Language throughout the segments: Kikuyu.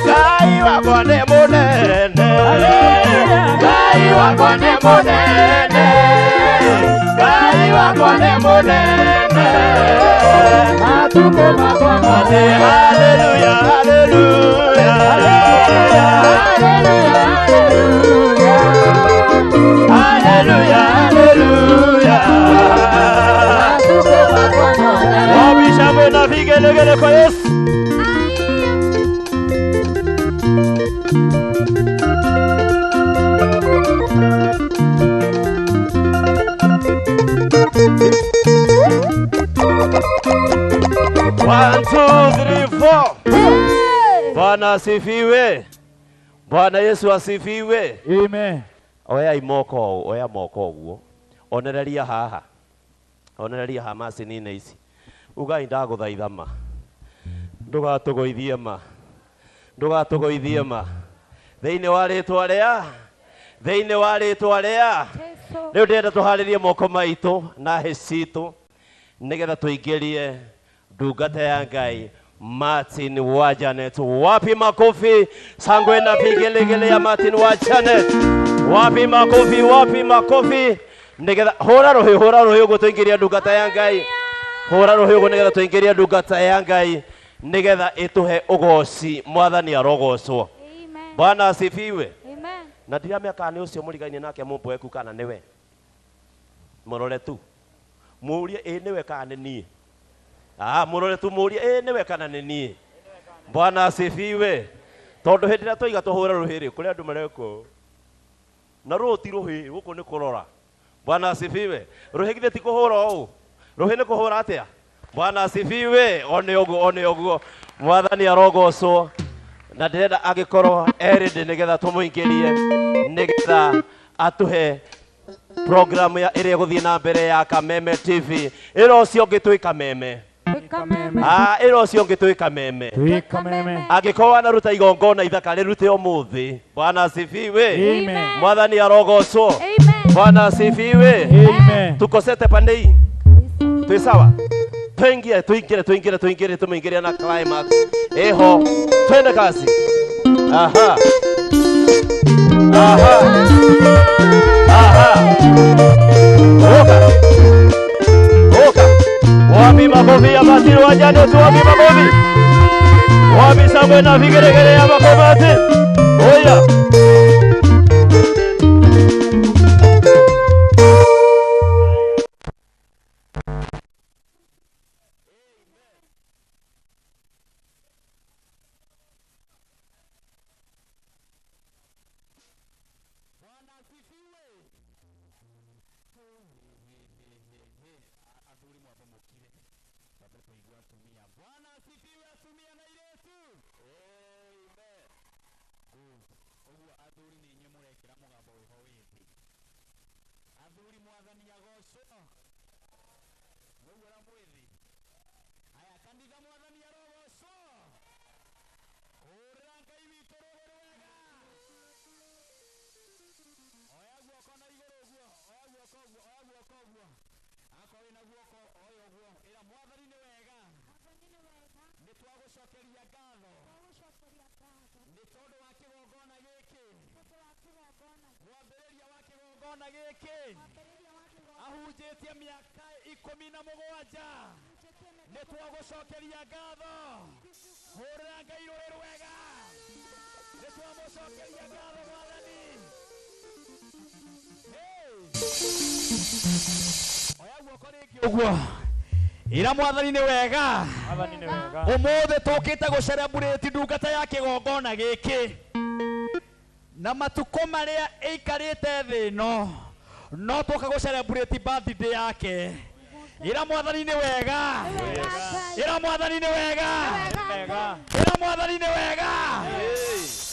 Ngai wakwa nĩ mũnene, Ngai wakwa nĩ mũnene, Ngai wakwa nĩ mũnene. Matukũ makwa mothe. Haleluya, haleluya, Haleluya, haleluya, haleluya. Matukũ makwa mothe. Wapi shangwe na vigelegele kwa Yesu? One, two, three, four. Bwana asifiwe. Bwana Yesu asifiwe. Amen. Oya moko ũũ, oya moko ũguo. Onereria haha. Onereria haha macini-inĩ ici. Ugai ndagũthaitha ma. Ndũgatũgũithie ma. Ndũgatũgũithie ma. Thĩinĩ wa rĩtwa rĩa thĩinĩ wa rĩtwa rĩa rĩu ndĩrenda tũharĩrie moko maitũ na hĩ citũ nĩgetha tũingĩrie ndungata ya Ngai Martin wa Janet. Wapi makofi, sangwe na vigelegele ya Martin wa Janet. Wapi makofi, wapi makofi nĩgetha hũra rũhĩ, hũra rũhĩ ũguo tũingĩrie ndungata ya Ngai. Hũra rũhĩ ũguo nĩgetha tũingĩrie ndungata ya Ngai nĩgetha ĩtũhe ũgoci. Mwathani arogocwo. Amen. Bwana asifiwe. Amen. Na ndiramenya kana nĩ ũcio mũrigainie nake mũmboeku kana nĩwe. Mũrore tu mũrie ĩ nĩwe kana nĩ niĩ. Ah, mũrore tu mũrie ĩ nĩwe kana nĩ niĩ. Bwana asifiwe. Tondũ hĩndĩ ĩrĩa twaiga tũhũre rũhĩ rĩ, kũrĩ andũ mareka ũũ. Na rũũ ti rũhĩ, gũkũ nĩ kũrora. Bwana asifiwe. Rũhĩ githĩ ti kũhũra ũũ? Rũhĩ nĩ kũhũra atĩa? Bwana asifiwe. One ũguo, one ũguo. Mwathani arogocwo. Na ndĩrenda angĩkorwo erĩndĩ nĩgetha tũmũingĩrie nĩgetha atũhe programu ya ĩrĩa ĩgũthiĩ na mbere ya Kameme TV. Ĩra ũcio ũngĩ twĩ Kameme. Kameme. Ah, ĩra ũcio ũngĩ twĩ Kameme. Twĩ Kameme. Angĩkorwo wanaruta igongona ithaka rĩrute ũmũthĩ. Bwana asifiwe. Amen. Mwathani arogocwo. Amen. Bwana asifiwe. Amen. Tukosete pande hii. Twĩ sawa? Tuingie, tuingire, tuingire, tuingire, tumuingirie na climax. Eho, twende kazi. Aha. Aha. Aha. Oka. Oka. Wapi makofi ya Martin wa Janet? Wapi makofi? Wapi shangwe na vigelegele ya makofi? Oya. Kĩgongona gĩkĩ ahunjĩtie mĩaka 17 nĩ twagũcokeria ngatho. Hũrĩra Ngai rũĩ rwega. Nĩ twamũcokeria ngatho Mwathani. Oya guoko rĩngĩ ũguo. Ĩra Mwathani nĩ wega. Mwathani nĩ wega. Ũmũthĩ tũkĩte gũcelebrate ndungata ya kĩgongona gĩkĩ na matukũ marĩa ĩikarĩte thĩ ĩno no tũka gũcelebrate birthday yake. Ĩra Mwathani nĩ wega. Ĩra Mwathani nĩ wega. Wega. Ĩra Mwathani nĩ wega.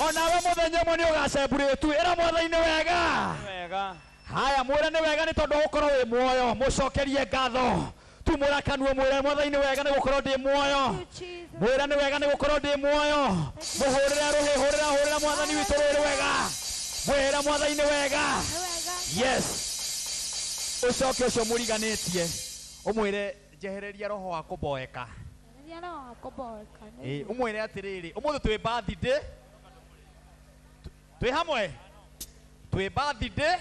Onawe mũthenya ũmwe nĩ ũgacelebrate. Ĩra Mwathani nĩ wega. Wega. Haya, mwĩre nĩ wega nĩ tondũ gũkorwo wĩ muoyo. Mũcokerie ngatho. Tumũra kanua mwĩre Mwathani nĩ wega nĩ gũkorwo ndĩ muoyo. Mwĩre nĩ wega nĩ gũkorwo ndĩ muoyo. Mũhũrĩre rũhĩ, hũrĩra, hũrĩra Mwathani witũ rũhĩ rwega. Mwĩre Mwathani nĩ wega. Yes. Ũcoke ũcio mũriganĩtie ũmwĩre njehereria roho wa kũboeka. Mũhiano wa kũmboeka. Ĩ, ũmwĩre atĩrĩrĩ, ũmũthĩ twĩ birthday, twĩ hamwe, twĩ birthday,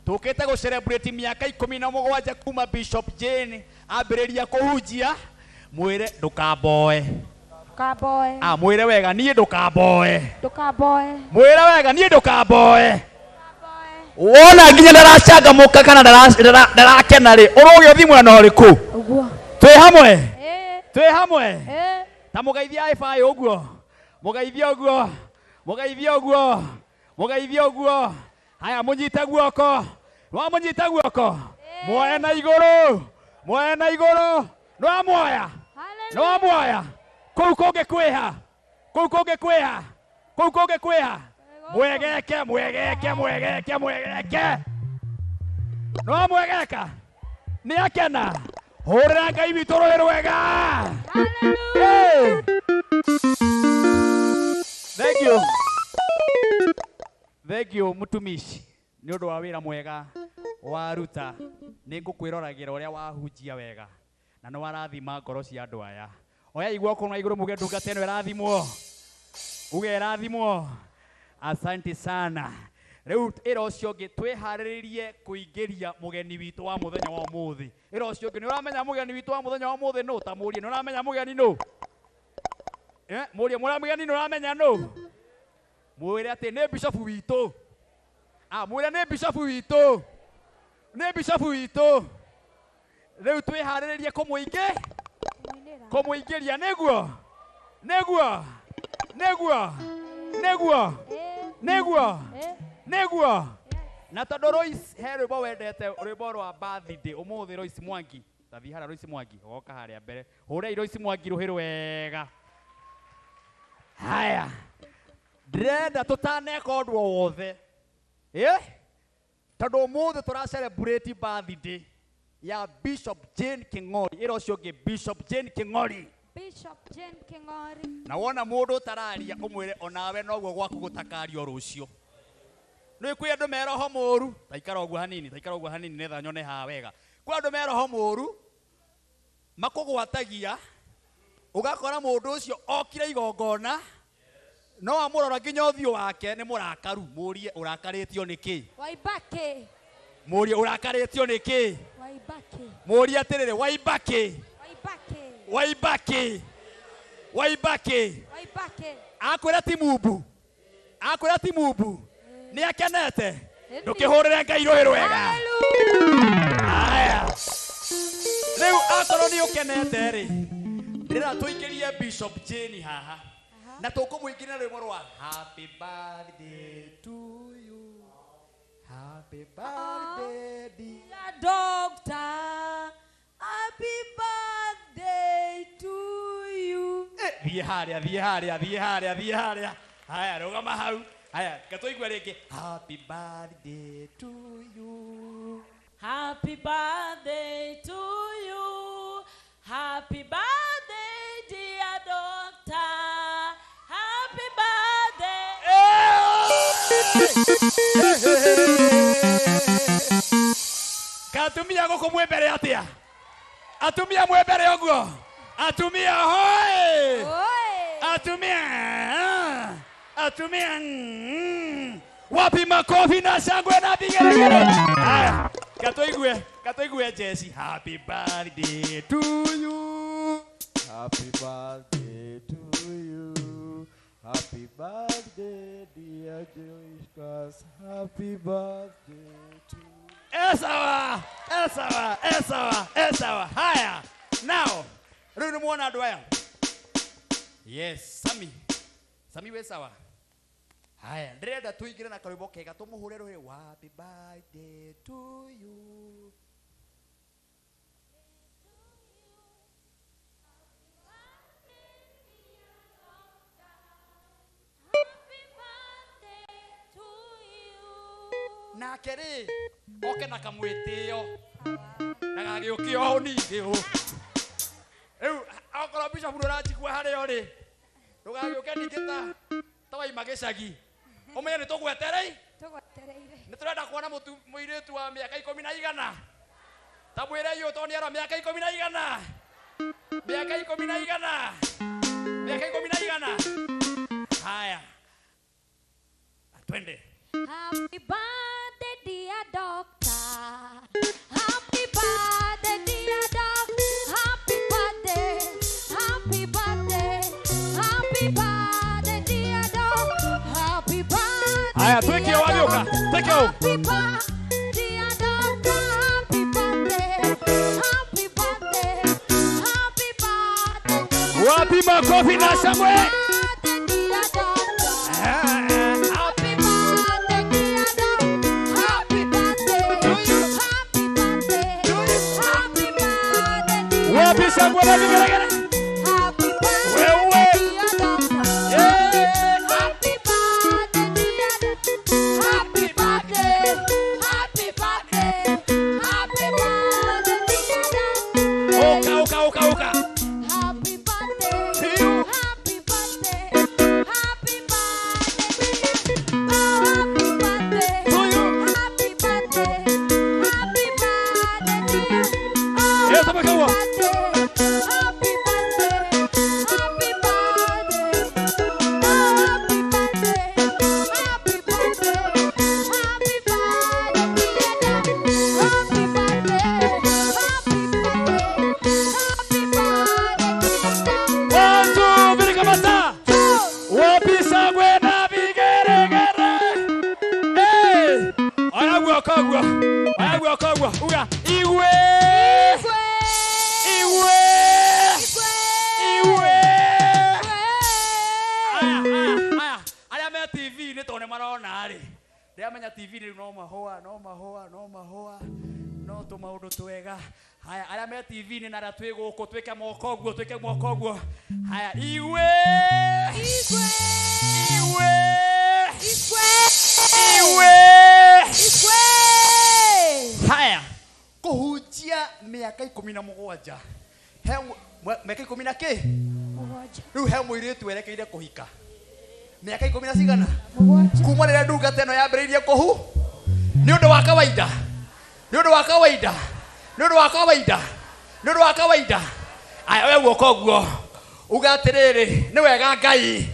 tũkĩte gũ celebrate mĩaka 17 kuma Bishop Jane ambĩrĩria kũhunjia. Mwĩre ndũkamboe. Ndũkamboe. Ah, mwĩre wega, niĩ ndũkamboe. Ndũkamboe. Mwĩre wega, niĩ ndũkamboe. Ndũkamboe. Wona nginya ndaracangamũka kana ndarakena rĩ, ũrũgĩ ũthi mwena ũrĩkũ? Ũguo. Twĩ hamwe? Ĩ. Twĩ hamwe? Ĩ. Ta mũgeithia high ũguo, mũgeithia ũguo, mũgeithia ũguo, mũgeithia ũguo. Haya, mũnyite guoko, wamũnyita guoko, muoe na igũrũ, muoe na igũrũ, nĩwamuoya, nĩwamuoya. Kũu kũngĩ kwĩha, kũu kũngĩ kwĩha, kũu kũngĩ kwĩha. Mwegeke, mwegeke, mwegeke, mwegeke, nĩwamwegeka, nĩ akena. Hũrĩra Ngai witũ rũhĩ rwega. Hey! Thank you. Thank you mũtumishi nĩ ũndũ wa wĩra mwega waruta. Nĩ ngũkwĩroragĩra ũrĩa wahunjia wega na nĩ warathima ngoro cia andũ aya. Oyai guoko na igũrũ muge ndungata ĩno ĩrathimwo, uge ĩrathimwo. Asante sana. Rĩu ĩra ũcio ũngĩ twĩharĩrĩrie kũingĩria mũgeni witũ wa mũthenya wa ũmũthĩ. Ĩra ũcio ũngĩ, nĩ ũramenya mũgeni witũ wa mũthenya wa ũmũthĩ nũ? Ta mũrie, nĩ ũramenya mũgeni nũ? Mũrie, mũgeni nĩ ũramenya nũ? Mwĩre atĩ nĩ bishop witũ. Ah, mwĩre nĩ bishop witũ. Nĩ bishop witũ. Rĩu twĩharĩrĩrie kũmũingĩria, nĩguo, nĩguo, nĩguo, nĩguo, nĩguo, nĩguo. Na tondũ Royce he rwĩmbo wendete, rwĩmbo rwa birthday ũmũthĩ, Royce Mwangi, tathiĩ harĩa Royce Mwangi, ũgoka harĩa mbere, hũrei Royce Mwangi rũhĩ rwega. Haya, ndĩrenda tũtaneka ũndũ o wothe, tondũ ũmũthĩ tũra celebrate birthday ya Bishop Jane King'ori. Ĩra ũcio ũngĩ, Bishop Jane King'ori. Bishop Jane King'ori. Na wona mũndũ ũtararia ũmwĩre onawe noguo gwaku gũtakario rũciũ. Nĩ kwĩ andũ me roho mũru, taikara ũguo hanini, taikara ũguo hanini nĩgetha nyone haha wega. Kwĩ andũ me roho mũru makũgwatagia, ũgakora mũndũ ũcio okire igongona, no amũrora nginya ũthiũ wake nĩ mũrakaru. Mũrie ũrakarĩtio nĩ kĩ? Waibake. Mũrie ũrakarĩtio nĩ kĩ? Waibake. Mũrie atĩrĩrĩ, waibake, Waibake. waibake, waibake. Waibake. Akwĩra ti mumbu, akwĩra ti mumbu, nĩ akenete. Ndũkĩhũrĩre Ngai rũhĩ rwega. Aya, rĩu akorwo nĩ ũkenete rĩ, ndĩrenda tũingĩrie Bishop Jane haha, na tũkũmũingĩria na rwĩmbo rwa happy birthday to you, happy birthday dear Doctor, happy birthday to you. Thiĩ harĩa, thiĩ harĩa, thiĩ harĩa, thiĩ harĩa. Haya, rũgama hau. Haya, gatũigue rĩngĩ. Happy birthday to you. Happy birthday to you. Happy birthday, dear doctor. Happy birthday. Katumia gũkũ mwĩ mbere atĩa? Atumia mwĩ mbere ũguo. Atumia hoi. Atumia. Atumia. Wapi makofi na shangwe na vigelegele? Haya, katoigue, katoigue Jesse. Happy birthday to you. Happy birthday to you. Happy birthday dear Joyce. Happy birthday to you. Esawa, esawa, esawa, esawa. Haya. Now, rĩu nĩ muona andũ aya. Yes, Sami. Sami wĩ sawa. Haya, ndĩrenda tũingĩre na karwĩmbo kega tũmũhũre rũhĩ. Happy birthday to you. Nake rĩ, oke na kamwĩtĩo na gagĩũke o ningĩ ũ. Rĩu okorwo Bishop nĩũranjigua harĩa ũrĩ, ndũgagĩũke ningĩ ta waima gĩcagi. Ũmenye nĩ tũgwetereire. Tũgwetereire. Nĩ tũrenda kuona mũirĩtu wa mĩaka ikũmi na igana. Ta mwĩrei ũyũ tondũ nĩ arora mĩaka ikũmi na igana. Miaka ikũmi na igana. Miaka ikũmi na igana. Haya. Twende. Happy birthday, dear doctor. Happy birthday, dear doctor. Happy birthday, happy birthday, happy birthday, dear doctor. Happy birthday. Haya, tweke dear wagĩũka. doctor. Tweke ũũ. Happy birthday, dear doctor. Happy birthday, happy birthday, happy birthday. Wapi makofi na shangwe? Birthday, dear doctor. Happy Happy birthday, dear doctor. Happy birthday, happy birthday, happy birthday, dear Wapi shangwe na vigelegele? Happy birthday, Wewe. dear doctor. Yeah. Happy birthday, dear doctor. Happy birthday, happy birthday, happy birthday, dear doctor. Ũka, ũka, ũka, ũka. Happy birthday, To you. happy birthday, happy birthday, oh happy birthday, To you. happy birthday, happy birthday, dear. Oh Yes, happy Abakawa. birthday, happy birthday, happy birthday, oh happy birthday, happy birthday, happy birthday, dear dad. Happy birthday, happy birthday, happy birthday, dear dad. One, two, three, kamata. Wapi shangwe na vigelegele? Hey! Oya guoko ũguo. Oya guoko ũguo. Uga, igwe. Igwe. Igwe. Aya, aya, aya. Arĩa me TV-inĩ tondũ nĩ marona rĩ. Ndĩramenya TV-inĩ rĩu no mahũa, no mahũa, no mahũa, no tũmaũndũ twega. Haya, arĩa me TV-inĩ na arĩa twĩ gũkũ twĩke moko ũguo, twĩke moko ũguo. Haya, igwe. Igwe. Igwe. Haya, kũhunjia mĩaka ikũmi na mũgwanja. He mĩaka ikũmi na kĩ? Rĩu he mũirĩtu werekeire kũhika. Mĩaka ikũmi na cigana? Kuma rĩrĩa ndungata ĩno yambĩrĩirie kũhu nĩ ũndũ wa kawaida, nĩ ũndũ wa kawaida, nĩ ũndũ wa kawaida, nĩ ũndũ wa kawaida. Aya, we guoko ũguo uga atĩrĩrĩ, nĩ wega Ngai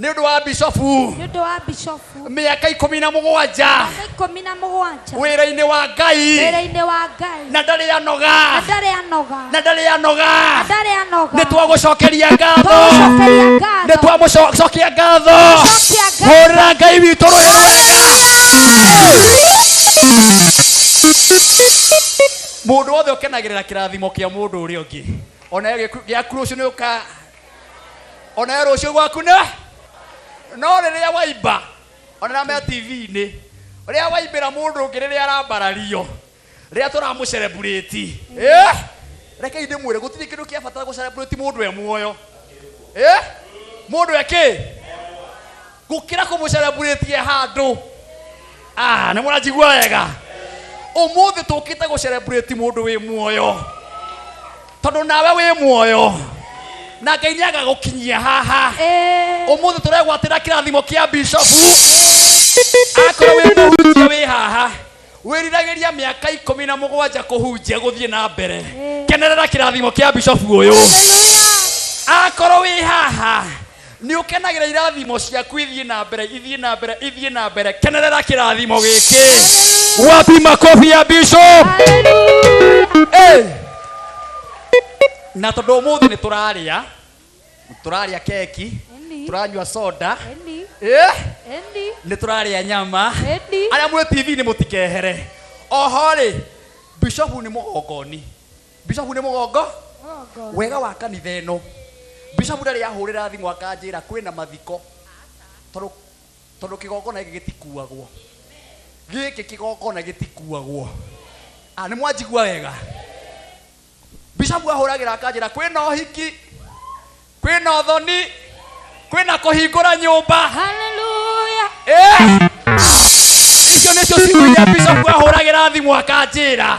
nĩ ũndũ wa bishofu Nĩ ũndũ wa bishofu mĩaka ikũmi na mũgwanja mĩaka ikũmi na mũgwanja wĩra-inĩ wa Ngai wĩra-inĩ wa Ngai na ndarĩ anoga, na ndarĩ anoga, na ndarĩ anoga. na ndarĩ anoga. Nĩ twagũcokeria ngatho, Twagũcokeria nĩ ngatho. twamũcokia ngatho. Cokia ngatho. Hũrĩra Ngai witũ rũhĩ rwega. Mũndũ wothe ũkenagĩrĩra kĩrathimo kĩa mũndũ ũrĩa ũngĩ, ona gĩaku rũciũ nĩ ũka, ona rũciũ gwaku nĩ no rĩrĩa waimba, ona me TV-inĩ rĩrĩa waimbĩra mũndũ ũngĩ rĩrĩa arambarario, rĩrĩa tũramũcereburĩti, rekei ndĩmwĩre gũtirĩ kĩndũ kĩa bata gũcereburĩti mũndũ e muoyo, mũndũ e kĩ gũkĩra kũmũcereburĩti e handũ. Ah, nĩ mũranjigua wega? Ũmũthĩ tũkĩte gũcereburĩti mũndũ wĩ muoyo, tondũ nawe wĩ muoyo na Ngai nĩ agagũkinyia haha. Ũmũthĩ tũregwatĩra kĩrathimo kĩa bishofu. Akorwo wĩ mũhunjia wĩ haha wĩriragĩria mĩaka ikũmi na mũgwanja kũhunjia gũthiĩ na mbere, kenerera kĩrathimo kĩa bishofu ũyũ. Akorwo wĩ haha nĩ ũkenagĩra irathimo ciaku ithiĩ na mbere, ithiĩ na mbere, ithiĩ na mbere, kenerera kĩrathimo gĩkĩ. Wapi makofi ya bishop? Hey! Na tondũ ũmũthĩ nĩ tũrarĩa, tũrarĩa keki, tũranyua soda, nĩ tũrarĩa nyama. Arĩa mwĩ TV-inĩ mũtikehere. Oho rĩ, bishofu nĩ mũgongoni. Bishofu nĩ mũgongo wega wa kanitha ĩno. Bishofu ndarĩ ahũrĩra thimũ akanjĩra kwĩna mathiko, tondũ kĩgongona gĩkĩ gĩtikuagwo. Gĩkĩ kĩgongona gĩtikuagwo. Ah, nĩ mwanjigua wega? Bishofu ahũragĩra akanjĩra kwĩna ũhiki, kwĩna ũthoni, kwĩna kũhingũra nyũmba. Hallelujah. Icio nĩcio ciugo iria bishofu ahũragĩra thimũ akanjĩra.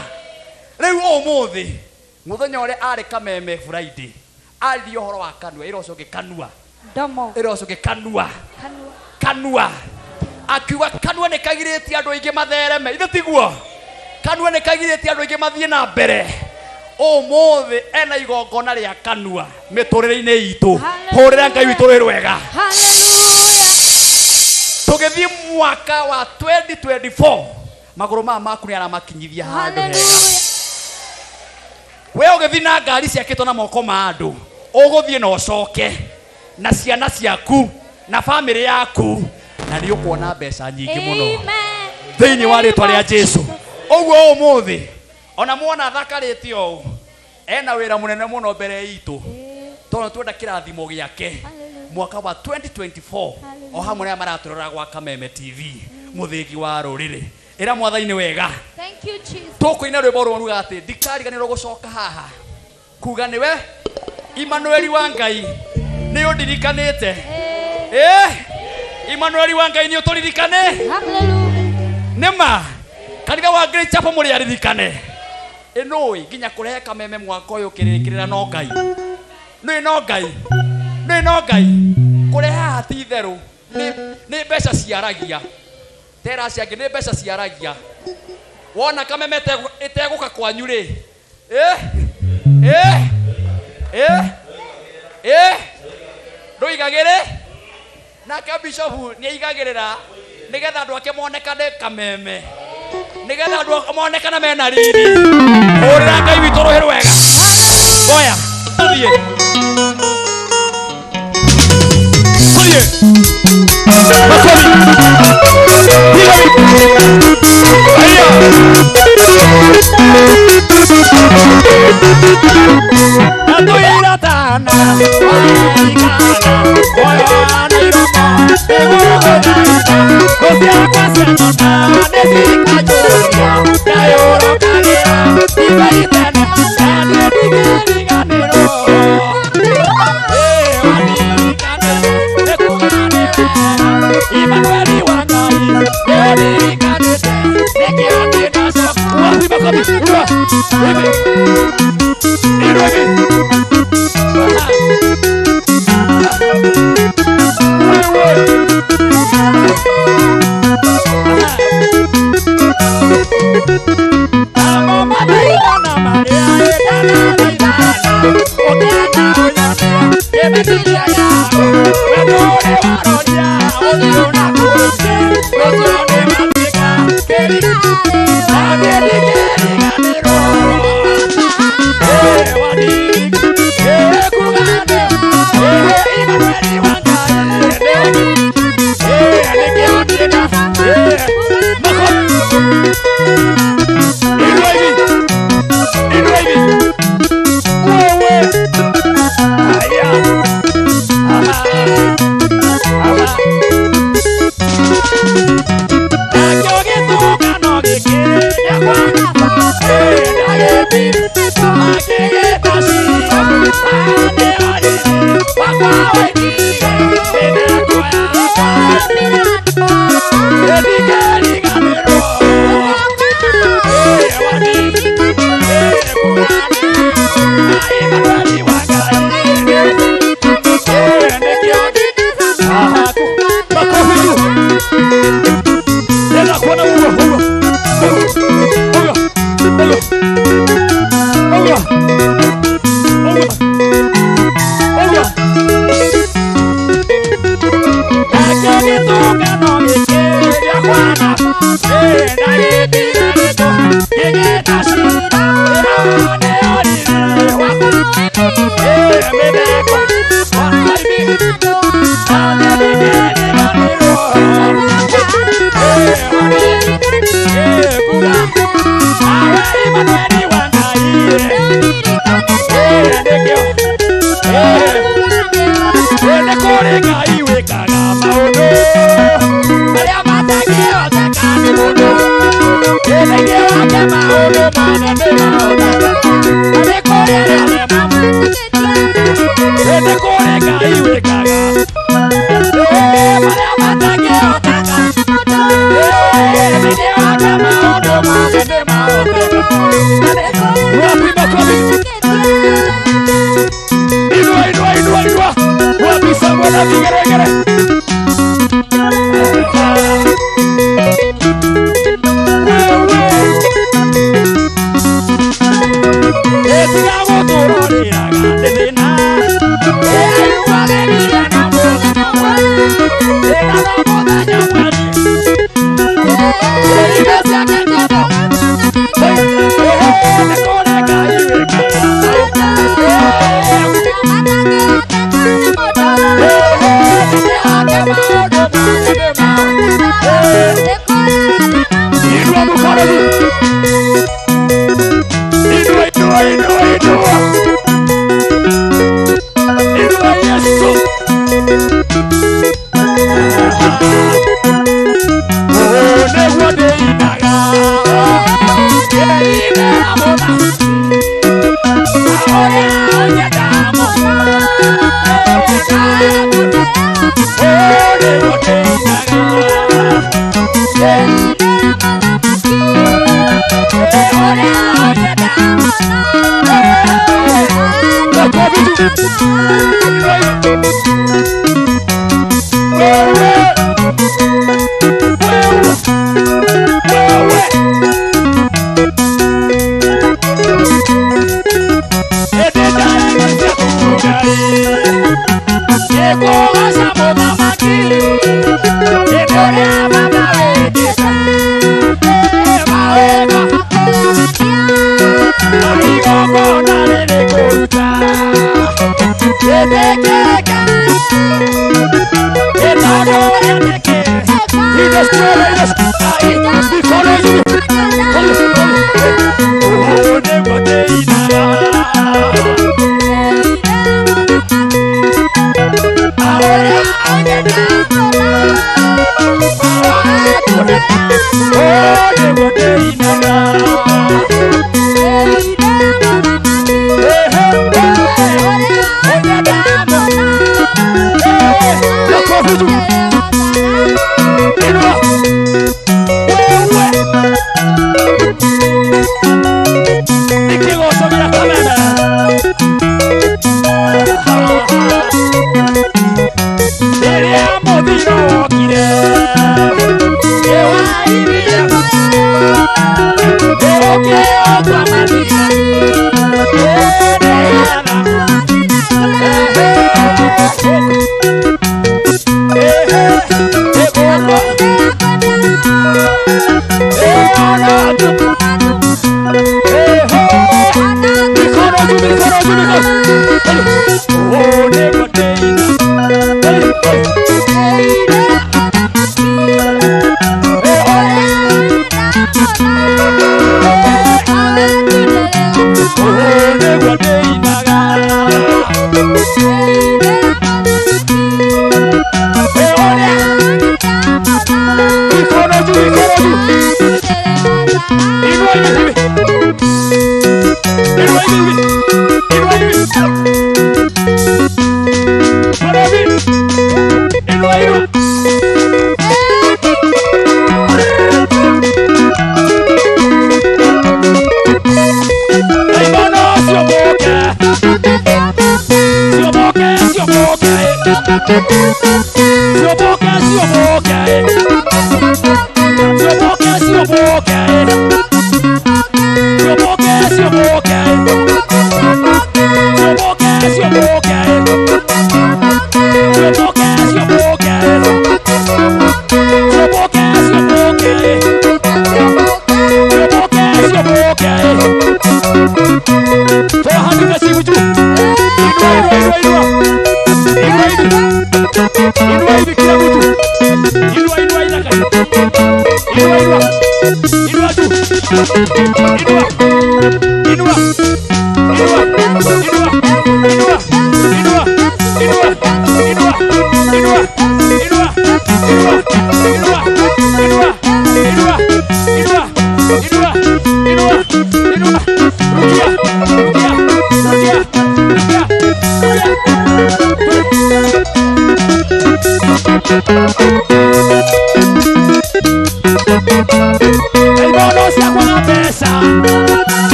Rĩu ũmũthĩ mũthenya ũrĩa arĩ Kameme Friday, aririe ũhoro wa kanua, ĩra ũcio ũngĩ kanua. Ndomo. Ĩra ũcio ũngĩ kanua. Kanua. Kanua. Akiuga kanua nĩ kagirĩtie andũ aingĩ mathereme. Ithe tiguo? Kanua nĩ kagirĩtie andũ aingĩ mathiĩ na mbere. Ũmũthĩ ena igongona rĩa kanua mĩtũrĩre-inĩ itũ. Hũrĩra Ngai witũ rwĩ rwega. Hallelujah. Tũgĩthiĩ mwaka wa 2024 magũrũ maya maku nĩ aramakinyithia handũ hega. Hallelujah. We ũgĩthiĩ na ngari ciakĩtwo na moko ma andũ, ũgũthiĩ na ũcoke na ciana ciaku na bamĩrĩ yaku, na nĩ ũkuona mbeca nyingĩ mũno Amen. thĩinĩ wa rĩtwa rĩa Jesu. Ũguo ũmũthĩ ona muona thakarĩte ũũ, ena wĩra mũnene mũno mbere itũ, tondũ twenda kĩrathimo gĩake mwaka wa 2024 o hamwe na arĩa maratũrora gwa Kameme TV, mũthĩgi wa rũrĩrĩ. Ĩra Mwathani nĩ wega. Thank you, Jesus. Tũkũina rwĩmbo rũmwe ruga atĩ ndikariganĩrwo gũcoka haha kuga nĩwe Imanueli wa Ngai nĩ ũndirikanĩte. Imanueli wa Ngai nĩ ũtũririkane. Hallelujah. Nĩ ma kanitha wa Great Chapel mũrĩ aririkane. Ĩnũĩ nginya kũrehe Kameme mwaka ũyũ kĩrĩkĩrĩra no Ngai. Nĩ no Ngai. Nĩ no Ngai. Kũrehe haha ti itherũ. Nĩ mbeca ciaragia. Tera acio angĩ nĩ mbeca ciaragia. Wona Kameme ĩtegũka kwanyu rĩ. Ndũigagĩrĩ? Nake bishop nĩ aigagĩrĩra nĩgetha andũ ake monekane Kameme. Nĩgetha andũ ake monekane mena riri. Hũrĩra Ngai witũ rũhĩ rwega. Oya, tũthiĩ. Tũthiĩ. Makobi. Piga Haya. Natuira tana,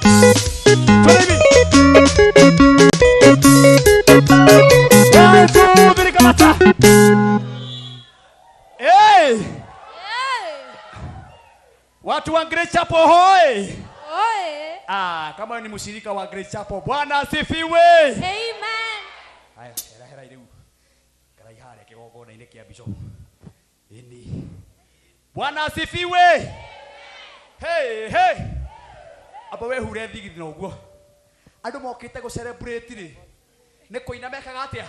Twende hivi. One, two, three, kamata. Hey! Hey. Watu wa Great Chapel hoi. Oe. Ah, kama wewe ni mshirika wa Great Chapel, Bwana asifiwe. Amen. Haya, hera hera rĩu. Karai harĩa kĩgongona-inĩ kĩa bishop. Ĩni. Bwana asifiwe. Hey, hey. Amba wehure thigithi na ũguo. Andũ mokĩte gũ celebrate rĩ. Nĩ kũina mekaga atĩa?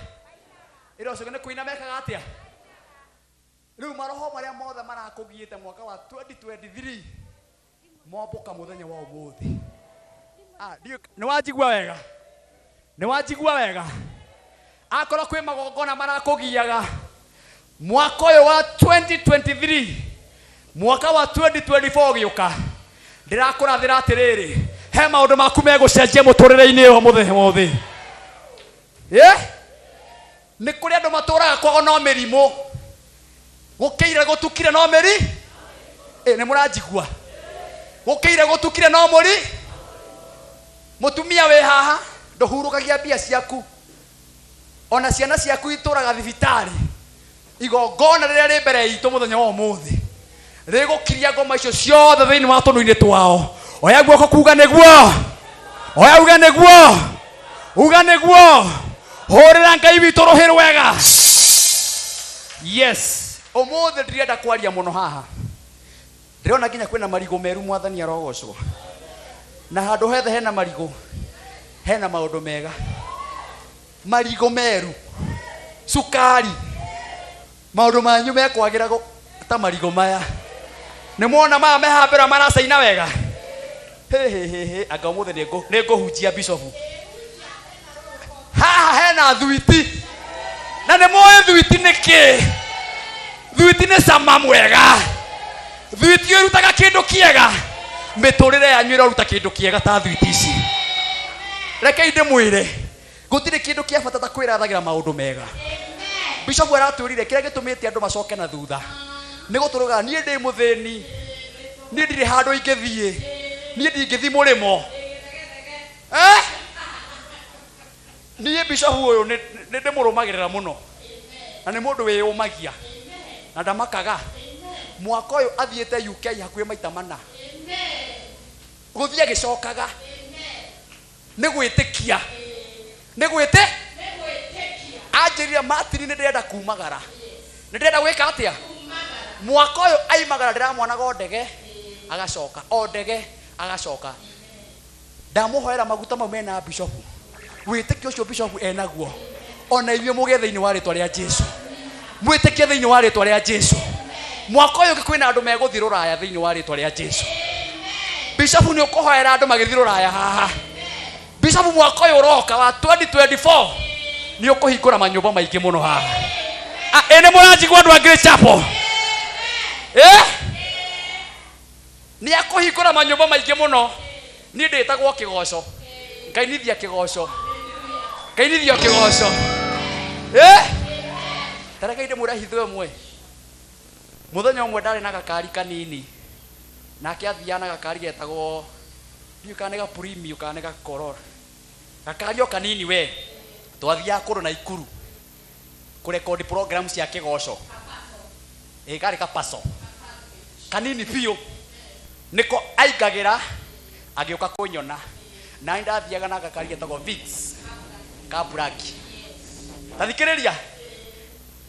Ĩra ũcio nĩ kũina mekaga atĩa? Rĩu maroho marĩa mothe marakũgiĩte mwaka wa 2023 mombũka mũthenya wa ũmũthĩ. Ah, ndiũ nĩ wanjigua wega? Nĩ wanjigua wega? Akorwo kwĩ magongona marakũgiaga mwaka ũyũ wa 2023, mwaka wa 2024 ũgĩũka, ndĩrakũrathĩra atĩrĩrĩ, he maũndũ maku megũcenjia mũtũrĩre-inĩ ũyũ mũthenya wothe. Ĩ nĩ kũrĩ andũ matũraga kwao no mĩrimũ, gũkĩire gũtukire no mĩri. Ĩ nĩ mũranjigua? Gũkĩire gũtukire no mũri. Mũtumia wĩ haha, ndũhurũkagia mbia ciaku, ona ciana ciaku itũraga thibitarĩ. Igongona rĩrĩa rĩ mbere itũ mũthenya wa ũmũthĩ rĩgũkiria ngoma icio ciothe thĩinĩ wa tũnua-inĩ twao. Oya guoko kuga nĩguo, oya uga nĩguo, uga nĩguo. Hũrĩra Ngai witũ rũhĩ rwega. Yes, ũmũthĩ ndirenda kwaria mũno haha. Ndĩrona nginya kwĩna marigũ meru. Mwathani arogocwo. Na handũ hethe hena marigũ, hena maũndũ mega. Marigũ meru, cukari, maũndũ manyu mekwagĩra ta marigũ maya. Nĩ mwona maya mehambĩra maracaina wega. Hĩ hĩ hĩ hĩ, anga ũmũthĩ nĩ ngũhunjia bishofu. Haha hena thuiti, na nĩ moĩ thuiti nĩ kĩ? Thuiti nĩ cama mwega. Thuiti ĩrutaga kĩndũ kĩega. Mĩtũrĩre yanyu ĩroruta kĩndũ kĩega ta thuiti ici. Rekei ndĩmwĩre, gũtirĩ kĩndũ kĩa bata ta kwĩrathagĩra maũndũ mega. Bishop aratwĩrire kĩrĩa gĩtũmĩte andũ macoke na thutha nĩ gũtũrũga. Niĩ ndĩ mũthĩni, niĩ ndirĩ handũ ingĩthiĩ, niĩ ndingĩthiĩ mũrĩmo. Eh? Niĩ bishop ũyũ nĩ ndĩmũrũmagĩrĩra mũno, na nĩ mũndũ wĩyũmagia na ndamakaga. Mwaka ũyũ athiĩte UK hakuhĩ maita mana, gũthiĩ agĩcokaga. Nĩ gwĩtĩkia, nĩ gwĩtĩ anjĩrire, "Martin, nĩ ndĩrenda kumagara, nĩ ndĩrenda gwĩka atĩa?" Mwaka ũyũ aimagara, ndĩramwonaga o ndege agacoka, o ndege agacoka. Ndamũhoera maguta mau mena bishop, wĩtĩkio ũcio bishop enaguo, ona inyuĩ mũgĩe thĩinĩ wa rĩtwa rĩa Jesu. Mwĩtĩkie thĩinĩ wa rĩtwa rĩa Jesu. Mwaka ũyũ ũngĩ kwĩna andũ megũthiĩ rũraya thĩinĩ wa rĩtwa rĩa Jesu. Bishop nĩ ũkũhoera andũ magĩthiĩ rũraya haha. Bishop, mwaka ũyũ ũroka wa 2024 nĩ ũkũhingũra manyũmba maingĩ mũno haha. Ah, ĩ nĩ mũranjigua, andũ a Great Chapel? Eh? Nĩ akũhingũra manyũmba maingĩ mũno. Niĩ ndĩtagwo kĩgoco, ngainithia kĩgoco, ngainithia kĩgoco. Eh? Tareke ndĩmwĩre hitho ĩmwe. Mũthenya ũmwe ndarĩ na gakari kanini, nake athiaga na gakari getagwo, ndiũĩ kana nĩ ga Premio kana nĩ ga Corolla, gakari o kanini we. Twathiaga kũndũ na Ikuru kũrekodi program cia kĩgoco. Ĩ karĩ kapaco kanini biũ, nĩko aingagĩra agĩũka kũnyona. Na nĩ ndathiaga na gakari getagwo Vitz ka buraki. Ta thikĩrĩria,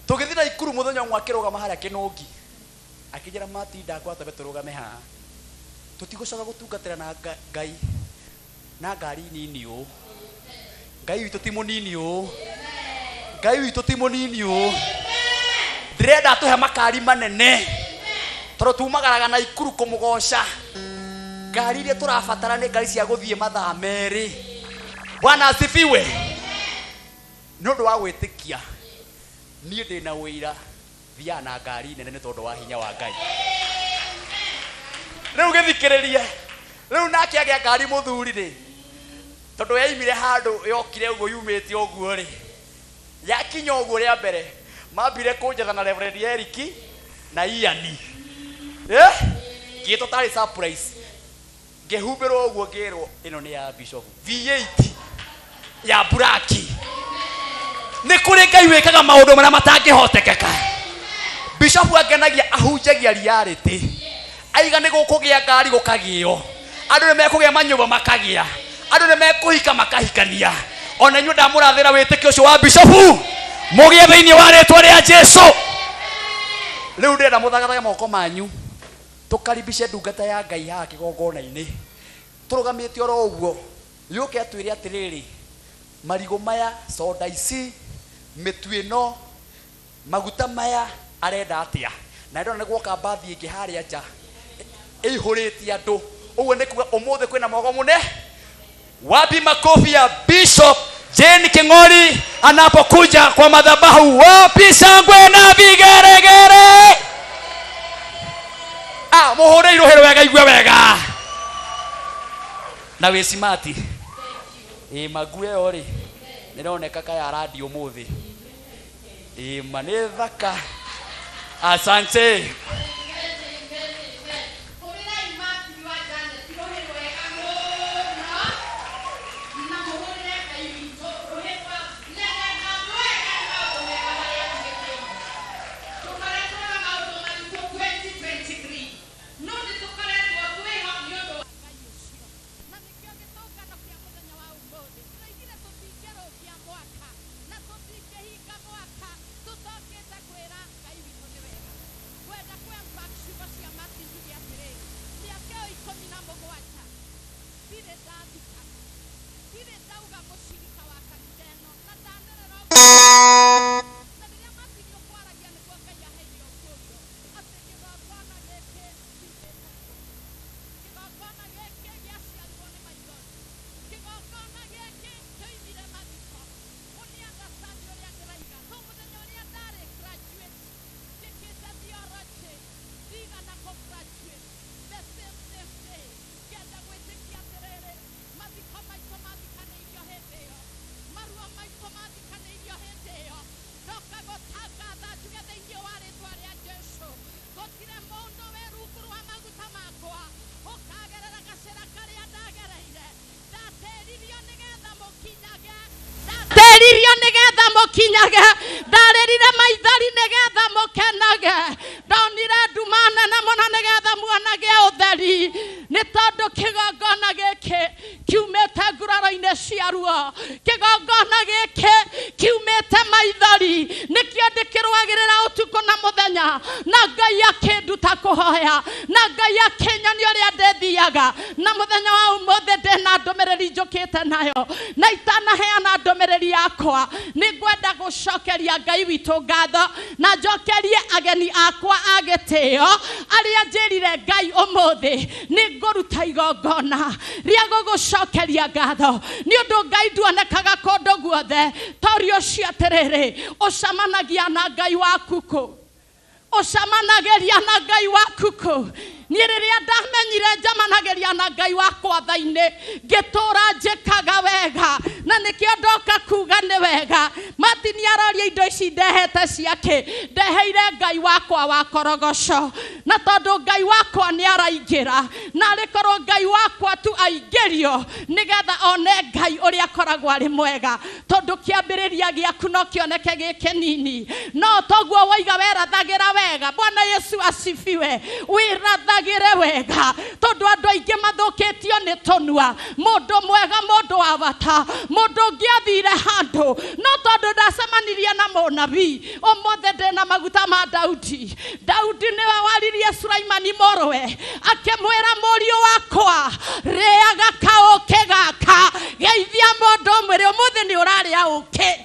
tũgĩthiĩ na Ikuru, mũthenya ũmwe akĩrũgama harĩa Kĩnũngi, akĩnjĩra, "Matinda ngwatambe tũrũgame haha, tũtigũcoka gũtungatĩra na Ngai na ngari nini ũũ. Ngai witũ ti mũnini ũũ, Ngai witũ ti mũnini ũũ. Ndĩrenda atũhe makari manene, tondũ tumagaraga na Ikuru kũmũgoca. Ngari iria tũrabatara nĩ ngari cia gũthiĩ mathaa 2." Bwana asifiwe. Nĩ ũndũ wa gwĩtĩkia, niĩ ndĩna ũira thiaga na ngari nene nĩ tondũ wa hinya wa Ngai. Rĩu gĩthikĩrĩrie, rĩu nake agĩa ngari mũthuri rĩ, tondũ yaimire handũ yokire ũguo yumĩte ũguo rĩ, yakinya ũguo rĩa mbere mambire kũnjetha na Reverend Eric na Ian. Eh, ngĩtwo tarĩ surprise. Ngĩhumbĩrwo ũguo ngĩrwo ĩno nĩ ya Bishop V8 ya buraki. Nĩ kũrĩ Ngai wĩkaga maũndũ marĩa matangĩhotekeka. Bishop angenagia ahunjagia reality. Aiga nĩ gũkũgĩa ngari gũkagĩo. Andũ nĩ mekũgĩa manyũmba makagĩa. Andũ nĩ mekũhika makahikania. Ona inyuĩ ndamũrathĩra wĩtĩkio ũcio wa Bishop. Mũgĩe thĩinĩ wa rĩtwa rĩa Jesu. Rĩu ndĩrenda mũthagathage moko manyu. Tũkaribishe ndungata ya Ngai haha kĩgongona-inĩ. Tũrũgamĩte oro ũguo. Yũke atwĩre atĩrĩrĩ, marigũ maya, soda ici, mĩtu ĩno, maguta maya arenda atĩa. Na ndĩrona nĩ gwoka mbathi ĩngĩ harĩa nja ĩihũrĩtie andũ. Ũguo nĩ kuga ũmũthĩ kwĩna mwago mũne. Wapi makofi ya Bishop Jane King'ori anapokuja kwa madhabahu? Wapi shangwe na vigeregere? Ah, muhũre iruhĩ wega igue wega. Na wĩ smart. Ĩ magu ĩyo rĩ nĩroneka kaya arandi ũmũthĩ. Ĩ ma nĩ thaka. Asante. Ndateririo nĩgetha mũkinyage, ndarĩrire maithori nĩgetha mũkenage, ndonire nduma nene mũno nĩgetha muonage ũtheri, nĩ tondũ kĩgongona gĩkĩ kiumĩte nguraro-inĩ ciaruo, kĩgongona gĩkĩ kiumĩte maithori, nĩkĩo ndĩkĩrũagĩrĩra ũtukũ na mũthenya, na Ngai akĩnduta kũhoya, na Ngai akĩnyonia ũrĩa ndĩthiaga, na mũthenya wa ũmũthĩ ndĩna ndũmĩrĩri njũkĩte nayo, na itanaheana ndũmĩrĩri yakwa nĩngwenda gũcokeria Ngai witũ ngatho, na njokerie ageni akwa a gĩtĩo arĩa njĩrire Ngai ũmũthĩ nĩngũruta igongona rĩa gũgũcokeria ngatho, nĩ ũndũ Ngai nduonekaga kũndũ guothe. Toria ũcio atĩrĩrĩ, ũcemanagia na Ngai waku kũ? Ũcemanagĩria na Ngai waku kũ? Niĩ rĩrĩa ndamenyire njemanagĩria na Ngai wakwa tha-inĩ, ngĩtũra njĩkaga wega, na nĩkĩo ndoka kuga nĩ wega. Martin aroria indo ici ndehete ciakĩ, ndeheire Ngai wakwa wa korogoco, na tondũ Ngai wakwa nĩ araingĩra, na arĩ korwo Ngai wakwa tu aingĩrio nĩgetha one Ngai ũrĩa akoragwo arĩ mwega, tondũ kĩambĩrĩria gĩaku no kĩoneke gĩ kĩnini, no toguo waiga werathagĩra wega. Bwana Yesu asifiwe. Wĩrathagĩre wega, tondũ andũ aingĩ mathũkĩtio nĩ tũnua. Mũndũ mwega, mũndũ wa bata, mũndũ ũngĩathire handũ, no tondũ ndacemanirie na mũnabii. Ũmũthĩ ndĩna maguta ma Daudi. Daudi nĩwe waririe Sulaimani mũrũwe, akĩmwĩra mũriũ wakwa, rĩaga kaũkĩ gaka, geithia mũndũ ũmwĩre ũmũthĩ nĩ ũrarĩa ũkĩ,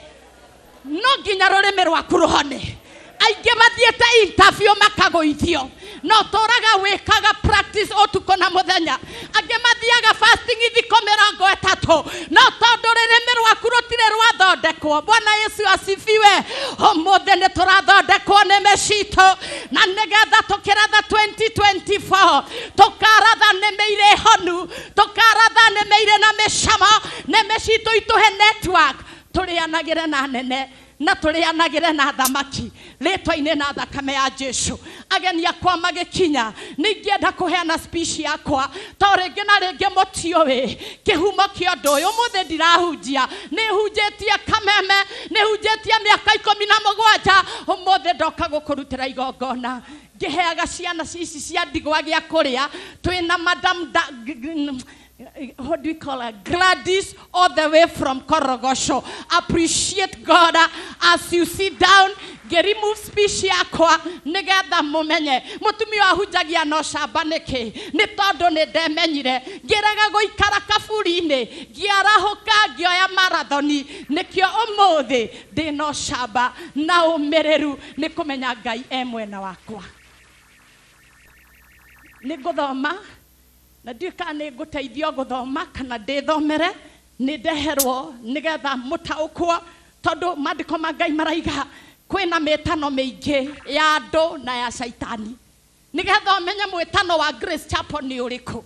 no nginya rũrĩmĩ rwaku rũhone. Aingĩ mathiĩte interview makagũithio, no tũraga wĩkaga practice ũtukũ na mũthenya. Angĩ mathiaga fasting thikũ 30, no tondũ rũrĩmĩ rwaku rũtirĩ rwathondekwo. Bwana Yesu asifiwe. Ũmũthĩ nĩ tũrathondekwo nĩmĩ citũ, na nĩgetha tũkĩratha 2024 tũkaratha nĩmĩ irĩ honu, tũkaratha nĩmĩ irĩ na mĩcamo, nĩmĩ citũ itũhe network, tũrĩanagĩre na nene na tũrĩanagĩre na thamaki. Rĩtwa-inĩ na thakame ya Jesu. Ageni akwa magĩkinya, nĩ ingĩenda kũheana speech yakwa to rĩngĩ na rĩngĩ mũtiũĩ kĩhumo kĩa ũndũ ũyũ. Ũmũthĩ ndirahunjia, nĩ hunjĩtie Kameme, nĩ hunjĩtie mĩaka 17. Ũmũthĩ ndoka gũkũrutĩra igongona ngĩheaga ciana ici cia ndigwa gĩa kũrĩa. Twĩna Madam da, what do we call her? Gladys, all the way from Korogosho. Appreciate God as you sit down. Remove speech yakwa nigetha mumenye mutumia ahunjagia no camba nĩkĩ, nĩ tondũ nĩ ndemenyire ngĩrega gũikara kaburi-inĩ, ngĩarahũka ngĩoya marathoni. Nĩkĩo ũmũthĩ ndĩ no camba na ũmĩrĩru nĩ kũmenya Ngai e mwena wakwa. Nĩ ngũthoma na ndiũĩ kana nĩ ngũteithio gũthoma kana ndĩthomere, nĩ ndeherwo nĩgetha mũtaũkwo, tondũ maandĩko ma Ngai maraiga kwĩna mĩtano mĩingĩ ya andũ na ya caitani, nĩgetha ũmenye mwĩtano wa Grace Chapel nĩ ũrĩkũ.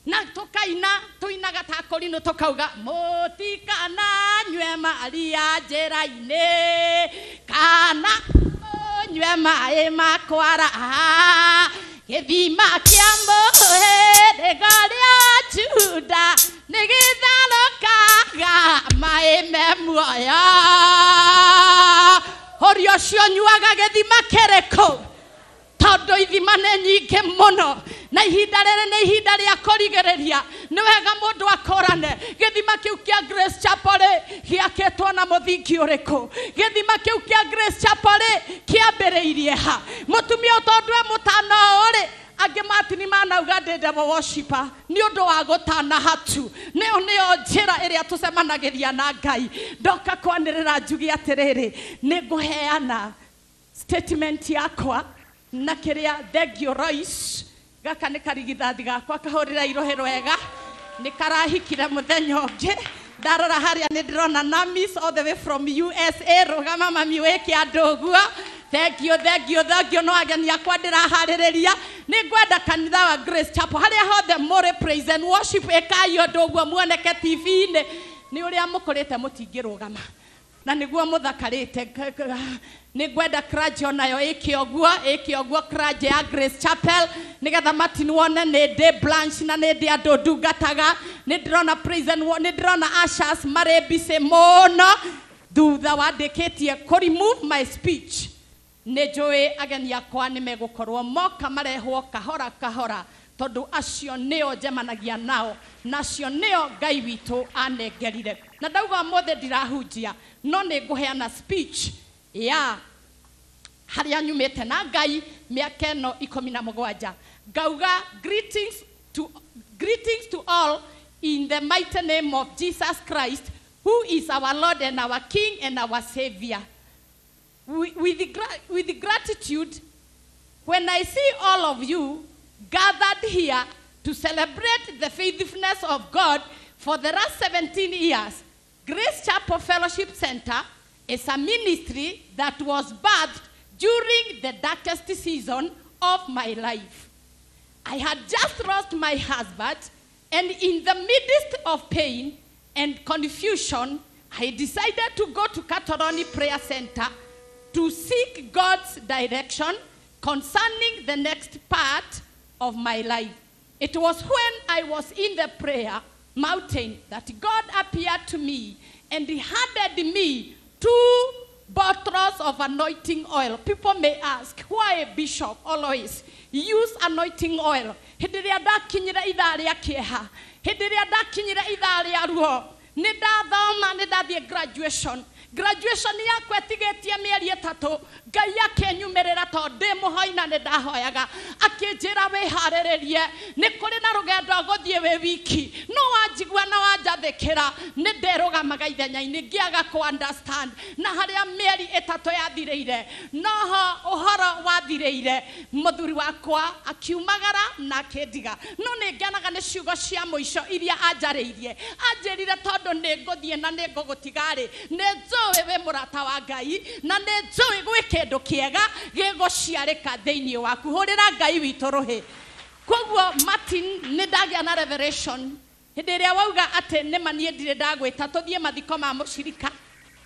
Na tũkaina tũinaga ta kũrinũ tũkauga mũtikananyue maria njĩra-inĩ kana mũnyue maĩ makwara, gĩthima kĩa mũhĩrĩga rĩa Juda nĩ gĩtharũkaga maĩ me muoyo. Ũrĩa ũcio ũnyuaga gĩthima kĩrĩkũ? Tondũ ithima nĩ nyingĩ mũno na ihinda rĩrĩ nĩ ihinda rĩa kũrigĩrĩria, nĩ wega mũndũ akũrane gĩthima kĩu kĩa Grace Chapel rĩ gĩakĩtwo na mũthingi ũrĩkũ, gĩthima kĩu kĩa Grace Chapel rĩ kĩambĩrĩirie ha. Mũtumia tondũ e mũtano ũũ rĩ, angĩ matini manauga ndĩ devil worshiper nĩ ũndũ wa gũtana hatu. Nĩyo nĩyo njĩra ĩrĩa tũcemanagĩria na Ngai. Ndoka kwanĩrĩra njuge atĩrĩrĩ, nĩ ngũheana statement yakwa na kĩrĩa Thengio Royce. Gaka nĩ karigithathi gakwa kahũrĩra irohe rwega, nĩ karahikire mũthenya ũngĩ. Ndarora harĩa nĩ ndĩrona Namis all the way from USA. Rũgama mami wĩke andũ ũguo. Thank you, thank you, thank you. No ageni akwa ndĩraharĩrĩria, nĩ ngwenda kanitha wa Grace Chapel harĩa hothe mũrĩ, praise and worship ĩkai ũndũ ũguo muoneke TV-inĩ. Nĩ ũrĩa mũkũrĩte mũtingĩrũgama na nĩguo mũthakarĩte. Nĩ ngwenda clergy onayo ĩke ũguo, ĩke ũguo clergy ya Grace Chapel, nĩgetha Martin wone nĩ ndĩ branch na nĩ ndĩ andũ ndungataga. Nĩ ndĩrona praise and nĩ ndĩrona ushers marĩ busy mũno. Thutha wandĩkĩtie kũ remove my speech, nĩ njũĩ ageni akwa nĩ megũkorwo moka marehwo kahora kahora, tondũ acio nĩo njemanagia nao na acio nĩo Ngai witũ anengerire. Na ndauga ũmũthĩ ndirahunjia, no nĩ ngũheana speech ya harĩa nyumĩte na Ngai mĩaka ĩno 17. Ngauga greetings to all in the mighty name of Jesus Christ, who is our Lord and our King and our Savior. With gratitude, when I see all of you gathered here to celebrate the faithfulness of God for the last 17 years, Grace Chapel Fellowship Center is a ministry that was birthed during the darkest season of my life. I had just lost my husband, and in the midst of pain and confusion, I decided to go to Katoroni Prayer Center to seek God's direction concerning the next part of my life. It was when I was in the prayer mountain that God appeared to me and he handed me 2 bottles of anointing oil. People may ask, why Bishop always use anointing oil? Hĩndĩ ĩrĩa ndakinyire ithaa rĩa kĩeha, hĩndĩ ĩrĩa ndakinyire ithaa rĩa ruo, nĩ ndathoma, nĩ ndathiĩ graduation. Graduation yakwa ĩtigĩtie mĩeri 3, Ngai akĩnyumĩrĩra tondũ ndĩ mũhoi na nĩ ndahoyaga, akĩnjĩra wĩharĩrĩrie, nĩ kũrĩ na rũgendo gũthiĩ wĩ wiki. No wanjigua na wanjathĩkĩra, nĩ nderũgamaga ithenya-inĩ ngĩaga kũ understand. Na harĩa mĩeri 3 yathirĩire, noho ũhoro wathirĩire, mũthuri wakwa akiumagara na akĩndiga. No nĩ ngenaga nĩ ciugo cia mũico iria anjarĩirie. Anjĩrire tondũ nĩ ngũthiĩ na nĩ ngũgũtiga-rĩ, nĩ njũĩ wĩ mũrata wa Ngai na nĩ njũĩ gwĩ kĩndũ kĩega gĩgũciarĩka thĩinĩ waku. Hũrĩra Ngai witũ rũhĩ. Koguo Martin, nĩ ndagĩa na revelation hĩndĩ ĩrĩa wauga atĩ nĩ ma niĩ ndirĩ ndagwĩta tũthiĩ mathiko ma mũcirika.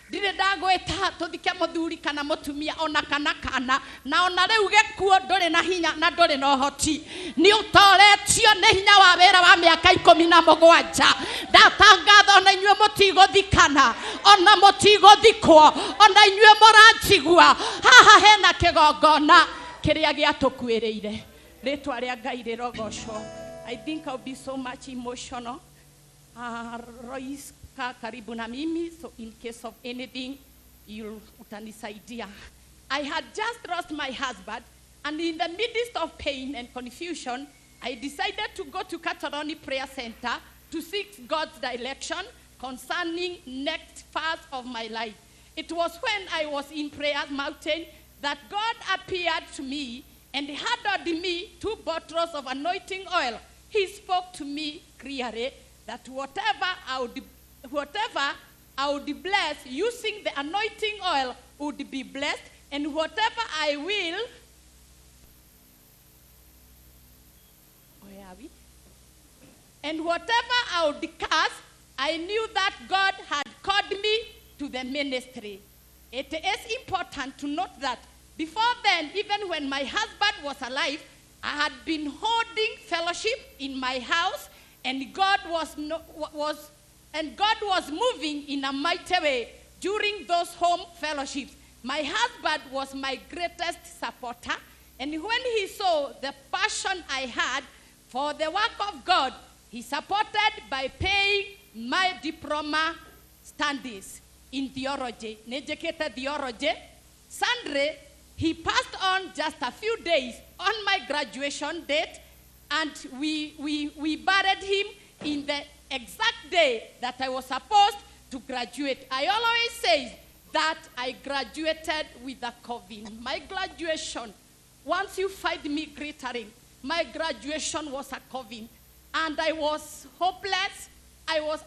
Ndirĩ ndagwĩta tũthike mũthuri kana mũtumia ona kana kana na ona rĩu gĩkuũ ndũrĩ na hinya na ndũrĩ na ũhoti. Nĩ ũtoretio nĩ hinya wa wĩra wa mĩaka 17. Ndatangatha ona inyuĩ mũtigũthikana, ona mũtigũthikwo, ona inyuĩ mũranjigua. Haha hena kĩgongona kĩrĩa gĩatũkuĩrĩire. Rĩtwa rĩa Ngai rĩrogocwo. I think I'll be so much emotional. Royce, kaa karibu na mimi, so in case of anything, you'll utanisaidia. I had just lost my husband, and in the midst of pain and confusion, I decided to go to Katoroni Prayer Center to seek God's direction concerning next phase of my life. It was when I was in Prayer Mountain that God appeared to me and handed me 2 bottles of anointing oil. He spoke to me clearly that whatever I would bless using the anointing oil would be blessed, and whatever I will, where are we? And whatever I would curse, I knew that God had called me to the ministry. It is important to note that before then, even when my husband was alive, I had been holding fellowship in my house, and God was moving in a mighty way during those home fellowships. My husband was my greatest supporter, and when he saw the passion I had for the work of God, he supported by paying my diploma studies in theology. Nejeketa theology. Sandre, he passed on just a few days on my graduation date, and we buried him in the exact day that I was supposed to graduate. I always say that I graduated with a coffin. My graduation, once you find me glittering, my graduation was a coffin. And I was hopeless. I was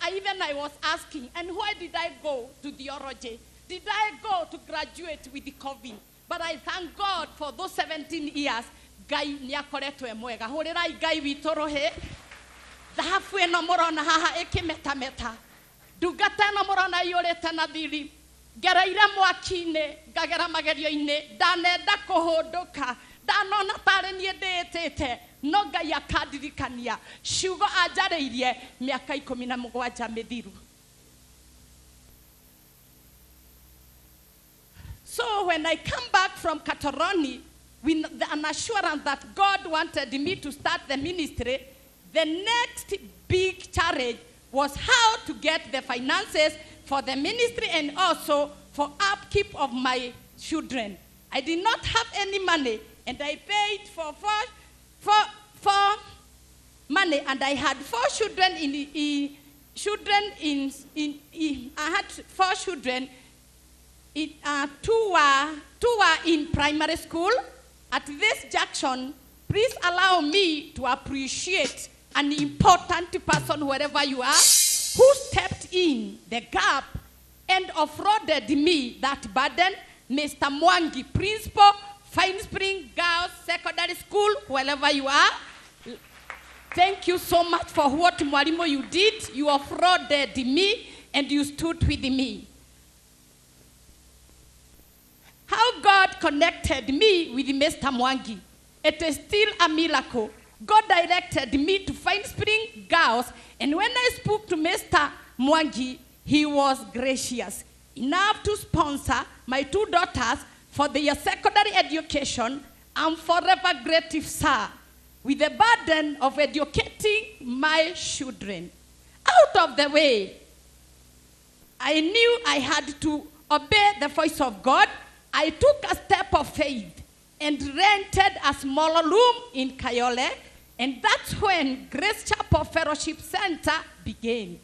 asking, and why did I go to theology? Did I go to graduate with the coffin? But I thank God for those 17 years. Ngai nĩakoretwo e mwega. Hũrĩrai Ngai witũ rũhĩ. Thahabu ĩno mũrona haha ĩkĩmetameta. Ndungata ĩno mũrona iyũrĩte na thiri. Ngereire mwaki-inĩ, ngagera magerio-inĩ, ndanenda kũhũndũka, ndanona tarĩ niĩ ndĩĩtĩte, no Ngai akandirikania ciugo anjarĩirie mĩaka 17 mĩthiru. So when I come back from Katoroni with an assurance that God wanted me to start the ministry, the next big challenge was how to get the finances for the ministry and also for upkeep of my children. I did not have any money, and I paid for four money, and I had 4 children I had 4 children. 2 were in primary school. At this junction, please allow me to appreciate an important person wherever you are, who stepped in the gap and offloaded me that burden, Mr. Mwangi, principal, Fine Spring Girls Secondary School, wherever you are. Thank you so much for what, Mwalimu, you did. You offloaded me and you stood with me. How God connected me with Mr. Mwangi. It is still a miracle. God directed me to Fine Spring Girls, and when I spoke to Mr. Mwangi, he was gracious enough to sponsor my 2 daughters for their secondary education. I'm forever grateful, sir, with the burden of educating my children. Out of the way, I knew I had to obey the voice of God. I took a step of faith and rented a smaller room in Kayole, and that's when Grace Chapel Fellowship Center began.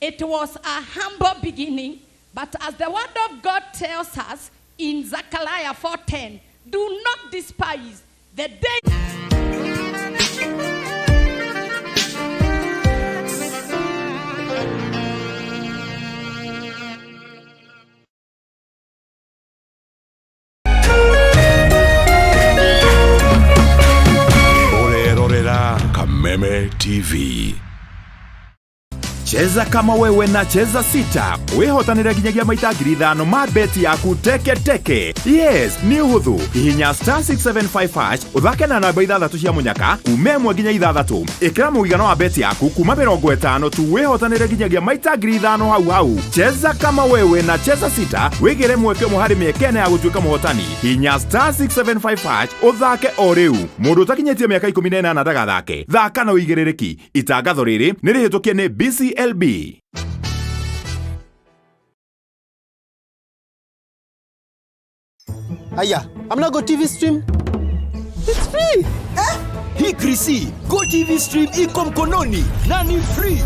It was a humble beginning, but as the word of God tells us in Zechariah 4:10, do not despise the day. Kameme TV. Cheza kama wewe na Cheza Sita wĩhotanĩre nginyagia maita 5,000 ma beti yaku teke teke. Yes, nĩ ũhũthũ. Hihinya star 675 hash ũthake na namba ithathatũ cia mũnyaka kuma 1 nginya 6. Ĩkĩra mũigana wa beti yaku kuma 50 tu wĩhotanĩre nginyagia maita 5,000 hau hau. Cheza kama wewe na Cheza Sita wĩgĩre mweke ũmwe harĩ mĩeke ĩna ya gũtuĩka mũhotani. Hihinya star 675 hash ũthake o rĩu. Mũndũ ũtakinyĩtie mĩaka 18 ndagathake. Thaka na ũigĩrĩrĩki. Itangatho rĩrĩ nĩ rĩhĩtũkie nĩ BCLB. Aya, I'm not go TV stream. It's free. Eh? Hii Krisi, Go TV Stream iko mkononi na ni free.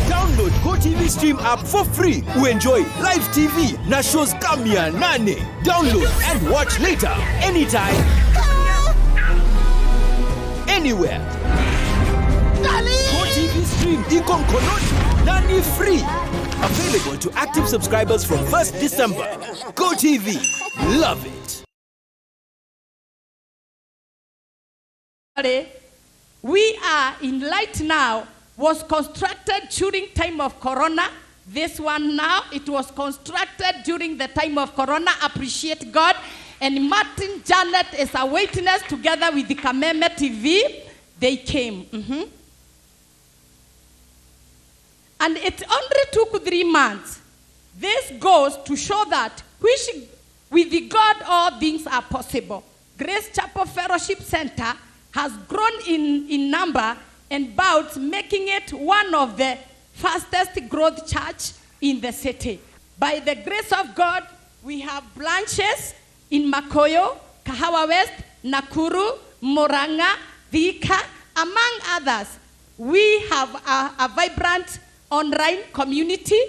Download Go TV Stream app for free. Uenjoy live TV na shows kama 800. Download and watch later anytime, anywhere. Go TV Stream iko mkononi na ni free. Available to active subscribers from 1st December. Go TV, love it. We are in light now was constructed during time of Corona. This one now, it was constructed during the time of Corona. Appreciate God. And Martin Janet is a witness together with the Kameme TV. They came. And it only took 3 months. This goes to show that which, with the God all things are possible. Grace Chapel Fellowship Center has grown in number and bouts, making it one of the fastest growth church in the city. By the grace of God, we have branches in Makoyo, Kahawa West, Nakuru, Murang'a, Thika, among others. We have a vibrant online community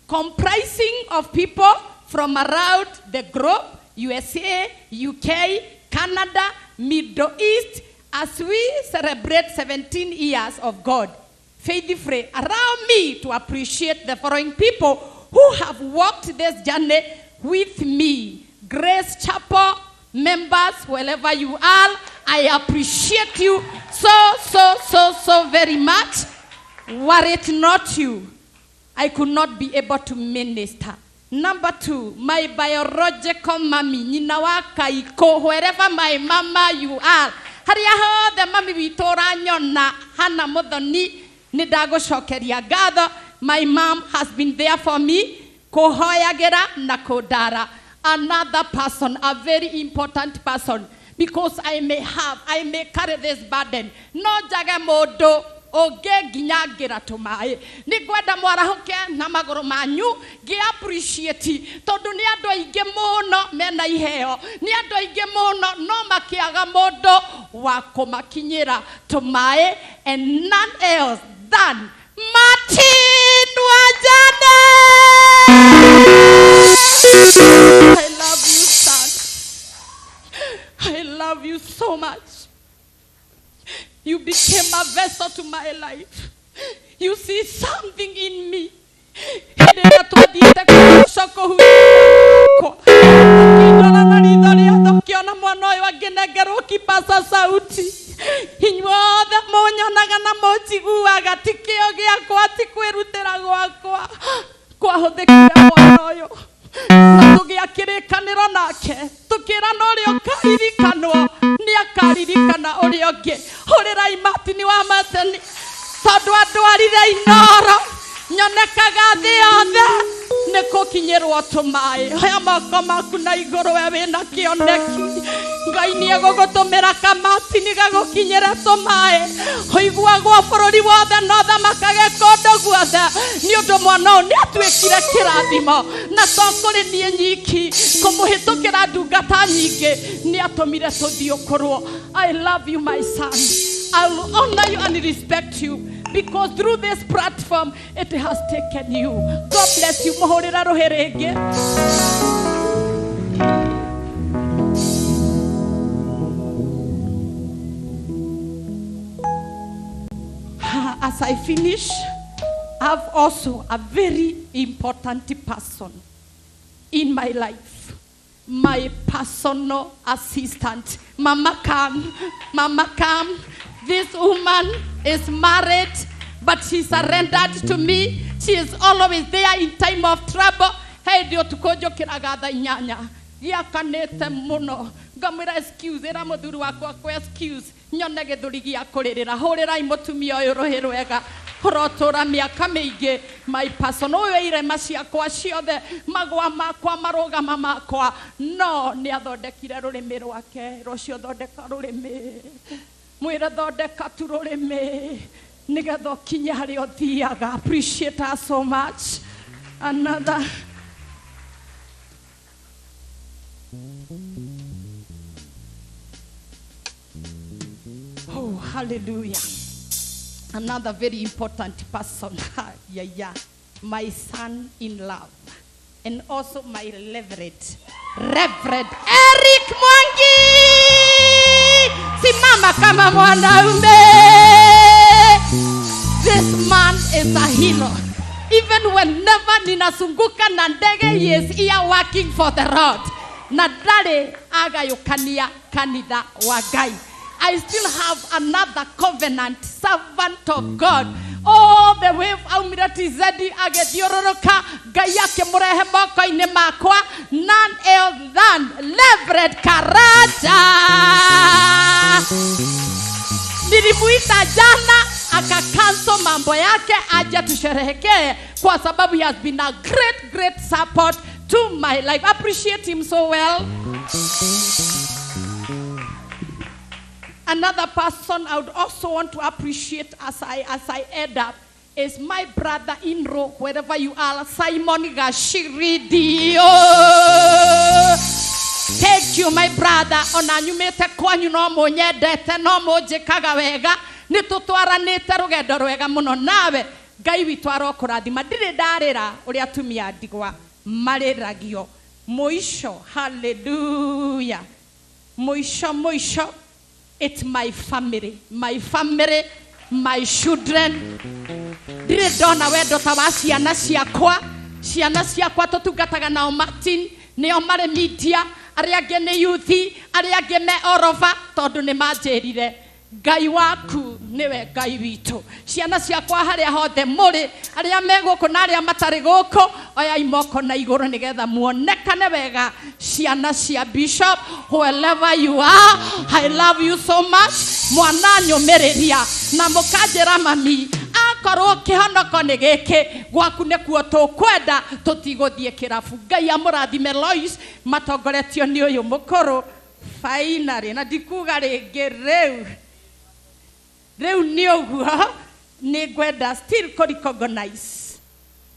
comprising of people from around the globe, USA, UK, Canada, Middle East, as we celebrate 17 years of God. Faithfully, allow me to appreciate the following people who have walked this journey with me. Grace Chapel members, wherever you are, I appreciate you so, so, so, so very much. Were it not you, I could not be able to minister. Number 2, my biological mommy, nyina wa Kaiko, wherever my mama you are. Haria hothe mami witũ ũranyona, Hannah Muthoni, nĩ ndagũcokeria ngatho. My mom has been there for me, kũhoyagĩra na kũndara. Another person, a very important person, because I may carry this burden. No njage mũndũ ũngĩ nginya ngĩra tũmaĩ. Nĩ ngwenda mwarahũke na magũrũ manyu ngĩ appreciate tondũ nĩ andũ aingĩ mũno mena iheo, nĩ andũ aingĩ mũno no makĩaga mũndũ wa kũmakinyĩra tũmaĩ, and none else than Martin Wajane. I love you, son. I love you so much. You became a vessel to my life. You see something in me. Hĩndĩ ĩrĩa twathiĩte kũhukia akĩndora na ritho rĩa thũ, mwana ũyũ angĩnengerwo kipaza sauti. Inyuothe mũnyonaga na mũnjiguaga, ti kĩo gĩakwa, ti kwĩrutĩra gwakwa kwahũthĩkire mwana ũyũ. Na tũgĩakĩrĩkanĩro nake, tũkĩrana ũrĩa ũkaririkanwo nĩ akaririkana ũrĩa ũngĩ. Hũrĩrai Martin wa Martin tondũ andwarire Inoro, nyonekaga thĩ yothe nĩ kũkinyĩrwo tũmaĩ. Oya moko maku na igũrũ we wĩna kĩoneki. Ngai nĩ egũgũtũmĩra kamatini gagũkinyĩre tũmaĩ. Ũiguagwo bũrũri wothe na ũthamakage kũndũ guothe nĩ ũndũ mwana ũyũ nĩ atuĩkire kĩrathimo, na to kũrĩ niĩ nyiki, kũmũhĩtũkĩra ndungata nyingĩ nĩ atũmire tũthiĩ ũkũrwo. I love you, my son. I will honor you and respect you, because through this platform it has taken you. God bless you. Mũhũrĩre rũhĩ rĩngĩ. As I finish, I have also a very important person in my life. My personal assistant, Mama Kam. Mama Kam. This woman is married, but she surrendered to me. She is always there in time of trouble. Hĩndĩ ũtukũ njũkĩraga thaa 8 gĩakanĩte mũno, ngamwĩra excuse, ĩra mũthuri wakwa kũ excuse nyone gĩthũri gĩa kũrĩrĩra. Hũrĩrai mũtumia ũyũ rũhĩ rwega, ũrotũra mĩaka mĩingĩ. My person ũyũ, irema ciakwa ciothe, magwa makwa, marũgama makwa, no nĩ athondekire rũrĩmĩ rwake. Rũcio thondeka rũrĩmĩ, mwĩre thondeka tu rũrĩmĩ nĩgetha ũkinye harĩa ũthiaga. Appreciate her so much. Another. Oh, hallelujah. Another very important person. Yeah. My son in love. And also my Reverend. Reverend Eric Mwangi. Simama kama mwanaume. This man is a hero. Even whenever ninazunguka na ndege, he is here working for the Lord. Na ndarĩ agayũkania kanitha wa Ngai. I still have another covenant servant of God. All the way aumire TZ agĩthiũrũrũka, Ngai akĩmũrehe moko-inĩ makwa, none else than Reverend Karanja. Nilimuita jana akacancel mambo yake aje tusherehekee, kwa sababu he has been a great, great support to my life. Appreciate him so well. Another person I would also want to appreciate as I end up is my brother in law, wherever you are, Simon Gashiridio. Thank you, my brother. Ona nyumĩte kwanyu no mũnyendete, no mũnjĩkaga wega, nĩ tũtwaranĩte rũgendo rwega mũno nawe. Ngai witũ arokũrathima. Ndirĩ ndarĩra ũrĩa atumia a ndigwa marĩragio. Mũico, hallelujah. Mũico, mũico. It's my family, my family, my children. Ndirĩ ndona wendo ta wa ciana ciakwa. Ciana ciakwa tũtungataga nao Martin, nĩo marĩ media, arĩa angĩ nĩ youth, arĩa angĩ me orova, tondũ nĩ manjĩrire Ngai waku nĩwe Ngai witũ. Ciana ciakwa harĩa hothe mũrĩ, arĩa me gũkũ na arĩa matarĩ gũkũ, oyai moko na igũrũ nĩgetha muonekane wega. Ciana cia Bishop, wherever you are, I love you so much. Mwana nyũmĩrĩria na mũkanjĩra mami, akorwo kĩhonoko nĩ gĩkĩ, gwaku nĩkuo tũkwenda, tũtigũthiĩ kĩrabu. Ngai amũrathime Lois, matongoretio nĩ ũyũ mũkũrũ. Finally, na ndikuga rĩngĩ rĩu. Rĩu nĩ ũguo, nĩ ngwenda still kũ recognize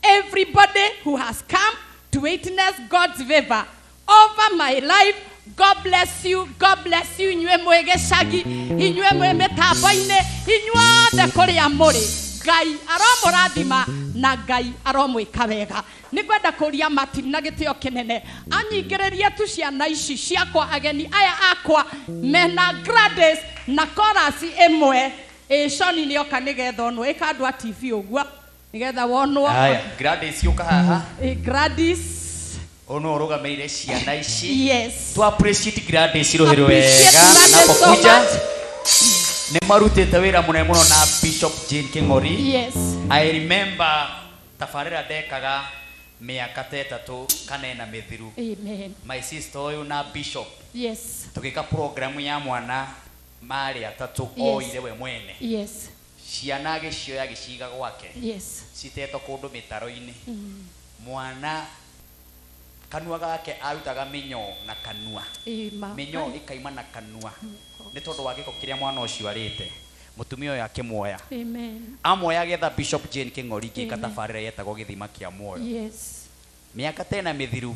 everybody who has come to witness God's favor over my life. God bless you, God bless you. Inyuĩ mwĩ gĩcagi, inyuĩ mwĩ mĩtambo-inĩ, inyuothe kũrĩa mũrĩ, Ngai aromũrathima na Ngai aromwĩka wega. Nĩ ngwenda kũria Martin na gĩtĩo kĩnene anyingĩrĩrie tu ciana ici ciakwa, ageni aya akwa mena Gladys na chorus ĩmwe. Ĩ Shoni nĩoka nĩgetha onwo, ĩka andũ a TV ũguo nĩgetha wonwo. Haya, Gladys yũka haha. Ĩ Gladys Ũyũ nĩwe ũrũgamĩrĩire ciana ici. Yes. Tu appreciate Gladys rũhĩ Appreciate rwega Gladys so anapokuja. much. Nĩ marutĩte wĩra mũnene mũno na Bishop Jane King'ori. Yes. I remember tabarĩra ndekaga mĩaka ta 3 kana 4 mĩthiru. Amen. My sister ũyũ na Bishop Yes. tũgĩka program ya mwana marĩ atatũ Yes. oire we mwene. Yes. Ciana agĩcioya agĩciga gwake. Yes. Citetwo kũndũ mĩtaro-inĩ. Mwana kanua gake arutaga mĩnyoo na kanua. Ima. Mĩnyoo ĩkaima na kanua. Nĩ tondũ wa gĩko kĩrĩa mwana ũcio arĩte. Mũtumia ũyũ akĩmuoya. Amen. Amuoya agetha Bishop Jane King'ori ngĩka Amen. tabarĩra yetagwo gĩthima kĩa muoyo. Yes. Mĩaka ta 4 mĩthiru.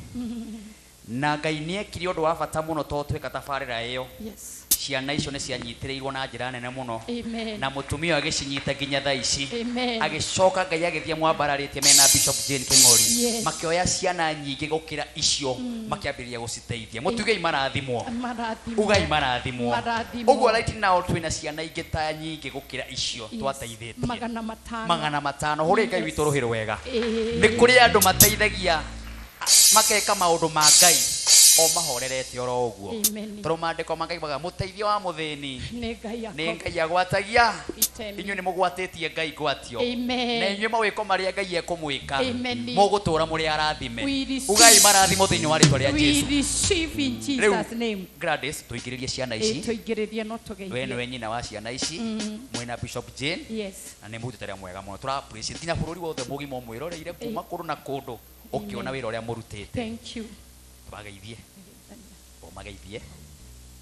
Na Ngai nĩekire ũndũ wa bata mũno tondũ tweka tabarĩra ĩyo. Yes. Ciana icio nĩ cianyitĩrĩirwo na njĩra nene mũno. Amen. Na mũtumia ũyũ agĩcinyita nginya thaa ici. Amen. Agĩcoka Ngai agĩthiĩ mwambararĩtie mena Bishop Jane King'ori. Yes. Makĩoya ciana nyingĩ gũkĩra icio, makĩambĩrĩria gũciteithia. Mũtuge marathimwo. Marathimwo. Ugai marathimwo. Marathimwo. Ũguo right now twĩna ciana ingĩ ta nyingĩ gũkĩra icio Yes. twateithĩtie. 500. 500. Hũrĩ Ngai witũ rũhĩ rwega. Ĩĩ. Nĩ kũrĩ andũ mateithagia makeka maũndũ ma Ngai O mahorerete oro ũguo. Amen. Tondũ maandĩko mangaigaga mũteithio wa mũthĩni Nĩ Ngai nĩ Ngai agwatagia. Itemi. Inyuĩ nĩ mũgwatĩtie Ngai ngwatio. Amen. Na inyuĩ mawĩko marĩa Ngai ekũmwĩka Amen. mũgũtũra mũrĩ arathime. We receive. Ugai marathimo thĩinĩ wa rĩtwa rĩa We Jesu. receive in Jesus name. Gladys, tũingĩrĩrie ciana Ĩ, ici. tũingĩrĩrie no We tũgeithie. nĩwe nyina wa ciana ici. Mwĩna Bishop Jane. Yes. Na nĩ mũrutĩte wĩra mwega mũno. Tũra appreciate nginya bũrũri wothe mũgima ũmwĩroreire kuma kũndũ na kũndũ ũkĩona wĩra ũrĩa mũrutĩte. Thank you. Tũmageithie. Ũmageithie.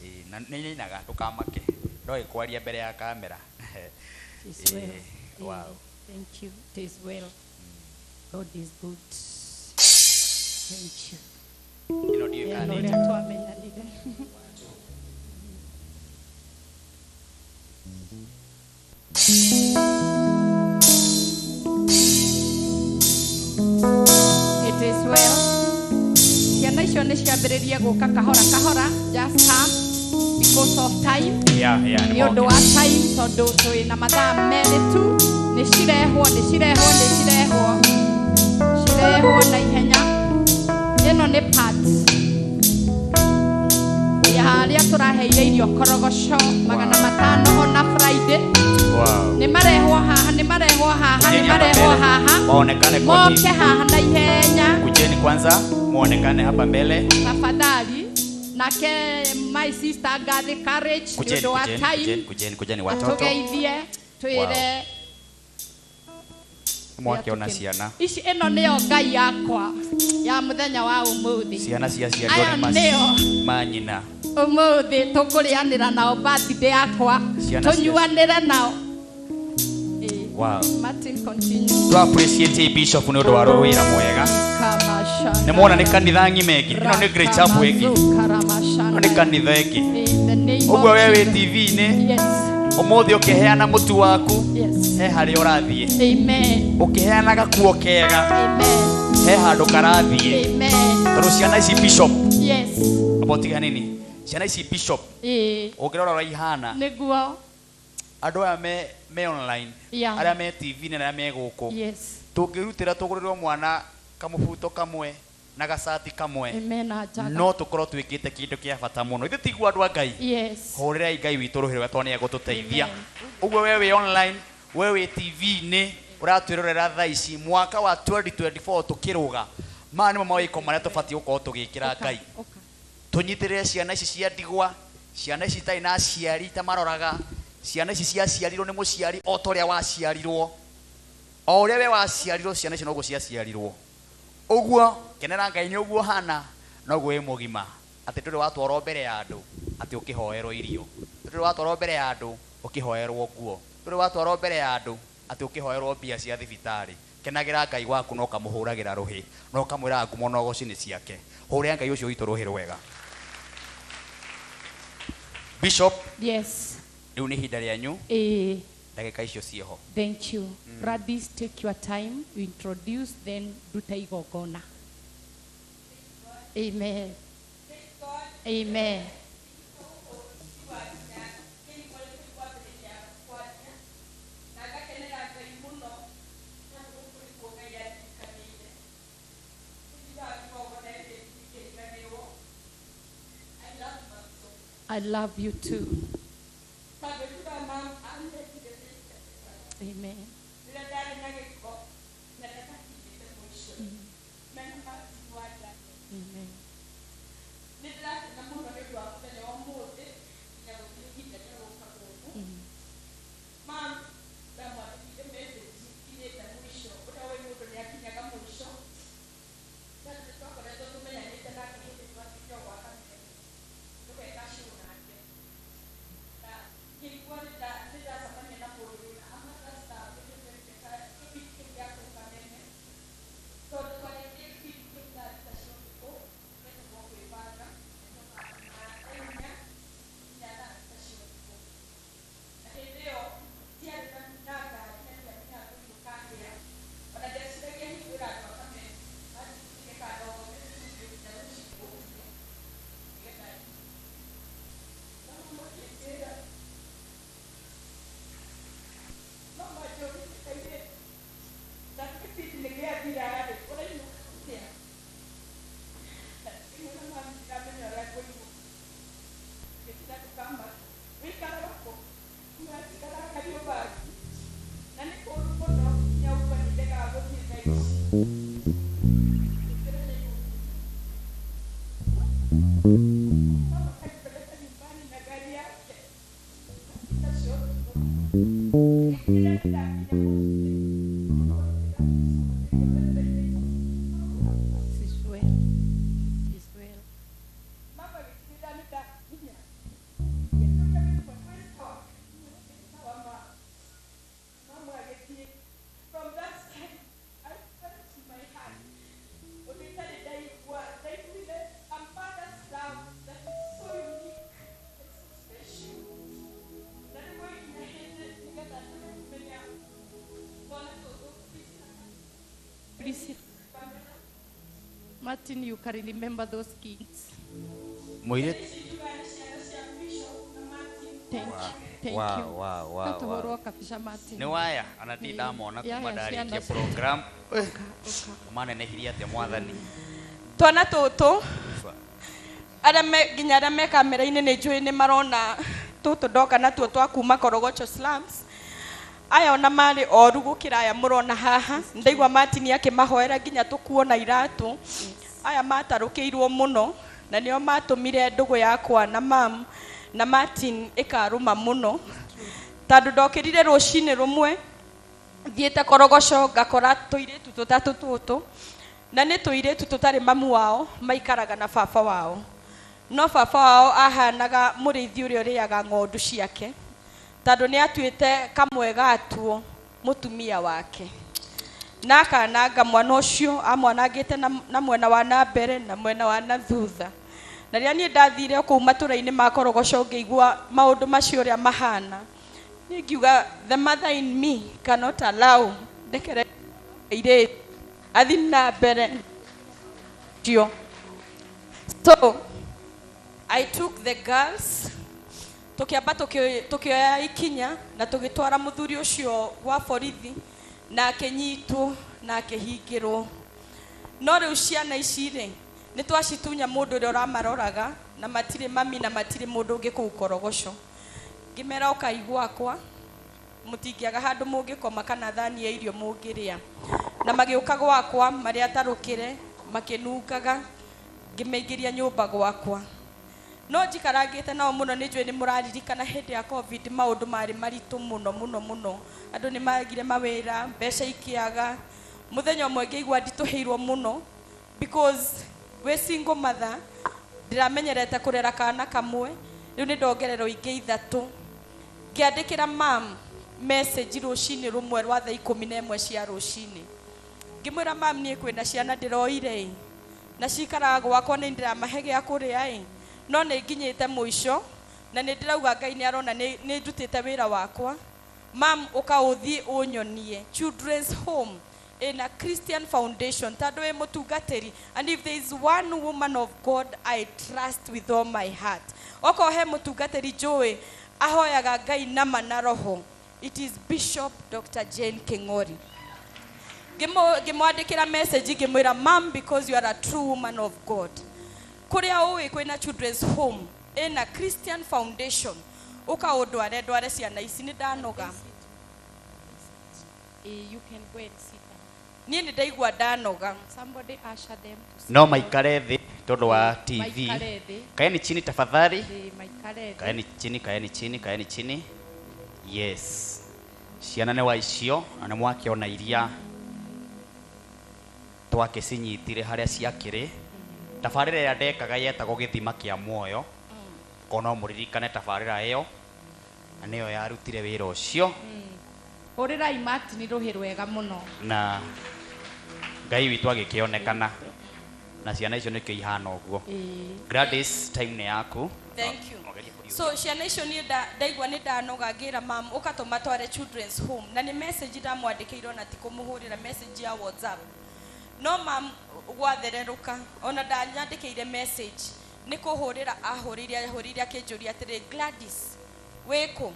Ĩ, na nĩ ninaga ndũkamake. No ĩkwaria mbere ya kamera. It is well. Ĩ, wow. Thank you. It is well. God is good. Thank you. Ĩno ndiũĩ kana Ĩno nĩ ũrĩa njega. twamenyanire. It is well. Ciana icio nĩ ciambĩrĩrie gũka kahora kahora, just come because of time. Yeah, Nĩ ũndũ wa time tondũ twĩ na mathaa merĩ tu. Nĩ cirehwo, nĩ cirehwo, nĩ cirehwo. Cirehwo na ihenya. Ĩno nĩ part ya harĩa tũraheire irio korogoco 500 ona Friday. Wow. Nĩ marehwo haha, nĩ marehwo haha, nĩ Kujeni hapa marehwo mbele. haha. Waonekane kwa Moke TV. haha na ihenya Kujeni kwanza muonekane hapa mbele. tafadhali. Nake my sister Gathe Courage nĩ Kujeni, ũndũ wa kujeni, time kujeni, kujeni, kujeni watoto. atũgeithie twĩre Mwakiona ciana. ici ĩno nĩyo Ngai yakwa ya mũthenya wa ũmũthĩ. Ciana cia ciarirwo Aya nĩ mas- nĩo manyina. ũmũthĩ tũkũrĩanĩra nao birthday yakwa Ciana cia- tũnyuanĩre nao. Ĩ, Wow. Martin continue. Twa appreciate Bishop nĩ ũndũ wa wĩra mwega. Kamashana. Nĩ mwona nĩ kanitha ng'ima ĩngĩ. Ĩno nĩ Great Chapel ĩngĩ. Ĩno nĩ kanitha ĩngĩ. In the name Ũguo of we wĩ Jesus. TV-inĩ Yes. ũmũthĩ ũkĩheana mũtu waku Yes. he harĩa ũrathiĩ. Amen. Ũkĩheana gakuo kega Amen. he handũ karathiĩ. Amen. Tondũ ciana ici Bishop Yes. amba ũtige hanini. Ciana ici Bishop Ĩ, ũngĩrora ũrĩa ihana nĩguo. andũ aya me online Yeah. arĩa me TV-inĩ na arĩa me gũkũ Yes. tũngĩrutĩra tũgũrĩrwo mwana kamũbuto kamwe na gacati kamwe Amen. Ajaga. no tũkorwo twĩkĩte kĩndũ kĩa bata mũno. Ithuĩ tiguo andũ a Ngai. Yes. Hũrĩrai Ngai witũ rũhĩ rwega tondũ nĩ egũtũteithia. Ũguo we wĩ online, we wĩ TV-inĩ ũratwĩrorera thaa ici mwaka wa 2024 tũkĩrũga. Maya nĩmo mawĩko marĩa tũbatiĩ gũkorwo tũgĩkĩra Ngai. Tũnyitĩrĩre ciana ici cia ndigwa, ciana ici itarĩ na aciari ta maroraga, ciana ici ciaciarirwo nĩ mũciari o ta ũrĩa waciarirwo. O ũrĩa we waciarirwo ciana icio noguo ciaciarirwo. Ũguo kenera Ngai nĩ ũguo hana noguo wĩ mũgima atĩ ndũrĩ watwarwo mbere ya andũ atĩ ũkĩhoerwo irio, ndũrĩ watwarwo mbere ya andũ ũkĩhoerwo nguo, ndũrĩ watwarwo mbere ya andũ atĩ ũkĩhoerwo mbia cia thibitarĩ. Kenagĩra Ngai waku na ũkamũhũragĩra rũhĩ na ũkamwĩraga ngumo na ũgoci nĩ ciake. Hũrĩra Ngai ũcio witũ rũhĩ rwega. Bishop, Yes. rĩu nĩ ihinda rĩanyu. Ĩ, Ndagĩka icio ciĩho. thank you. Gladys, take your time. You introduce, then ruta igongona. Amen. Amen. I love you too. Amen. Amen. Mũno nginya ũguo nĩ ndegaga gũthiĩ thaa ici. Mama akanipeleka nyumbani na gari yake. Ngĩkinya ndakinya mũciĩ. It is well. It is well. Mama agĩtigĩrĩra nĩ ndakinya. Ngĩtũria wĩkwa kwĩ sawa. Kwĩ sawa ma. Mama agĩthiĩ. From that time, I felt in my heart. Ũndũ itarĩ ndaigua, ndaiguire a mother's love that is so unique and so special. Na rĩmwe nginya hĩndĩ nĩgetha ndũme kũmenya twana tũtũ Please, Martin, you can remember those kids. Mũirĩtu. Thank you. Thank you. Wow. No tũhũrwo kabica, Martin. Nĩ waya ona ndi ndamona kuma Yaya, ndarĩkia ciana program manenehirie atĩa mwathani. Twana tũtũ arĩa me nginya arĩa me kamera-inĩ nĩ njũĩ nĩ marona tũtũ ndoka natuo twa kuma Korogocho slums. Aya ona marĩ oru gũkĩra aya mũrona haha. Ndaigua Martin akĩmahoera nginya tũkuona iratũ. Aya matarũkĩirwo mũno na nĩo matũmire ndũgũ yakwa na mam na Martin ĩkarũma mũno, tondũ ndokĩrire rũcinĩ rũmwe thiĩte Korogoco ngakora tũirĩtu tũtatũ tũtũ, na nĩ tũirĩtu tũtarĩ mamu wao, maikaraga na baba wao, no baba wao ahanaga mũrĩithi ũrĩa ũrĩaga ng'ondu ciake, tondũ nĩ atuĩte kamwe gatuo mũtumia wake na akananga mwana ũcio, amwanangĩte na mwena wa na mbere na mwena wa na thutha. Na rĩrĩa niĩ ndathire kũu matũra-inĩ ma Korogoco ngĩigua maũndũ macio ũrĩa mahana, niĩ ngiuga the mother in me cannot allow ndekere airĩtu athiĩ na mbere cio. So I took the girls, tũkĩamba tũkĩoya ikinya na tũgĩtwara mũthuri ũcio wa borithi na akĩnyitwo na akĩhingĩrwo. No rĩu ciana ici rĩ, nĩ twacitunya mũndũ ũrĩa ũramaroraga, na matirĩ mami na matirĩ mũndũ ũngĩ kũu Korogoco. Ngĩmera ũkai gwakwa, mũtingĩaga handũ mũngĩkoma kana thani ya irio mũngĩrĩa. Na magĩũka gwakwa marĩ atarũkĩre, makĩnungaga, ngĩmaingĩria nyũmba gwakwa. No njikarangĩte nao mũno. Nĩ njũĩ nĩ mũraririkana hĩndĩ ya COVID maũndũ marĩ maritũ mũno mũno mũno, andũ nĩ magire mawĩra, mbeca ikĩaga. Mũthenya ũmwe ngĩigua nditũhĩirwo mũno because wĩ single mother, ndĩramenyerete kũrera kana kamwe, rĩu nĩ ndongererwo ingĩ ithatũ. Ngĩandĩkĩra mam message rũcinĩ rũmwe rwa thaa 11 cia rũcinĩ, ngĩmwĩra, "Mam, niĩ kwĩna ciana ndĩroire ĩ na cikaraga gwakwa, nĩ ndĩramahe gĩa kũrĩa ĩ, no nĩ nginyĩte mũico na nĩ ndĩrauga Ngai nĩ arona nĩ ndutĩte wĩra wakwa. Mam, ũka ũthiĩ ũnyonie children's home in a Christian foundation, tondũ wĩ mũtungatĩri, and if there is one woman of God I trust with all my heart, okorwo he mũtungatĩri njũĩ ahoyaga Ngai nama na roho, it is Bishop Dr. Jane King'ori." Ngĩmwandĩkĩra message ngĩmwĩra, "Mam, because you are a true woman of God, kũrĩa ũĩ kwĩna children's home ĩna Christian foundation, ũka ũndware ndware ciana ici, nĩ ndanoga." You can go and sit down. Niĩ nĩ ndaigua ndanoga. Somebody usher them to sit No down. maikare thĩ tondũ wa TV. Maikare thĩ. Kaeni chini tafadhali. Maikare thĩ. Kaeni chini, kaeni chini, kaeni chini. Yes, ciana nĩ wa icio na nĩ mwakĩona iria twakĩcinyitire harĩa ciakĩrĩ. Tabarĩra ĩrĩa ndekaga yetagwo Gĩthima kĩa Muoyo, ko no mũririkane tabarĩra ĩyo, na nĩyo yarutire wĩra ũcio. Hũrĩrai Martin rũhĩ rwega mũno. Na Ngai witũ agĩkĩonekana na ciana icio nĩkĩo ihana ũguo. Gladys, time nĩ yaku. Thank you. So ciana icio niĩ ndaigua nĩ ndanoga, ngĩra mam ũkatũmatware children's home, na nĩ message ndamwandĩkĩire ona ti kũmũhũrĩra message ya WhatsApp. No mam gwathererũka ona ndanyandĩkĩire message, nĩ kũhũrĩra ahũrĩire, ahũrĩire akĩnjũria atĩrĩ, "Gladys, wĩkũ?"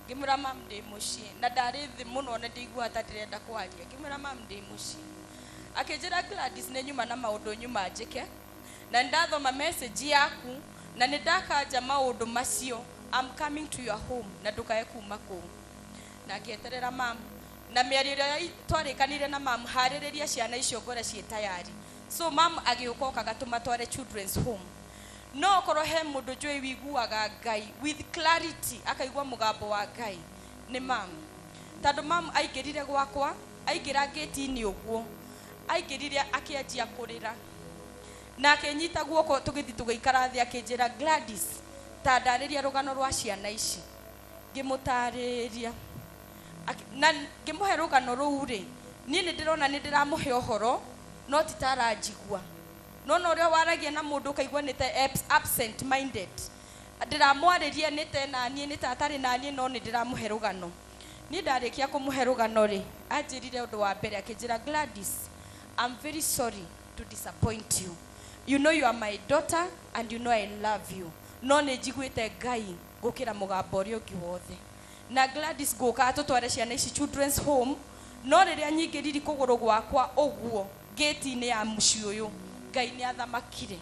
Ngĩmwĩra, "Mam, ndĩ mũciĩ," na ndarĩ thĩ mũno na ndĩiguaga ta ndĩrenda kwaria. Ngĩmwĩra, "Mam, ndĩ mũciĩ." Akĩnjĩra, "Gladys, nĩ nyuma na maũndũ nyuma njĩke, na nĩndathoma message yaku na nĩ ndakanja maũndũ macio. I'm coming to your home na ndũkae kuma kũu." Na ngĩeterera mam. Na mĩario ĩrĩa twarĩkanire na mam harĩrĩria ciana icio ngore ciĩ tayari. So mam agĩũka okaga tũmatware children's home. No okorwo he mũndũ njũĩ wiguaga Ngai with clarity, akaigua mũgambo wa Ngai, nĩ mam. Tondũ mam aingĩrire gwakwa, aingĩra ngĩti-inĩ ũguo, aingĩrire akĩanjia kũrĩra na akĩnyita guoko, tũgĩthiĩ tũgĩikara thĩ, akĩnjĩra, "Gladys, ta ndarĩria rũgano rwa ciana ici." Ngĩmũtarĩria na ngĩmũhe rũgano rũu rĩ, niĩ nĩ ndĩrona nĩ ndĩramũhe ũhoro no ti ta aranjigua. Nona ũrĩa waragia na mũndũ ũkaigua nĩ ta absent minded, ndĩramwarĩria nĩ ta naniĩ, nĩ ta atarĩ naniĩ, no nĩ ndĩramũhe rũgano. Niĩ ndarĩkia kũmũhe rũgano rĩ, anjĩrire ũndũ wa mbere, akĩnjĩra, "Gladys, I'm very sorry to disappoint you. You know you are my daughter and you know I love you, no nĩ njiguĩte Ngai gũkĩra mũgambo ũrĩa ũngĩ wothe. Na Gladys, ngũkaga tũtware ciana ici children's home, no rĩrĩa nyingĩriri kũgũrũ gwakwa ũguo ngĩti-inĩ ya mũciĩ ũyũ, Ngai nĩ athamakire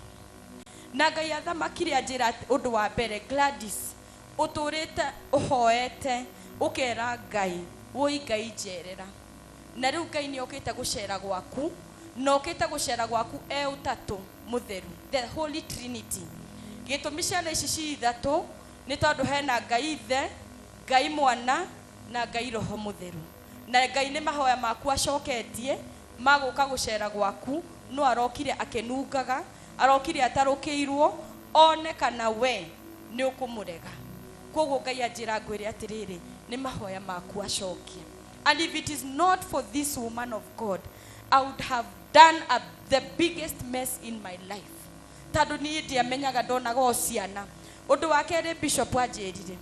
na Ngai athamakire anjĩra ũndũ wa mbere, Gladys, ũtũrĩte ũhoete ũkera Ngai, wũi Ngai njerera, na rĩu Ngai nĩ okĩte gũcera gwaku, na okĩte gũcera gwaku e ũtatũ mũtheru, the Holy Trinity. Gĩtũmi ciana ici ci ithatũ nĩ tondũ hena Ngai Ithe, Ngai Mwana na Ngai Roho Mũtheru. Na Ngai nĩ mahoya maku acoketie magũka gũcera gwaku, no arokire akĩnungaga, arokire atarũkĩirwo one kana we nĩ ũkũmũrega. Koguo Ngai anjĩra ngwĩre atĩrĩrĩ, nĩ mahoya maku acokia. And if it is not for this woman of God, I would have done the biggest mess in my life, tondũ niĩ ndiamenyaga, ndonaga o ciana. Ũndũ wa kerĩ bishop anjĩrire,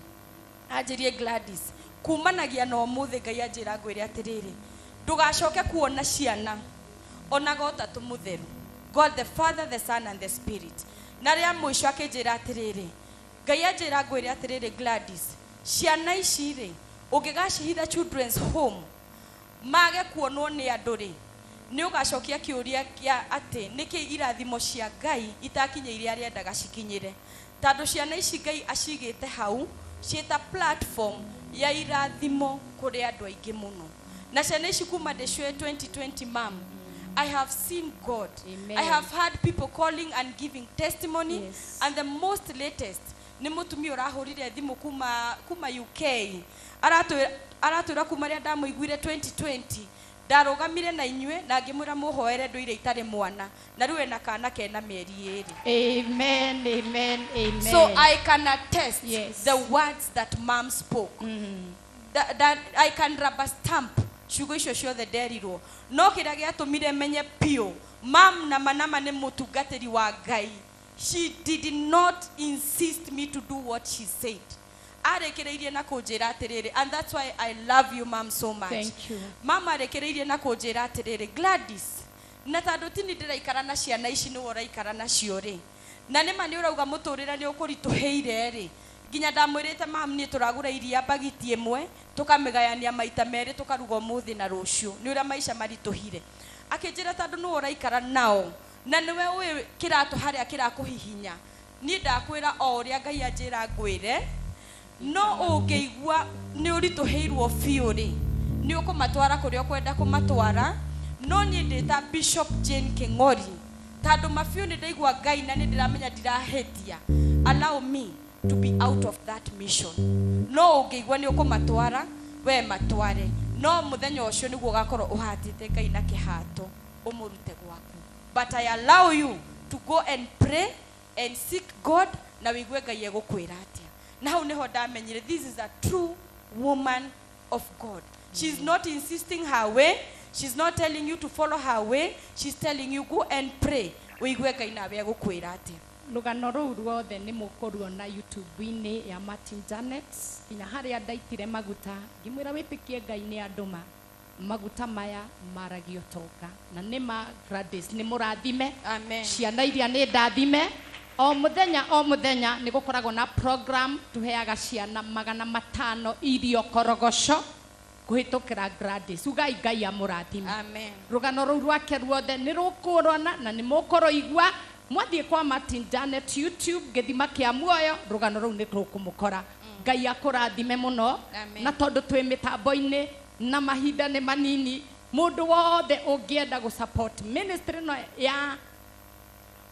anjĩrie, Gladys, kumanagia na ũmũthĩ Ngai anjĩra ngwĩre atĩrĩrĩ, ndũgacoke kuona ciana, onaga ũtatũ mũtheru, God the Father, the Son and the Spirit. Na rĩa mũico akĩnjĩra atĩrĩrĩ, Ngai anjĩra ngwĩre atĩrĩrĩ, Gladys, ciana ici rĩ, ũngĩgacihitha children's home mage kuonwo nĩ andũ rĩ, nĩ ũgacokia kĩũria kĩa atĩ nĩkĩ irathimo cia Ngai itakinyĩire arĩa endaga cikinyĩre, tondũ ciana ici Ngai acigĩte hau ciĩta platform ya irathimo kũrĩ andũ aingĩ mũno. Na ciana ici kuma ndĩcioe 2020, mam, I have seen God. Amen. I have had people calling and giving testimony. And the most latest nĩ mũtumia ũrahũrire thimũ kuma UK, aratwĩra kuma rĩa ndamũiguire 2020 ndarũgamire na inyuĩ na ngĩmwĩra mũhoere ndũire itarĩ mwana, na rĩu ena kana kena mĩeri 2. Amen, amen, amen. So I can attest the words that mom spoke. That I can rubber stamp ciugo icio ciothe nderirwo. No kĩrĩa gĩatũmire menye piũ mam na manama nĩ mũtungatĩri wa Ngai, she did not insist me to do what she said. Arĩkĩrĩirie na kũnjĩra atĩrĩrĩ, and that's why I love you, mam, so much. Thank you. Mama arĩkĩrĩirie na kũnjĩra atĩrĩrĩ, Gladys, na tondũ tini ndĩraikara na ciana ici, nĩwe ũraikara nacio rĩ, na nĩma nĩ ũrauga mũtũrĩre nĩ ũkũritũhĩire rĩ, nginya ndamwĩrĩte, mam, niĩ tũragũra iria mbagiti ĩmwe tũkamĩgayania maita merĩ, tũkaruga ũmũthĩ na rũciũ, nĩ ũrĩa maica maritũhire. Akĩnjĩra tondũ nĩwe ũraikara nao na nĩwe ũĩ kĩratũ harĩa kĩrakũhihinya, niĩ ndakwĩra o ũrĩa Ngai anjĩra ngwĩre, no ũngĩigua nĩ ũritũhĩirwo biũ rĩ, nĩ ũkũmatwara kũrĩa ũkwenda kũmatwara. No niĩ ndĩ ta Bishop Jane Kĩng'ori, tondũ mabiũ nĩ ndaigua Ngai na nĩ ndĩramenya ndirahĩtia, allow me to be out of that mission. No ũngĩigua nĩ ũkũmatwara, we matware, no mũthenya ũcio nĩguo ũgakorwo ũhatĩte Ngai na kĩhato ũmũrute gwaku. But I allow you to go and pray and seek God na wĩigue Ngai egũkwĩra atĩa. Na hau nĩho ndamenyire this is a true woman of God. She's not insisting her way, she's not telling you to follow her way, she's telling you go and pray, wĩigue Ngai nawe egũkwĩra atĩa. Rũgano rũu ruothe nĩ mũkũruona YouTube-inĩ ya Martin Janet, nginya harĩa ndaitire maguta ngĩmwĩra wĩtĩkie Ngai nĩ andũma maguta maya maragio tonga. Na nĩ ma Gladys nĩ mũrathime. Amen. Ciana iria nĩ ndathime. O mũthenya o mũthenya nĩ gũkoragwo na program tũheaga ciana 500 irio korogoco kũhĩtũkĩra Gladys. Ugai Ngai amũrathime. Amen. Rũgano rũu rwake ruothe nĩ rũkũrona na nĩ mũkũrũigua mwathiĩ kwa Martin Janet YouTube, gĩthima kĩa muoyo, rũgano rũu nĩ rũkũmũkora. Ngai akũrathime mũno. Amen. Na tondũ twĩ mĩtambo-inĩ, Na mahinda nĩ manini. Mũndũ wothe ũngĩenda gũ support ministry no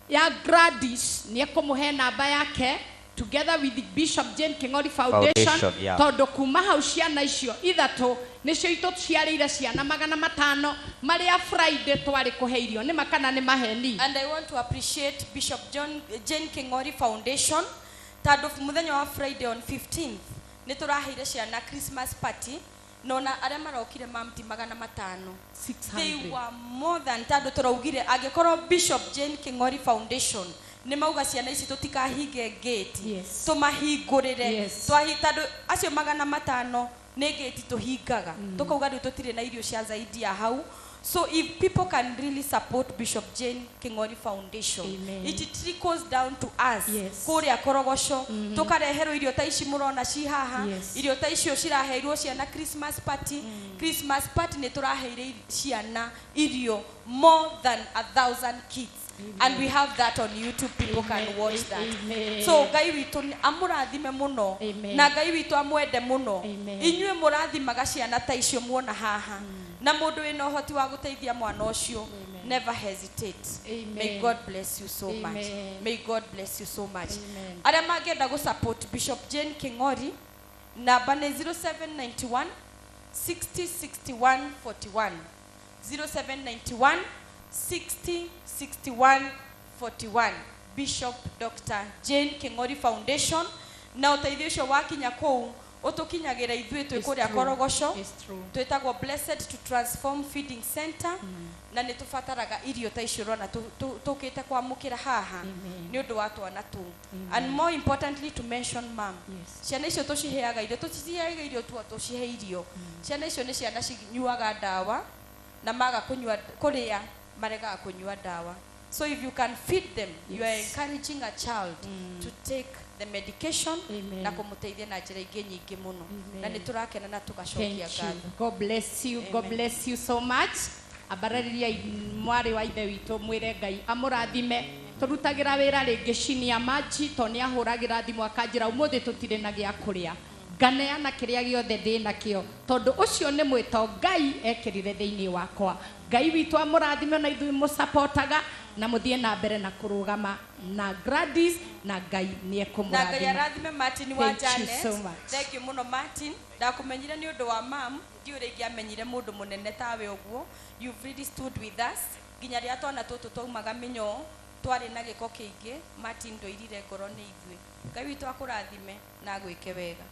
ya Gladys nĩ ekũmũhe namba yake together with the Bishop Jane King'ori Foundation, Foundation, yeah. Tondũ kuma hau ciana icio ithatũ nĩcio itũciarĩire ciana 500 marĩa Friday twarĩ kũhe irio. Nĩ ma kana nĩ maheni? And I want to appreciate Bishop Jane King'ori Foundation tondũ mũthenya wa Friday on 15th nĩ tũraheire ciana Christmas party nona arĩa marokire mamti 500. They 600. were more than, tondũ tũraugire angĩkorwo Bishop Jane King'ori Foundation nĩ mauga ciana ici tũtikahinge gate, tũmahingũrĩre. Tondũ acio 500 nĩ gate tũhingaga, tũkauga rĩu tũtirĩ na irio cia zaidi ya hau. So if people can really support Bishop Jane King'ori Foundation, Amen. it trickles down to us. Kũrĩa Korogoco tũkareherwo irio ta ici mũrona ci haha. Irio ta icio ciraheirwo ciana Christmas party. Christmas party nĩ tũraheire ciana irio more than 1,000 kids. And we have that on YouTube, people can watch that. Amen. So Ngai witũ amũrathime mũno. Amen. Na Ngai witũ amwende mũno. Amen. Inyuĩ mũrathimaga ciana ta icio muona haha. Na mũndũ wĩna ũhoti wa gũteithia mwana ũcio, never hesitate. Amen. May God bless you so much. Amen. May God bless you so much. Amen. Arĩa mangĩenda gũ support Bishop Jane King'ori, namba nĩ 0791 60 61 41, 0791 60 61 41, Bishop Dr. Jane King'ori Foundation. Na ũteithio ũcio wakinya kũu ũtũkinyagĩra ithuĩ twĩ It's kũrĩa true. Korogoco. It's true. Twĩtagwo Blessed to Transform Feeding Center na nĩ tũbataraga irio ta icio ũrona tũkĩte kwamũkĩra haha nĩ ũndũ wa twana tũu. And more importantly to mention, ma'am, ciana icio tũciheaga irio, tũciheaga irio tu tũcihe irio. Ciana icio nĩ ciana cinyuaga ndawa na maga kũnyua kũrĩa maregaga kũnyua ndawa. So if you can feed them, you are encouraging a child to take the medication. Amen. Na kũmũteithia na njĩra ingĩ nyingĩ mũno. Amen. Na nĩ tũrakena na tũgacokia Thank you. ngatho. God bless you. God Amen. bless you so much. Ambarĩrĩria mwarĩ wa ithe witũ mwĩre Ngai amũrathime. Tũrutagĩra wĩra rĩngĩ chini ya maji to nĩ ahũragĩra thimũ akanjĩra ũmũthĩ tũtirĩ na gĩa kũrĩa. Nganeana kĩrĩa gĩothe ndĩ nakĩo tondũ ũcio nĩ mwĩto Ngai ekĩrire thĩinĩ wakwa. Ngai witũ amũrathime na ithuĩ mũsapotaga na mũthiĩ na mbere na kũrũgama na Gladys na Ngai nĩ Na Ngai ekũmũrathima. arathime Martin wa Thank you Janet. so much. Thank you mũno Martin. Ndakũmenyire nĩ ũndũ wa mam, ndiũĩ ũrĩa ingĩamenyire mũndũ mũnene tawe ũguo. You've really stood with us nginya rĩrĩa twana tũtũ twaumaga mĩnyoo twarĩ na gĩko kĩingĩ. Martin ndũirire ngoro nĩ ithuĩ. Ngai witũ akũrathime na agwĩke wega.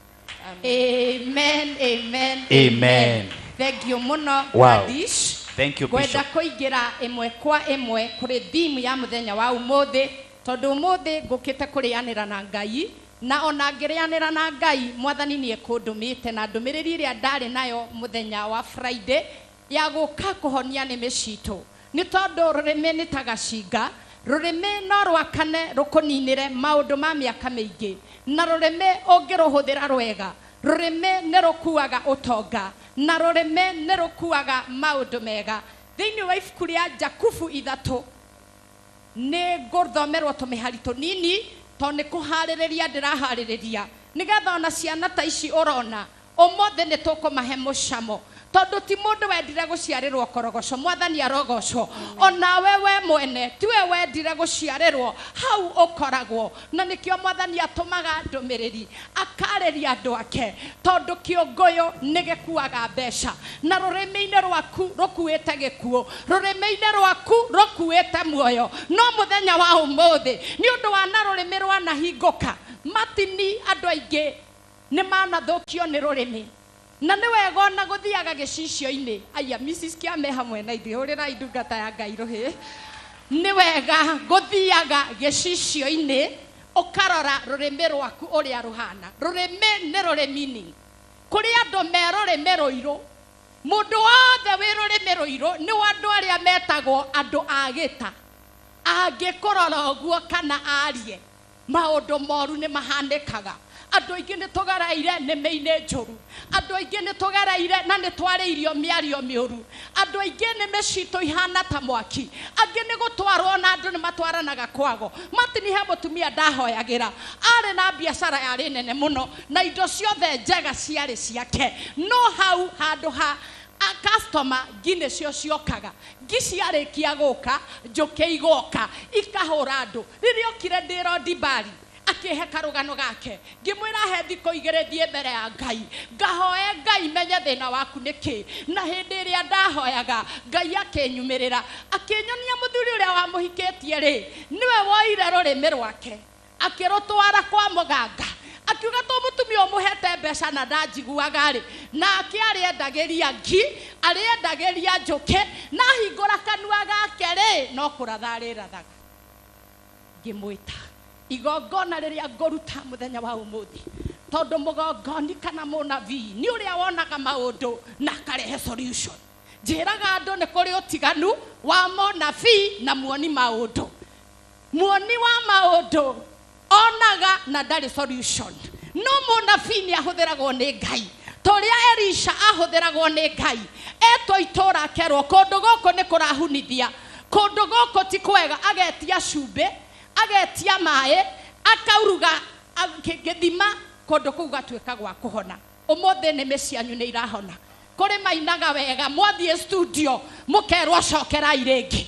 Amen. Amen, amen, Amen. Thank you mũno Wow. Gladys. Thank you, Ngwenda Bishop. kũingĩra ĩmwe kwa ĩmwe kũrĩ theme ya mũthenya wa ũmũthĩ tondũ ũmũthĩ ngũkĩte kũrĩanĩra na Ngai na ona ngĩrĩanĩra na Ngai mwathani nĩ ekũndũmĩte na ndũmĩrĩri ĩrĩa ndarĩ nayo mũthenya wa Friday ya gũka kũhonia nĩmĩ citũ nĩ tondũ rũrĩmĩ nĩ ta gacinga. Rũrĩmĩ no rwakane rũkũninĩre maũndũ ma mĩaka mĩingĩ na rũrĩmĩ ũngĩrũhũthĩra rwega rũrĩmĩ nĩ rũkuaga ũtonga na rũrĩmĩ nĩ rũkuaga maũndũ mega. Thĩinĩ wa ibuku rĩa Jakubu 3 nĩ ngũthomerwo tũmĩhari tũnini tondũ nĩ kũharĩrĩria ndĩraharĩrĩria nĩgetha ona ciana ta ici ũrona ũmũthĩ nĩ tũkũmahe mũcamo tondũ ti mũndũ wendire gũciarĩrwo korogoco. Mwathani arogocwo. Onawe we mwene tiwe wendire gũciarĩrwo hau ũkoragwo na nĩkĩo mwathani atũmaga ndũmĩrĩri akarĩria andũ ake tondũ kĩũngũyũ nĩ gĩkuaga mbeca na rũrĩmĩ-inĩ rwaku rũkuĩte gĩkuũ, rũrĩmĩ-inĩ rwaku rũkuĩte muoyo. No mũthenya wa ũmũthĩ nĩ ũndũ wa na rũrĩmĩ rwanahingũka matini andũ aingĩ nĩ manathũkio nĩ rũrĩmĩ na nĩ wega ona gũthiaga gĩcicio-inĩ. Aya Mrs. Kĩame hamwe na ithuĩ hũrĩrai ndungata ya Ngai rũhĩ. Nĩ wega gũthiaga gĩcicio-inĩ ũkarora rũrĩmĩ rwaku ũrĩa rũhana. Rũrĩmĩ nĩ rũrĩ meaning. Kũrĩ andũ me rũrĩmĩ rũirũ. Mũndũ wothe wĩ rũrĩmĩ rũirũ nĩ wa andũ arĩa metagwo andũ a gĩta. Angĩkũrora ũguo kana arie maũndũ moru nĩ mahanĩkaga. Andũ aingĩ nĩ tũgereire nĩmĩ-inĩ njũru, andũ aingĩ nĩ tũgereire na nĩ twarĩirio mĩario mĩũru, andũ aingĩ nĩmĩ citũ ihana ta mwaki, angĩ nĩ gũtwarwo na andũ nĩ matwaranaga kwago. Martin he mũtumia ndahoyagĩra, arĩ na biacara yarĩ nene mũno na indo ciothe njega ciarĩ ciake, no hau handũ ha a customer ngi nĩcio ciokaga, ngi ciarĩkia gũka njũkĩ igoka ikahũra andũ. Rĩrĩa okire ndĩ Rodibari akĩhe karũgano gake, ngĩmwĩra he thikũ igĩrĩ thiĩ mbere ya Ngai ngahoe Ngai menye thĩna waku nĩ kĩ. Na hĩndĩ ĩrĩa ndahoyaga Ngai akĩnyumĩrĩra akĩnyonia mũthuri ũrĩa wamũhikĩtie rĩ, nĩwe woire rũrĩmĩ rwake akĩrũtwara kwa mũganga, akiuga to mũtumia ũmũhete mbeca na ndanjiguaga rĩ, nake arĩendagĩria ngi, arĩendagĩria njũkĩ, na ahingũra kanua gake rĩ, no kũratha arĩrathaga. Ngĩmwĩta igongona rĩrĩa ngũruta mũthenya wa ũmũthĩ, tondũ mũgongoni kana mũnabii nĩ ũrĩa wonaga maũndũ na akarehe solution. Njĩraga andũ nĩ kũrĩ ũtiganu wa mũnabii na muoni maũndũ. Muoni wa maũndũ onaga na ndarĩ solution, no mũnabii nĩ ahũthĩragwo nĩ Ngai ta ũrĩa Elisha ahũthĩragwo nĩ Ngai. Etwo itũũra akerwo kũndũ gũkũ nĩ kũrahunithia, kũndũ gũkũ ti kwega, agetia cumbĩ, agetia maĩ, akauruga gĩthima, kũndũ kũu gatuĩka gwa kũhona. Ũmũthĩ nĩmĩ cianyu nĩ irahona, kũrĩ mainaga wega, mwathiĩ studio mũkerwo cokerai rĩngĩ,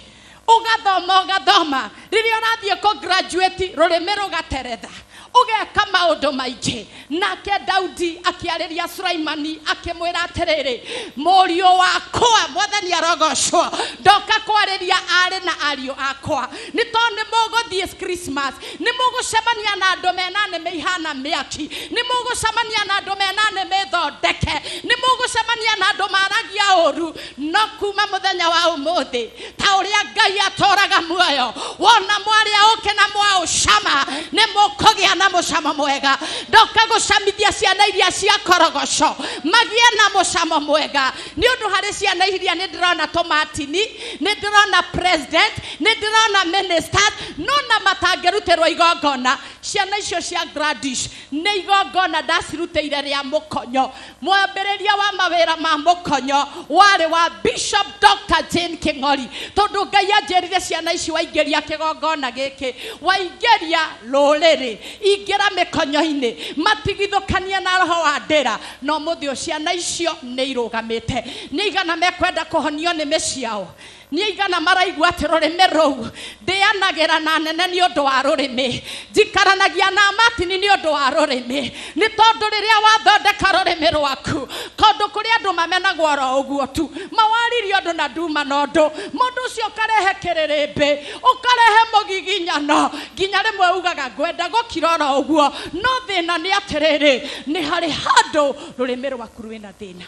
ũgathoma ũgathoma, rĩrĩa ũrathiĩ kũ graduate rũrĩmĩ rũgateretha, ũgeka maũndũ maingĩ. Nake Daudi akĩarĩria Sulaimani akĩmwĩra atĩrĩrĩ, mũriũ wakwa, Mwathani arogocwo, ndoka kwarĩria arĩ na ariũ akwa, nĩ tondũ nĩ mũgũthiĩ Christmas, nĩ mũgũcemania na andũ mena nĩmĩ ihana mĩaki, nĩ mũgũcemania na andũ mena nĩmĩ thondeke, nĩ mũgũcemania na andũ maragia ũru, no kuma mũthenya wa ũmũthĩ ta ũrĩa Ngai atũraga muoyo, wona mwarĩa ũkĩ na mwaũcama, nĩ mũkũgĩa na mũcamo mwega. Ndoka gũcamithia ciana iria cia korogoco magĩe na mũcamo mwega, nĩ ũndũ harĩ ciana iria nĩ ndĩrona tũmatini, nĩ ndĩrona president, nĩ ndĩrona ministers, no na matangĩrutĩrwo igongona. Ciana icio cia Gladys nĩ igongona ndacirutĩire rĩa mũkonyo. Mwambĩrĩria wa mawĩra ma mũkonyo warĩ wa Bishop Dr. Jane King'ori, tondũ Ngai anjĩrire ciana ici waingĩria kĩgongona gĩkĩ, waingĩria rũrĩrĩ, ingĩra mĩkonyo-inĩ, matigithũkanie na roho wa ndĩra. No mũthĩ ũyũ ciana icio nĩ irũgamĩte, nĩ igana mekwenda kũhonio nĩmĩ ciao, nĩ igana maraigua atĩ rũrĩmĩ rũu ndĩanagĩra na nene nĩ ũndũ wa rũrĩmĩ, njikaranagia na matini nĩ ũndũ wa rũrĩmĩ, nĩ tondũ rĩrĩa wathondeka rũrĩmĩ rwaku kũndũ kũrĩa andũ mamenagwo oro ũguo tu, mawaririe ũndũ na nduma na ũndũ, mũndũ ũcio ũkarehe kĩrĩrĩmbĩ, ũkarehe mũgiginyano, nginya rĩmwe ugaga ngwenda gũkira oro ũguo. No thĩna nĩ atĩrĩrĩ, nĩ harĩ handũ rũrĩmĩ rwaku rwĩna thĩna.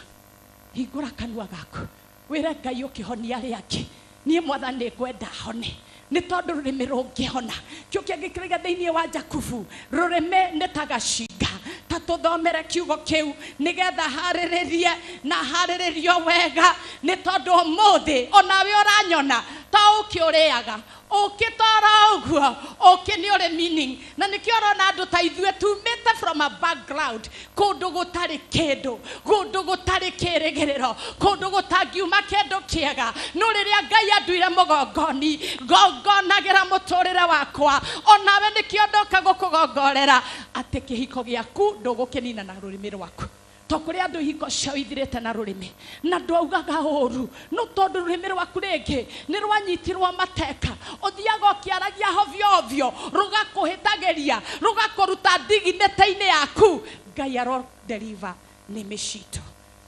Hingũra kanua gaku wĩre Ngai ũkĩhonia arĩa angĩ, niĩ Mwathani ngwenda hone, nĩ tondũ rũrĩmĩ rũngĩhona. Kĩo kĩngĩkĩrĩga thĩinĩ wa Jakubu, rũrĩmĩ nĩ ta gacinga. Ta tũthomere kiugo kĩu nĩgetha harĩrĩrie na harĩrĩrio wega, nĩ tondũ ũmũthĩ onawe ũranyona ta ũkĩ ũrĩaga, ũkĩ tora ũguo, ũkĩ nĩ ũrĩ meaning. Na nĩkĩo ũrona andũ ta ithuĩ tumĩte from a background, kũndũ gũtarĩ kĩndũ, kũndũ gũtarĩ kĩrĩgĩrĩro, kũndũ gũtangiuma kĩndũ kĩega. No rĩrĩa Ngai anduire mũgongoni, ngongonagĩra mũtũrĩre wakwa, onawe nĩkĩo ndoka gũkũgongorera atĩ kĩhiko gĩaku ndũgũkĩnina na rũrĩmĩ rwaku. To kũrĩ andũ ihiko ciao ithirĩte na rũrĩmĩ, na ndwaugaga ũru, no tondũ rũrĩmĩ rwaku rĩngĩ nĩ rwanyitirwo mateka, ũthiaga ũkĩaragia hovyo hovyo, rũgakũhĩtagĩria, rũgakũruta dignity-inĩ yaku. Ngai aro deliver nĩmĩ citũ.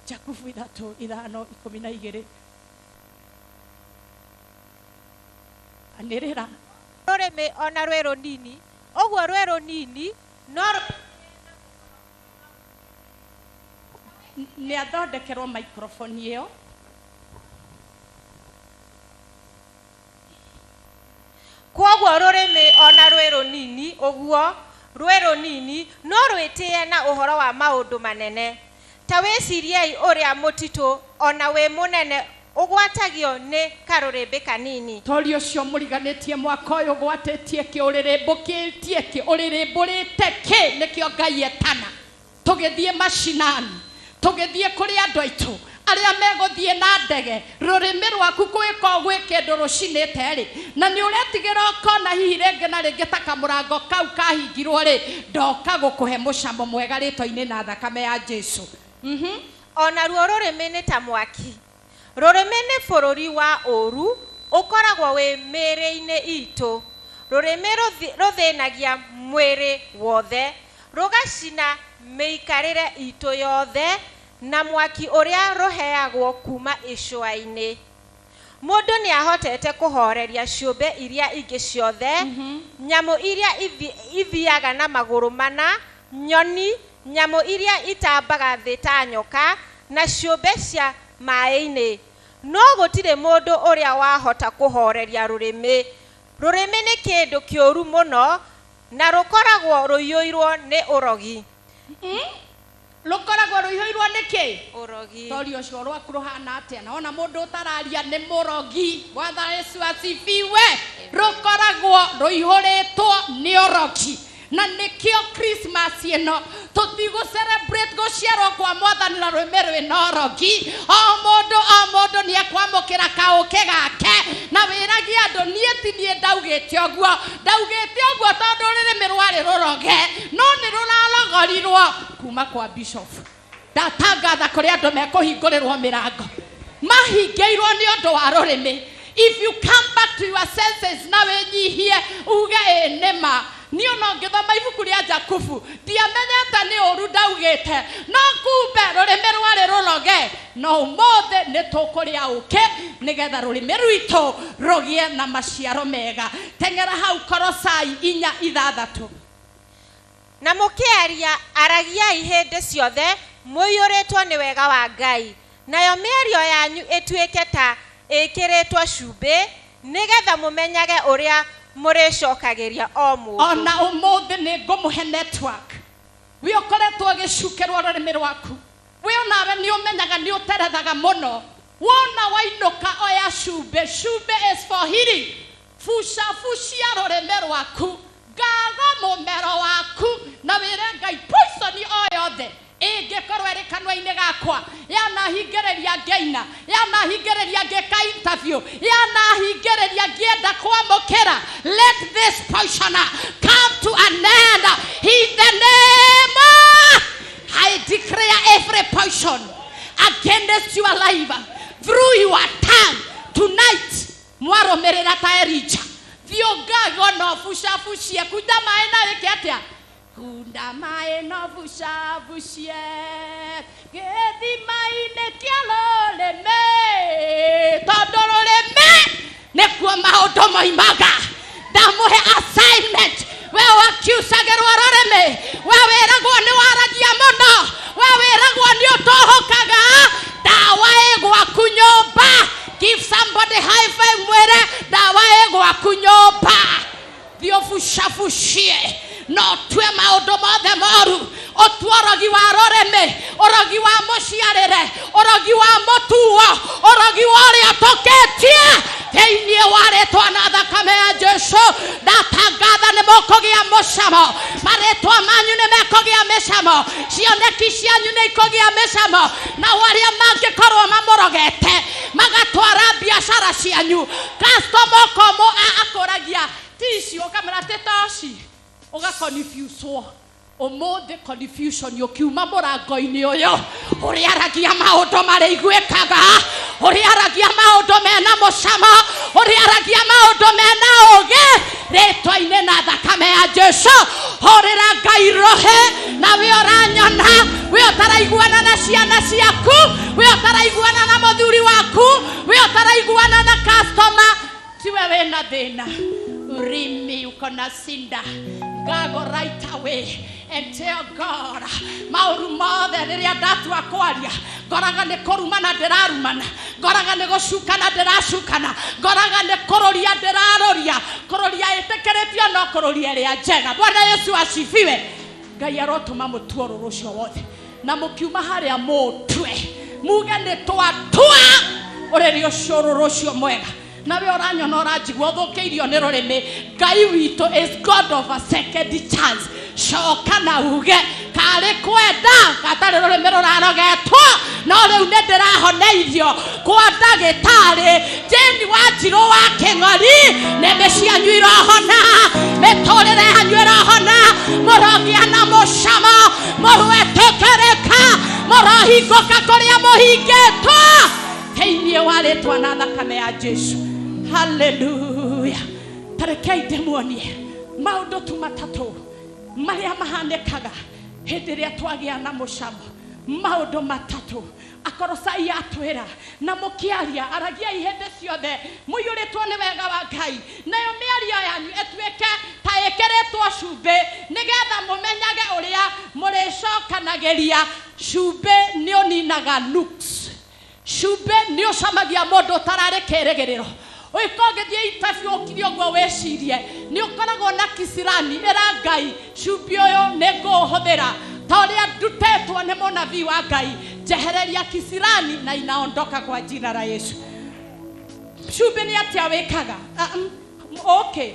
Jakubu 3 5 12. Anĩrĩra. Rũrĩmĩ ona rwĩ rũnini, ũguo rwĩ rũnini, no nĩ athondekerwo microphone ĩyo. Kwoguo rũrĩmĩ ona rwĩ rũnini, ũguo rwĩ rũnini, no rwĩtĩe na ũhoro wa maũndũ manene. Ta wĩciriei ũrĩa mũtitũ ona wĩ mũnene Ũgwatagio nĩ karũrĩmbĩ kanini. Tori ũcio mũriganĩtie mwaka ũyũ ũgwatĩtie kĩ ũrĩrĩmbũkĩtie kĩ ũrĩrĩmbũrĩte kĩ nĩkĩo Ngai etana. Tũgĩthiĩ macinani, tũgĩthiĩ kũrĩ andũ aitũ arĩa megũthiĩ na ndege, rũrĩmĩ rwaku gwĩko gwĩ kĩndũ rũcinĩte rĩ, na nĩ ũretigĩra ũkona hihi rĩngĩ na rĩngĩ ta kamũrango kau kahingirwo rĩ, ndoka gũkũhe mũcamo mwega rĩtwa-inĩ na thakame ya Jesu. O naruo rũrĩmĩ nĩ ta mwaki. Rũrĩmĩ nĩ bũrũri wa ũũru ũkoragwo wĩ mĩĩrĩ-inĩ itũ. Rũrĩmĩ rũthĩnagia mwĩrĩ wothe, rũgacina mĩikarĩre itũ yothe na mwaki ũrĩa rũheagwo kuma icũa-inĩ. Mũndũ nĩ ahotete kũhooreria ciũmbe iria ingĩ ciothe, nyamũ iria ithiaga na magũrũ mana, nyoni, nyamũ iria itambaga thĩ ta nyoka, na ciũmbe cia maĩ-inĩ. No gũtirĩ mũndũ ũrĩa wahota kũhooreria rũrĩmĩ. Rũrĩmĩ nĩ kĩndũ kĩũru mũno na rũkoragwo rũiyũirwo nĩ ũrogi. Rũkoragwo rũihũirwo nĩ kĩ? Ũrogi. Tori ũcio rwaku rũhana atĩa? Na ona mũndũ ũtararia nĩ mũrogi. Bwana Yesu asifiwe. Rũkoragwo rũihũrĩtwo nĩ ũrogi. Na nĩkĩo Christmas ĩno tũtigũ celebrate gũciarwo kwa mwathani na rũrĩmĩ rwĩna ũrogi. O mũndũ o mũndũ nĩ ekwamũkĩra kaũkĩ gake na wĩragie andũ niĩ ti niĩ ndaugĩte ũguo, ndaugĩte ũguo tondũ rũrĩmĩ rwarĩ rũroge, no nĩ rũrarogorirwo kuma kwa bishop. Ndatangatha kũrĩ andũ mekũhingũrĩrwo mĩrango mahingĩirwo nĩ ũndũ wa rũrĩmĩ. If you come back to your senses na wĩnyihie uge ĩ nĩma, niĩ ona ngĩthoma ibuku rĩa Jakubu ndiamenyete nĩ ũru ndaugĩte, no kumbe rũrĩmĩ rwarĩ rũroge. No ũmũthĩ nĩ tũkũrĩa ũkĩ nĩgetha rũrĩmĩ rwitũ rũgĩe na maciaro mega. Teng'era hau Kolosai 4:6. Na mũkĩaria aragiai hĩndĩ ciothe mũiyũrĩtwo nĩ wega wa Ngai, nayo mĩario yanyu ĩtuĩke ta ĩkĩrĩtwo cumbĩ, nĩgetha mũmenyage ũrĩa mũrĩcokagĩria o mũndũ. Ona ũmũthĩ nĩ ngũmũhe network. We ũkoretwo ũgĩcukĩrwo rũrĩmĩ rwaku, we onawe nĩ ũmenyaga nĩ ũterethaga mũno. Wona wainũka oya cumbĩ, cumbĩ is for healing. Buca bucia rũrĩmĩ rwaku, ngaga mũmero waku, na wĩre Ngai poison o yothe ĩngĩkorwo ĩrĩ kanua-inĩ gakwa, yanahingĩrĩria ngĩina, yanahingĩrĩria ngĩka interview, yanahingĩrĩria ngĩenda kwamũkĩra, let this poison come to an end in the name of, I declare every poison against your life through your tongue tonight. Mwarũmĩrĩra ta Elijah, thiĩ ũngago no bucabucie, kunda maĩ na wĩke atĩa? Kunda maĩ no bucabucie gĩthima-inĩ kĩa rũrĩmĩ, tondũ rũrĩmĩ nĩkuo maũndũ moimaga. Ndamũhe assignment, we wakiucagĩrwo rũrĩmĩ, we wĩragwo nĩ waragia mũno, we wĩragwo nĩ ũtũhũkaga, ndawa ĩ gwaku nyũmba. Give somebody high five, mwĩre ndawa ĩ gwaku nyũmba. Thiĩ ũbucabucie no ũtue maũndũ mothe moru, ũtue ũrogi wa rũrĩmĩ, ũrogi wa mũciarĩre, ũrogi wa mũtuo, ũrogi wa ũrĩa ũtũkĩtie thĩinĩ wa rĩtwa na thakame ya Jesu. Ndatangatha nĩ mũkũgĩa mũcamo, marĩtwa manyu nĩ mekũgĩa mĩcamo, cioneki cianyu nĩ ikũgĩa mĩcamo, nao arĩa mangĩkorwo mamũrogete magatwara biacara cianyu, customer ũkomo akũragia tici, ũkamwĩra ti toci, ũgaconfuswo. Ũmũthĩ confusion ũkiuma mũrango-inĩ ũyũ, ũrĩa aragia maũndũ marĩiguĩkaga, ũrĩa aragia maũndũ mena mũcamo, ũrĩa aragia maũndũ mena ũũgĩ, rĩtwa-inĩ na thakame ya Jesu. Hũrĩra Ngai rũhĩ, na we ũranyona, we ũtaraiguana na ciana ciaku, we ũtaraiguana na mũthuri waku, we ũtaraiguana na customer, tiwe wĩna thĩna. Urimi uko na sinda, ngago right away and tell God maũru mothe rĩrĩa ndatua kwaria, ngoraga nĩ kũrumana ndĩrarumana, ngoraga nĩ gũcukana ndĩracukana, ngoraga nĩ kũrũria ndĩrarũria, kũrũria ĩtĩkĩrĩtio no kũrũria ĩrĩa njega. Bwana Yesu asifiwe. Ngai arotũma mũtuo rũrũ ũcio wothe, na mũkiuma harĩa mũtue muge nĩ twatua Ũrĩrĩ ũcũrũ rũcio mwega. Nawe ũranyona ũranjigua ũthũkĩirio nĩ rũrĩmĩ. Ngai witũ is God of a second chance. Coka na uge karĩ kwenda gatarĩ rũrĩmĩ rũrarogetwo no rĩu nĩ ndĩrahoneirio kwa ndagĩtarĩ Jane Wanjirũ wa Kĩng'ori. Nĩmĩ cianyu irohona, mĩtũrĩre yanyu ĩrohona, mũrogĩa na mũcamo, mũrwetĩkĩrĩka, mũrohingũka kũrĩa mũhingĩtwo thĩinĩ wa rĩtwa na thakame ya Jesu. Haleluya. Tarekei ndĩmuonie maũndũ tu matatũ marĩa mahanĩkaga hĩndĩ ĩrĩa twagĩa na mũcamo. Maũndũ matatũ Akorosai atwĩra na mũkĩaria aragiai hĩndĩ ciothe mũiyũrĩtwo nĩ wega wa Ngai, nayo mĩario yanyu ĩtuĩke ta ĩkĩrĩtwo cumbĩ, nĩgetha mũmenyage ũrĩa mũrĩcokanagĩria. Cumbĩ nĩ ũninaga nuks, cumbĩ nĩ ũcamagia mũndũ ũtararĩ kĩrĩgĩrĩro. Ũika ũgĩthiĩ interview ũkire ũguo wĩcirie nĩ ũkoragwo na kisirani ĩra Ngai cumbĩ ũyũ nĩ ngũũhũthĩra ta ũrĩa ndutĩtwo nĩ mũnabii wa Ngai, njehereria kisirani na inaondoka kwa jina la Yesu. Cumbĩ nĩ atĩa wĩkaga? Okay,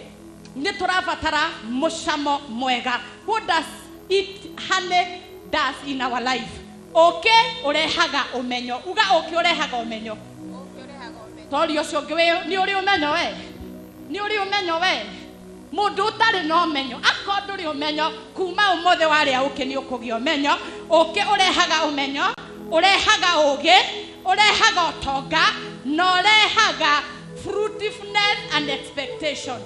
nĩ tũrabatara mũcamo mwega. What does it honey does in our life? Ũkĩ ũrehaga ũmenyo. Uga ũkĩ ũrehaga ũmenyo. Tori ũcio ũngĩ nĩ ũrĩ ũmenyo we? Nĩ ũrĩ ũmenyo we? Mũndũ ũtarĩ na ũmenyo, akorwo ndũrĩ ũmenyo, kuma ũmũthĩ warĩa ũkĩ nĩ ũkũgĩa ũmenyo. Ũkĩ ũrehaga ũmenyo, ũrehaga ũgĩ, ũrehaga ũtonga, na ũrehaga fruitfulness and expectation.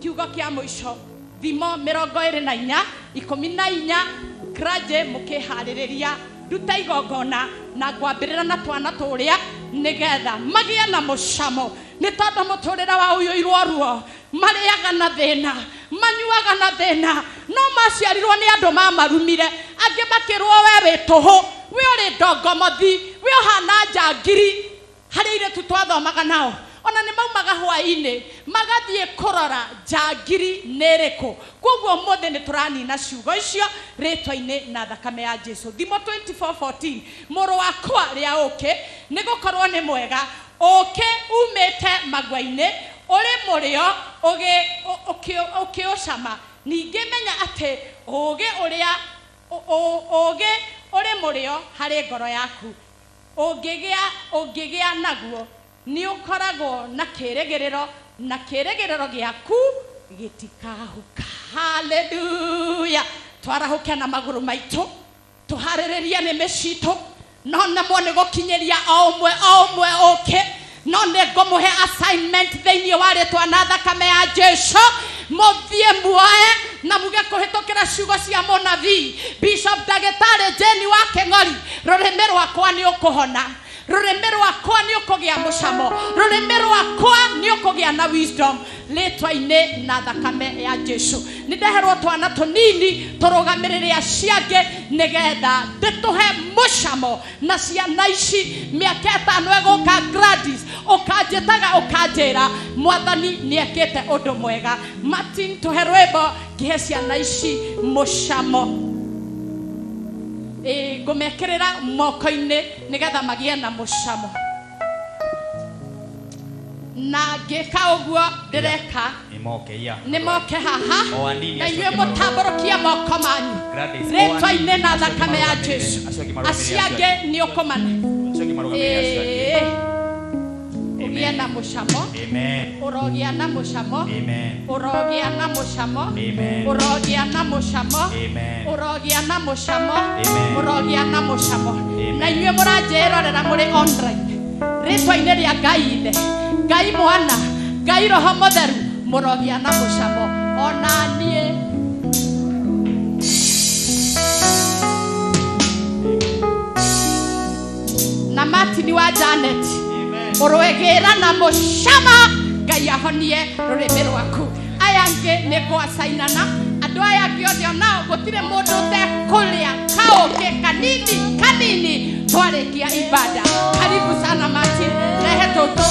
Kiugo kĩa mũico, thimo 24 14, grudge mũkĩharĩrĩria nduta igongona na ngwambĩrĩra na twana tũrĩa nĩgetha magĩe na mũcamo, nĩ tondũ mũtũrĩre wa ũiyũirwo ruo, marĩaga na thĩna, manyuaga na thĩna, no maciarirwo nĩ andũ mamarumire, angĩ makĩrwo we wĩ tũhũ, we ũrĩ ndongomothi, we ũhana njangiri. Harĩ airĩtu twathomaga nao ona nĩ maumaga hwaĩ-inĩ magathiĩ kũrora njangiri nĩ ĩrĩkũ. Koguo ũmũthĩ nĩ tũranina ciugo icio rĩtwa-inĩ na thakame ya Jesu. Thimo 24:14, mũrũ wakwa rĩa ũkĩ nĩ gũkorwo nĩ mwega, ũkĩ umĩte magua-inĩ ũrĩ mũrĩo ũkĩũcama. Ningĩ menya atĩ ũgĩ ũrĩ mũrĩo harĩ ngoro yaku, ũngĩgĩa naguo nĩ ũkoragwo na kĩrĩgĩrĩro, na kĩrĩgĩrĩro gĩaku gĩtikahuka. Haleluya. Twarahũke na magũrũ maitũ, tũharĩrĩrie nĩmĩ citũ, no nemwo nĩ gũkinyĩria o ũmwe o ũmwe ũkĩ, no nĩ ngũmũhe assignment thĩinĩ wa rĩtwa na thakame ya Jesu. Mũthiĩ muoe na muge kũhĩtũkĩra ciugo cia mũnabii Bishop Ndagĩtarĩ Jane wa Kĩng'ori, rũrĩmĩ rwakwa nĩ ũkũhona, rũrĩmĩ rwakwa nĩ ũkũgĩa mũcamo, rũrĩmĩ rwakwa nĩ ũkũgĩa na wisdom rĩtwa-inĩ na thakame ya Jesu. Nĩ ndeherwo twana tũnini tũrũgamĩrĩre acio angĩ nĩgetha ndĩtũhe mũcamo na ciana ici mĩaka ĩtano ĩgũka Gladys ũkanjĩtaga ũkanjĩra mwathani nĩekĩte ũndũ mwega. Martin tũhe rwĩmbo ngĩhe ciana ici mũcamo. Ngũmekĩrĩra moko-inĩ nĩgetha magĩe na mũcamo. Na ngĩka ũguo ndĩreka nĩ moke haha na inyuĩ mũtambũrũkie moko manyu rĩtwa-inĩ na thakame ya Jesu. Acio angĩ nĩ ũkũmane ũgĩe na mũcamo, ũrogĩa na mũcamo, ũrogĩa na mũcamo, ũrogĩa na mũcamo, ũrogĩa na mũcamo, ũrogĩa na mũcamo. Na inyuĩ mũranjĩrorera mũrĩ online rĩtwa-inĩ rĩa Ngai Ithe, Ngai Mwana, Ngai Roho Mũtheru, mũrogĩa na mũcamo ona niĩ. Na Martin wa Janet ũrwegĩra na mũcamo, Ngai ahonie rũrĩmĩ rwaku. Aya angĩ nĩ ngwacainana, andũ aya angĩ othe onao gũtirĩ mũndũ ũtekũrĩa kaũkĩ kanini kanini twarĩkia ibada. Karibu sana Martin, rehe tũtũ.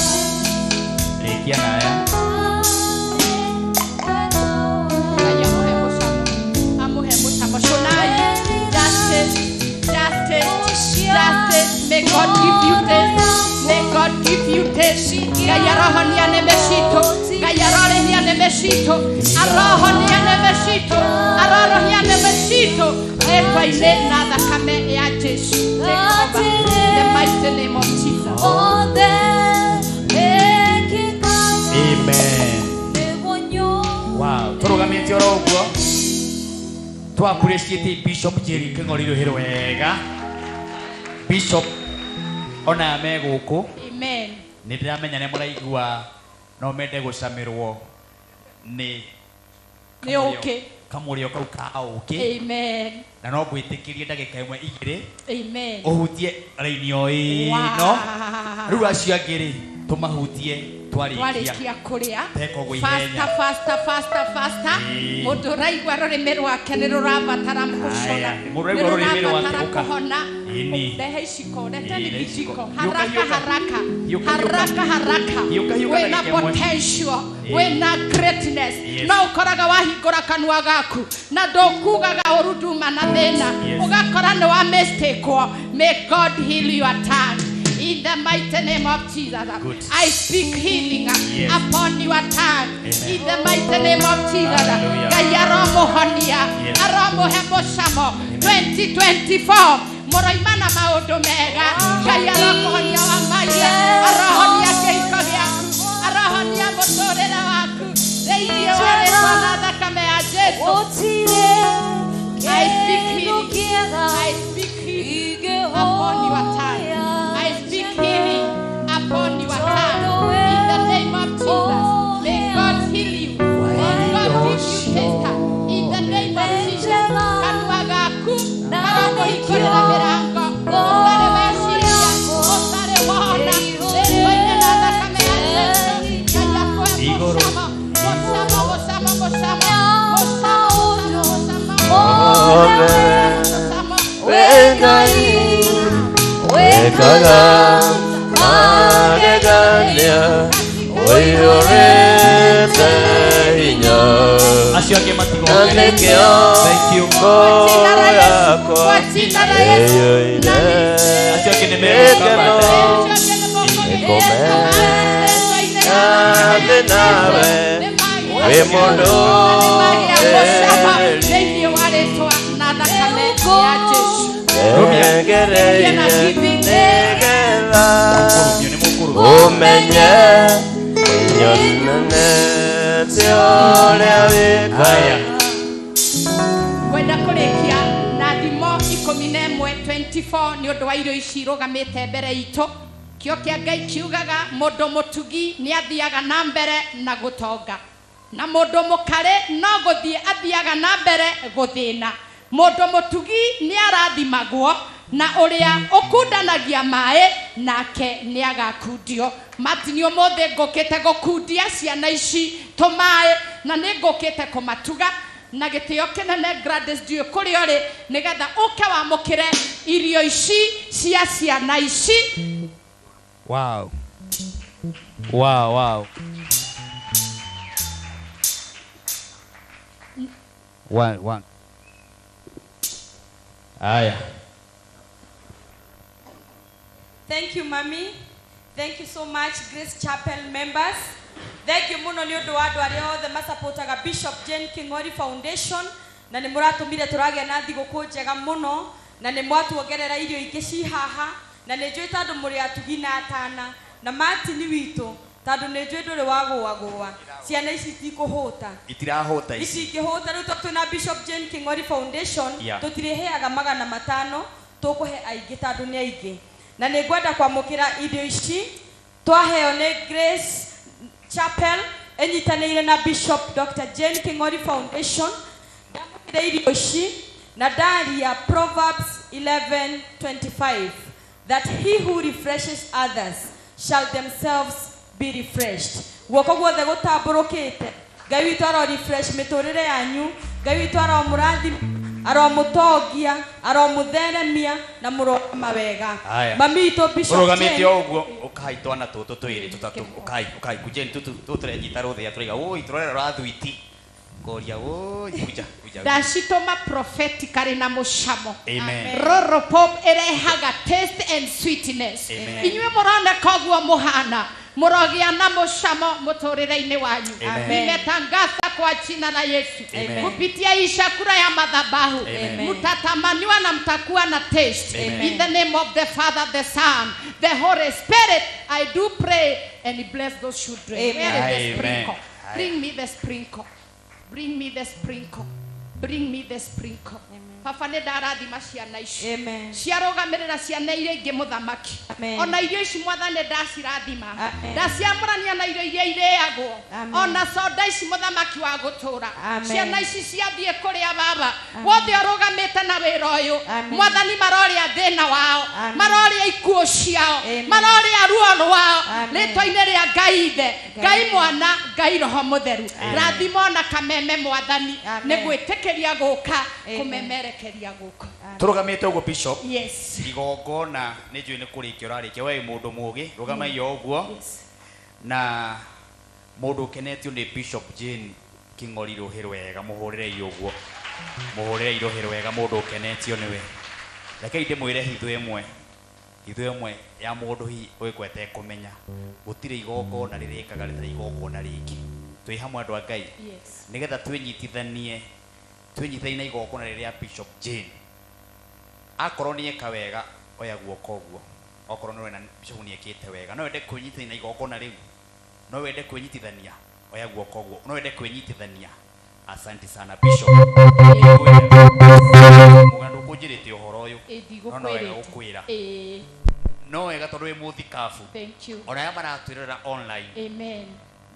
Rĩkia na aya. Ngai amũhe mũcamo, amũhe mũcamo. Cũnai, justice, justice, justice. May God give you this. May God God give you taste. Ngai arohonia nĩmĩ citũ. Ngai arorĩhia nĩmĩ citũ. Arohonia nĩmĩ citũ. Arorohia nĩmĩ citũ. Rĩtwa-inĩ na thakame ya Jesu. Take over in the mighty name of Jesus. Amen. Wow, tũrũgamĩte oro ũguo twa appreciate Bishop Jerry Kĩng'ori rũhĩ wega. Bishop ona me gũkũ. Amen. Nĩ ndĩramenya nĩ mũraigua no mende gũcamĩrwo nĩ ũkĩ. Kamũrĩo kau ka ũkĩ. Amen. Na no ngwĩtĩkĩrie ndagĩka ĩmwe igĩrĩ. Amen. Ũhutie raini o ĩno. Rĩu acio angĩ rĩ tũmahutie twarĩkia kũrĩa. Faster, faster, faster, faster. Mũndũ ũraigua rũrĩmĩ rwake nĩ rũrabatara gũcona. Mũndũ ũraigua rũrĩmĩ rwake kũhona. Rehe iciko, reteni vijiko. Haraka, haraka. Haraka, haraka. Wĩna potential, wĩna greatness. No ũkoraga wahingũra kanua gaku na ndũkugaga ũru nduma na thĩna. Ũgakora nĩ wa mistake. May God heal your tongue. In the mighty name of Jesus. Good. I speak healing yes. upon your tongue. Amen. In the mighty name of Jesus. Ngai aromuhonia, aromuhe mũcamo. 2024 mũroima na maũndũ mega. Ngai arokuhonia wa maithe, arohonia kĩhiko gĩaku, arohonia mũtũrĩre waku. Thĩinĩ wa rĩtwa na thakame ya Jesu. I speak healing. I speak healing upon your tongue. I speak healing upon your tongue. In the name of Jesus. May God heal you. May God give you taste. In the name of Jesus. Kanua gaku karokũhingũrĩra mĩrango. Ũtarĩ weciria, ũtarĩ wona. Rĩtwa-inĩ na thakame ya Jesu. Ngai akũhe mũcamo, mũcamo, mũcamo, mũcamo, mũcamo, mũcamo, mũcamo. Wekaga magegania ũiyũrĩte hinya. Acio angĩ Na nĩkĩo ngoro yakwa ĩiyũire Acio angĩ nĩ megũka gĩkeno nĩkũmenya atĩ nawe wĩ mũndũ Thĩinĩ wa rĩtwa na thakame ya Jesu. Ngereire nĩgetha ũmenye nyonanĩte ũrĩa wĩkaga. Ngwenda kũrĩkia na thimo 11:24 nĩ ũndũ wa irio ici irũgamĩte mbere itũ. Kĩo kĩa Ngai kiugaga mũndũ mũtugi nĩ athiaga na mbere na gũtonga, na mũndũ mũkarĩ no gũthiĩ athiaga na mbere gũthĩna. Mũndũ mũtugi nĩ arathimagwo, na ũrĩa ũkundanagia maĩ nake nĩ agakundio. Martin ũmũthĩ ngũkĩte gũkundia ciana ici tũmaĩ, na nĩ ngũkĩte kũmatuga na gĩtĩo kĩnene. Gladys ndiũĩ kũrĩa ũrĩ, nĩgetha ũke wamũkĩre irio ici cia ciana ici. Wow. Wow, wow. One, one. Aya. Thank you, Mami. Thank you so much, Grace Chapel members. Thank you muno nĩ ũndũ wa andũ arĩa othe masapotaga Bishop Jane King'ori Foundation, na nĩ mũratũmire tũragĩa na thigũkũ njega mũno, na nĩ mwatuongerera irio ingĩ ci haha, na nĩ njũĩ tondũ mũrĩ atugi na atana, na Martin witũ tondũ nĩ njũĩ ndũrĩ wagũagũa. Ciana ici itikũhũta. Itirahũta ici. Itingĩhũta. Rĩu tondũ twĩna Bishop Jane King'ori Foundation, Yeah. tũtirĩheaga 500, tũkũhe aingĩ tondũ nĩ aingĩ. Na nĩ ngwenda kwamũkĩra irio ici twaheo nĩ Grace Chapel ĩnyitanĩire na Bishop Dr. Jane King'ori Foundation. Ndamũkĩra irio ici na ndaria Proverbs 11:25 that he who refreshes others shall themselves be refreshed. Guoko guothe gũtambũrũkĩte, Ngai witũ aro refresh mĩtũrĩre yanyu, Ngai witũ aromũrathima, aromũtongia, aromũtheremia na mũrogama wega. Aya. Mami witũ Bishop Ũrũgamĩte Jane o ũguo ũkai twana tũtũ twĩrĩ tũtatũ, ũkai ũkai kujeni tũtũ tũrenyita rũthĩa tũraiga ũi tũrorera rwa thwiti. Ũkoria woi kuja kuja. Ndacitũma prophetically na mũcamo. Amen. Roro Pop ĩrehaga taste and sweetness. Amen. Inyuĩ mũroneka ũguo mũhana mũrogĩa na mũcamo mũtũrĩre-inĩ wanyu. Amen. Nimetangaza kwa jina la Yesu. Amen. Kupitia hii chakula ya madhabahu Amen. mtatamaniwa na mtakuwa na taste. Amen. In the name of the Father, the Son, the Holy Spirit, I do pray and bless those children. Amen. Where is the Amen. sprinkle? Bring me the sprinkle. Bring me the sprinkle. Bring me the sprinkle. Baba nĩ ndarathima ciana ici Amen. ciarũgamĩrĩra ciana iria ingĩ mũthamaki Amen. ona irio ici mwathani ndacirathima Amen. ndaciamũrania na irio iria irĩagwo Amen. ona soda ici mũthamaki wa gũtũra Amen. ciana ici ciathiĩ kũrĩa baba wothe ũrũgamĩte na wĩra ũyũ Amen. mwathani marorĩa thĩna wao Amen. marorĩa ikuũ ciao Amen. marorĩa ruo rwao Amen. rĩtwa-inĩ rĩa Ngai ithe Ngai mwana Ngai roho mũtheru Amen. rathima ona kameme mwathani Amen. nĩ gwĩtĩkĩria gũka Amen. kũmemerekeria gũka. Tũrũgamĩte ũguo Bishop. Yes. Igongona nĩ njũĩ nĩ kũrĩkia ũrarĩkia we wĩ mũndũ mũgĩ rũgamai o ũguo. Na mũndũ ũkenetio nĩ Bishop Jane King'ori rũhĩ rwega mũhũrĩrei ũguo mũhũrĩrei rũhĩ rwega mũndũ ũkenetio nĩwe. Rekei ndĩmwĩre hitho ĩmwe hitho ĩmwe ya mũndũ hihi ũgĩkorwo atekũmenya gũtirĩ igongona rĩrĩkaga rĩtarĩ igongona rĩngĩ. Twĩ hamwe andũ a Ngai. Yes. Nĩgetha twĩnyitithanie twĩnyitithanie na igongona rĩrĩa Bishop Jane akorwo nĩ eka wega oya guoko ũguo okorwo nĩ wena Bishop nĩ ekĩte wega no wende kwĩnyitithania na igongona rĩu no wende kwĩnyitithania oya guoko ũguo no wende kwĩnyitithania. Asante sana Bishop. Mũgana ndũkũnjĩrĩte ũhoro ũyũ Ĩ, no no wega ndigũkwĩrĩte. gũkwĩra Ĩ, no wega tondũ wĩ mũthikabu thank you. ona arĩa maratwĩrora online Amen.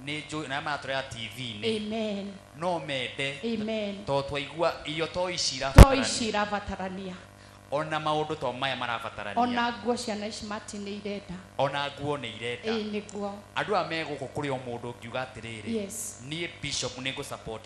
nĩ njũĩ ona arĩa maratwĩrora TV-inĩ Amen. no mende Amen. tondũ twaigua irio to ici To irabatarania ici irabatarania ona maũndũ to maya marabatarania ona nguo ciana ici Martin nĩ irenda. Ona nguo nĩ irenda. Ĩ nĩguo. Andũ aya me gũkũ kũrĩ o mũndũ ũngiuga atĩrĩrĩ Yes. niĩ Bishop nĩ ngũ support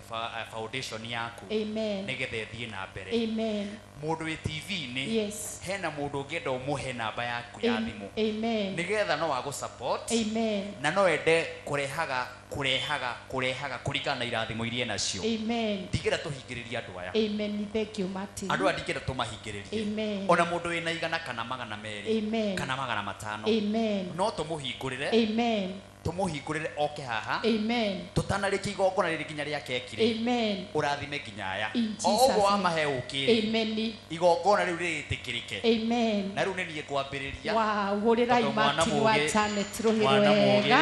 foundation yaku Amen. nĩgetha ĩthiĩ na mbere. Amen. Mũndũ wĩ TV-inĩ Yes. hena mũndũ ũngĩenda ũmũhe namba yaku ya thimũ Amen. nĩgetha no agũ support Amen. na no ende kũrehaga kũrehaga kũrehaga kũringana na irathimo iria enacio. Amen. Ndingĩenda tũhingĩrĩrie andũ aya. Amen. Thank you Martin. Andũ aya ndingĩenda tũmahingĩrĩrie. Amen. Ona mũndũ wĩna igana kana magana merĩ Amen. kana magana matano Amen. no tũmũhingũrĩre. Amen. Tũmũhingũrĩre oke haha. Amen. Tũtanarĩkia igongona rĩrĩ nginya rĩa keki rĩ Amen. ũrathime nginya aya In o ũguo Jesus' name. wamahe ũkĩ rĩ Amen. igongona rĩu rĩĩtĩkĩrĩke. Amen. Na rĩu nĩ niĩ ngwambĩrĩria. Wow, hũrĩrai Tondũ mwana Martin wa mũũgĩ- Janet rũhĩ mwana mũũgĩ rwega.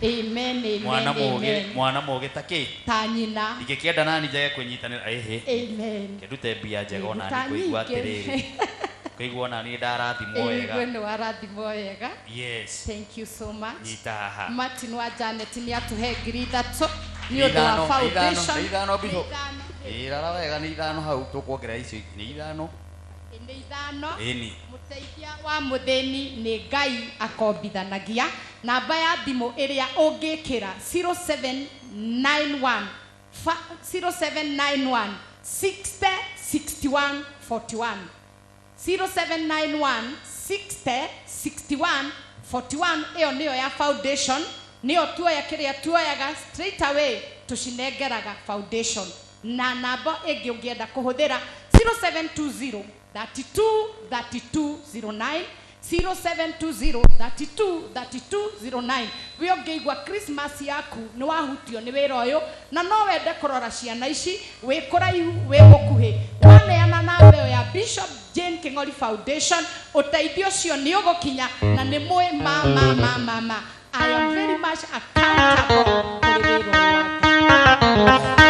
rĩ, Amen. Amen. mwana mũũgĩ Amen. mwana mũũgĩ ta kĩ Ta nyina. ingĩkĩenda nani njage kwĩnyitanĩra ĩhĩ Amen. kĩndute mbia njega ona Ta niĩ kũigua nyingĩ. atĩrĩrĩ kũigua ona niĩ ndarathimwo wega. Ĩigue nĩ warathimwo wega. Yes. Thank you so much. Nyita haha. Martin wa Janet nĩ atũhe 3,000 nĩ Nĩ ũndũ wa ithano, nĩ ithano, foundation. nĩ ithano, Bishop. Nĩ ithano. Ĩ, rora wega nĩ ithano hau tũkuongerera icio ingĩ nĩ ithano. Nĩ ithano. Ĩni. Mũteithia wa mũthĩni nĩ Ngai akombithanagia. Namba ya thimũ ĩrĩa ũngĩkĩra 0791 0791 60 61 41 0791 60 61 41 ĩyo nĩyo ya foundation nĩyo tuoya kĩrĩa tuoyaga straight away tũcinengeraga foundation na namba ĩngĩ ũngĩenda kũhũthĩra 0720 32 32 09 0720 32 32 09 we ũngĩigua Christmas yaku nĩ wahutio nĩ wĩra ũyũ na no wende kũrora ciana ici wĩ kũraihu wĩ gũkuhĩ waneana namba ĩyo ya Bishop Jane King'ori Foundation ũteithio ũcio nĩ ũgũkinya na nĩ mũĩ ma ma ma ma ma I am very much accountable kũrĩ wĩra ũyũ wa Ngai.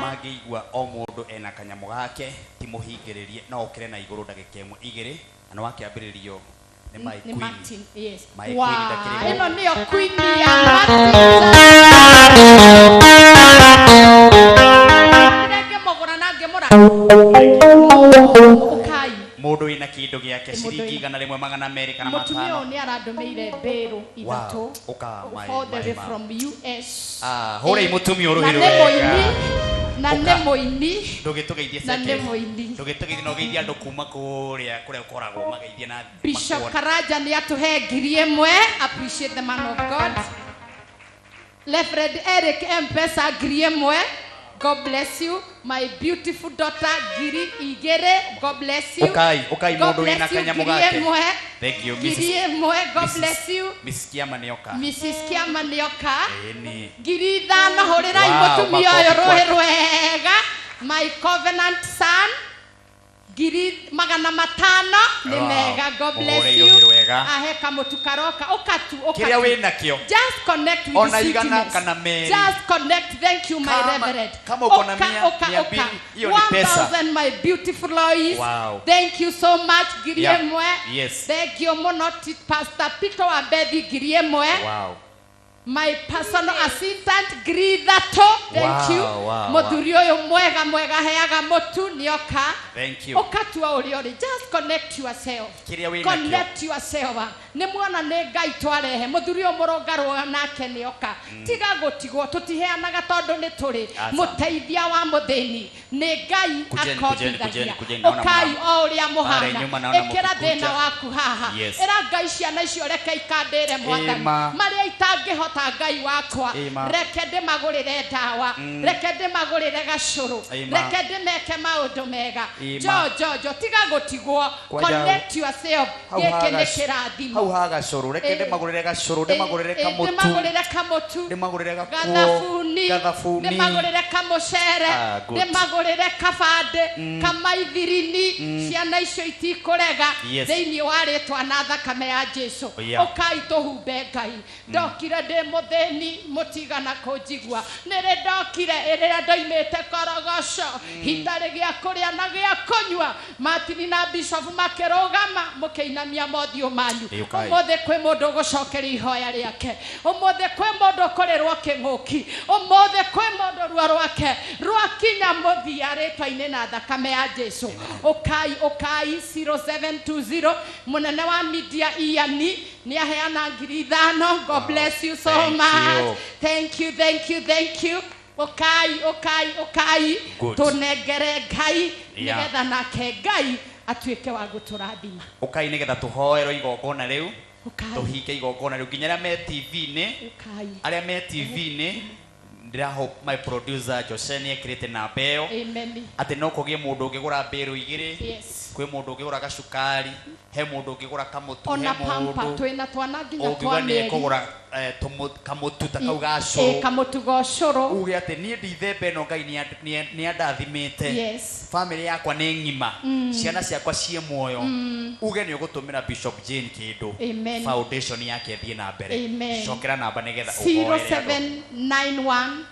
Mangĩigua o mũndũ ena kanyamũ gake ti mũhingĩrĩrie no ũkĩre na igũrũ ndagĩka ĩmwe igĩrĩ na nĩ wakĩambĩrĩrio nĩ my Nĩ queen. Martin, yes. My queen Wow, ndakĩrĩ ĩno gũkũ. nĩyo queen ya Martin. Ngĩmũgũra na ngĩmũra. Ũkai. Mũndũ wĩna kĩndũ gĩake Mũndũ ciringi wĩna- igana rĩmwe magana merĩ kana Mũtumia ũyũ matano. nĩ arandũmĩire mbĩrũ ithatũ Wow, ũka my- all the my way mom. from US. Ah, hũrai mũtumia ũyũ Na rũhĩ nĩ rwega. mũini, na Ũka. nĩ mũini. Ndũgĩtũgeithie Na nĩ second. mũini. Ndũgĩtũgeithie na ũgeithie andũ kuma kũrĩa kũrĩa ũkoragwo mageithie na Bishop makuone. Karanja nĩ atũhe 1,000. Appreciate the man of God. Reverend Eric Mpesa 1,000. God bless you. My beautiful daughter 2,000. God bless you. Ukai, ukai God mundu wina bless you. kanyamu Ngiri gake. ĩmwe. Thank you, Ngiri Mrs. ĩmwe. God Mrs. bless you. Mrs. Kiama nĩoka. Mrs. Kiama nĩoka. Ĩni. 5,000 hũrĩrai Wow, mũtumia ũyũ makobi rũhĩ kwake. rwega. My covenant son 500,000 nĩ Wow. mega. God bless Mũhũre you. rũhĩ rwega. Ahe kamũtu karoka ũkatu Kĩrĩa ũkatu. wĩnakĩo. Just connect with Ona igana sweetness. kana merĩ. Just connect. Thank you, my Kama- reverend. kama uko na Oka, mia, oka, mia oka. mbili, hiyo ni pesa. 1,000, my beautiful Lois. Wow. Thank you so much. Ngiri Yeah. ĩmwe. Yes. Thank you mũno Pastor Peter wa Bethi 1,000. Wow. My personal assistant 3,000. Thank Wow, you. wow, Mũthuri ũyũ mwega mwega heaga mũtu nĩoka. Thank you. Ũkatua ũrĩa ũrĩ. Just connect yourself. Kĩrĩa wĩnakĩo. Connect yourself. Nĩ muona nĩ Ngai twarehe mũthuri ũyũ mũrũngarũ nake nĩoka. Tiga gũtigwo tũtiheanaga tondũ nĩ tũrĩ Aca. mũteithia wa mũthĩni nĩ Ngai Kujeni, kujeni, akombithagia. kujeni, kujeni, naona Ũkai mna- o ũrĩa Pale mũhana nyuma naona ĩkĩra mũkikuja. thĩna waku haha Yes. ĩra Ngai ciana icio reke ikandĩre mwathani Ĩma. marĩa itangĩhota Ngai wakwa Ĩma. reke ndĩmagũrĩre ndawa reke ndĩmagũrĩre gacũrũ Ĩma. reke ndĩmeke maũndũ mega Ĩma. jo jo jo tiga gũtigwo Kwanja- connect yourself Hau gĩkĩ ha nĩ kĩrathimo hau ha gacũrũ reke Ĩ. ndĩmagũrĩre gacũrũ ndĩmagũrĩre kamũtu ndĩmagũrĩre kamũtu ndĩmagũrĩre gakuo gathabuni gathabuni ndĩmagũrĩre kamũcere Ah, good. ndĩmagũrĩre kabandĩ kamaithirini ciana icio itikũrega Yes. thĩinĩ wa rĩtwa na thakame ya Jesu Yeah. ũkai tũhumbe Ngai ndokire ndĩ mũthĩni mũtigana kũnjigua nĩrĩ ndokire ĩrĩrĩa ndoimĩte korogoco itarĩ gĩa kũrĩa na gĩa kũnyua Martin na Bishop makĩrũgama mũkĩinamia mothiũ manyu Ĩ, ũkai. ũmũthĩ kwĩ mũndũ ũgũcokeria ihoya rĩake ũmũthĩ kwĩ mũndũ ũkũrĩrwo kĩng'ũki ũmũthĩ kwĩ mũndũ ruo rwake rwakinya mũthia rĩtwa-inĩ na thakame ya Jesu ũkai ũkai 0720 mũnene wa media Iani nĩ aheana 5,000. God bless you so Thank much. you. Thank you, thank you, thank you. Ũkai ũkai ũkai Good. tũnengere Ngai Yeah. nĩgetha nake Ngai atuĩke wa gũtũrathima. Ũkai nĩgetha tũhoerwo igongona rĩu Ũkai. tũhinge igongona rĩu nginya arĩa me TV-inĩ Ũkai. arĩa me TV-inĩ ndĩra hope my producer Jose nĩ ekĩrĩte namba ĩyo Amen. atĩ no kũgĩe mũndũ ũngĩgũra mbĩrũ igĩrĩ Yes. kwĩ mũndũ ũngĩgũra gacukari he mũndũ ũngĩgũra kamũtu he Ona pampa mũndũ twĩna twana nginya twa ũngiuga nĩ mĩeri. ekũgũra kamũtu ta kau ga Ĩ, cũrũ kamũtu ga ũcũrũ. uge atĩ niĩ ndithemba ĩno Ngai nĩ andathimĩte Yes. bamĩrĩ yakwa nĩ ng'ima ciana ciakwa ciĩ muoyo uge nĩ ũgũtũmĩra Bishop Jane kĩndũ Amen. foundation yake ĩthiĩ na mbere Amen. cokera namba nĩgetha ũhoere andũ. 0791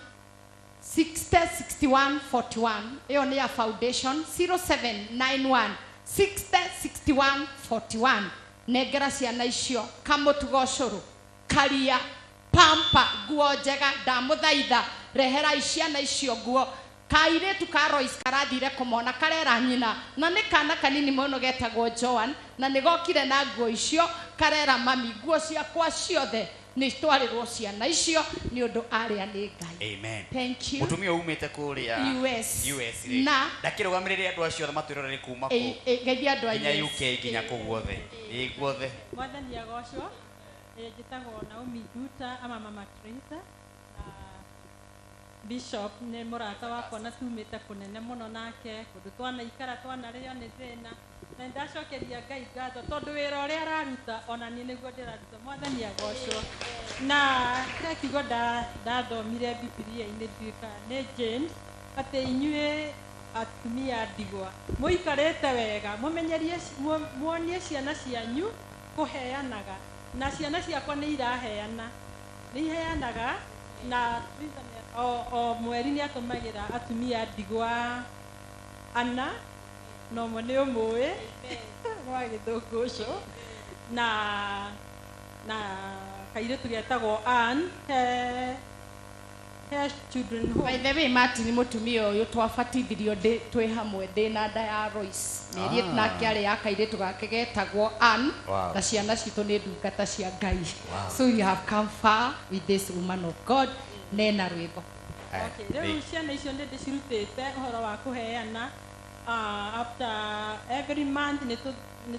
60 61 41 ĩyo nĩ ya foundation 0791 60 61 41 nengera ciana icio kamũtu ga ũcũrũ karia pampa nguo njega ndamũthaitha reherai ciana icio nguo kairĩtu ka Royce karathire kũmona karera nyina na nĩ kana kanini mũno getagwo Joan na nĩ gokire na nguo icio karera mami nguo ciakwa ciothe nĩ twarĩrwo ciana icio nĩ ũndũ arĩa nĩ Ngai. Amen. Thank you. Mũtumia umĩte kũrĩa US. US rĩ Na- ndakĩrũgamĩrĩre andũ acio othe matwĩrorere kuma Ĩ- kũ ĩ, geithia andũ a nginya US. UK nginya kũ guothe ĩ guothe. Mwathani agocwo. Njĩtagwo Naomi Nduta ama Mama Teresa na Bishop nĩ mũrata wakwa na tumĩte kũnene mũno nake kũndũ twanaikara twanarĩo nĩ thĩna na nĩndacokeria Ngai ngatho tondũ wĩra ũrĩa araruta ona niĩ nĩguo ndĩraruta. Mwathani agocwo. Na he kiugo ndathomire Bibilia-inĩ nduĩka nĩ James atĩ inyuĩ atumia ndigwa mũikarĩte wega mũmenyerie muonie ciana cianyu kũheanaga na ciana ciakwa nĩ iraheana nĩ iheanaga na o mweri nĩ atũmagĩra atumia ndigwa ana na ũmwe nĩ ũmũĩ wa gĩthũngũ ũcio na kairĩtu getagwo Ann he children home. By the way, Martin mũtumia ũyũ twabatithirio twĩ hamwe ndĩ na nda ya Royce mĩeri nake arĩ ya kairĩtu gake getagwo Ann. Wow. Na ciana citũ nĩ ndungata cia Ngai. So you have come far with this woman of God. Nena rwĩmbo. Okay, rĩu ciana icio nĩ ndĩcirutĩte ũhoro wa kũheana. After every month nĩ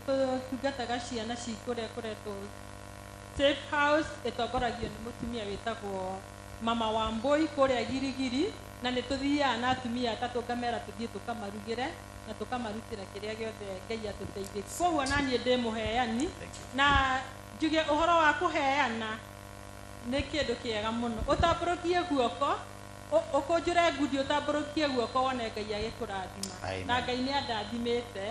tũtungataga ciana cikũrĩa kũretwo safe house ĩtongoragio nĩ mũtumia wĩtagwo Mama Wambui kũrĩa Girigiri Na nĩ tũthiaga na atumia atatũ ngamera tũthiĩ tũkamarugĩre na tũkamarutĩra kĩrĩa gĩothe Ngai atũteithĩtie. Koguo na niĩ ndĩ mũheani, na njuge ũhoro wa kũheana nĩ kĩndũ kĩega mũno. Ũtambũrũkie guoko, ũkũnjũre ngundi, ũtambũrũkie guoko wone Ngai agĩkũrathima. Amen. Na Ngai nĩ andathimĩte,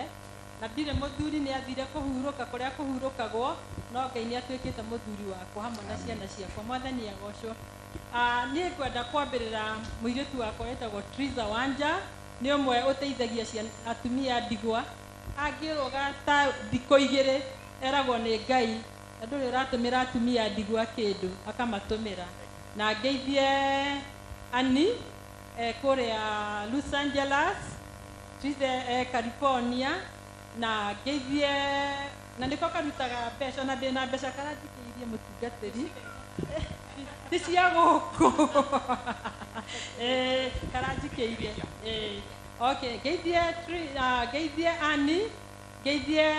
na ndirĩ mũthuri, nĩ athire kũhurũka kũrĩa kũhurũkagwo, no Ngai nĩ atuĩkĩte mũthuri wakwa hamwe na ciana ciakwa. Mwathani agocwo. Niĩ ngwenda kwambĩrĩra mũirĩtu wakwa wĩtagwo Triza Wanja, nĩ ũmwe ũteithagia atumia ndigwa. Angĩrũga ta thikũ igĩrĩ eragwo nĩ Ngai na ndũrĩ ũratũmĩra atumia ndigwa kĩndũ, akamatũmĩra. Na ngeithie Ani kũrĩa Los Angeles, Triza California, na ngeithie na nĩko karutaga mbeca, na ndĩna mbeca karanjikĩirie mũtungatĩri ti cia gũkũ, karanjikĩirie. Okay, ngeithie ngeithie Ani, ngeithie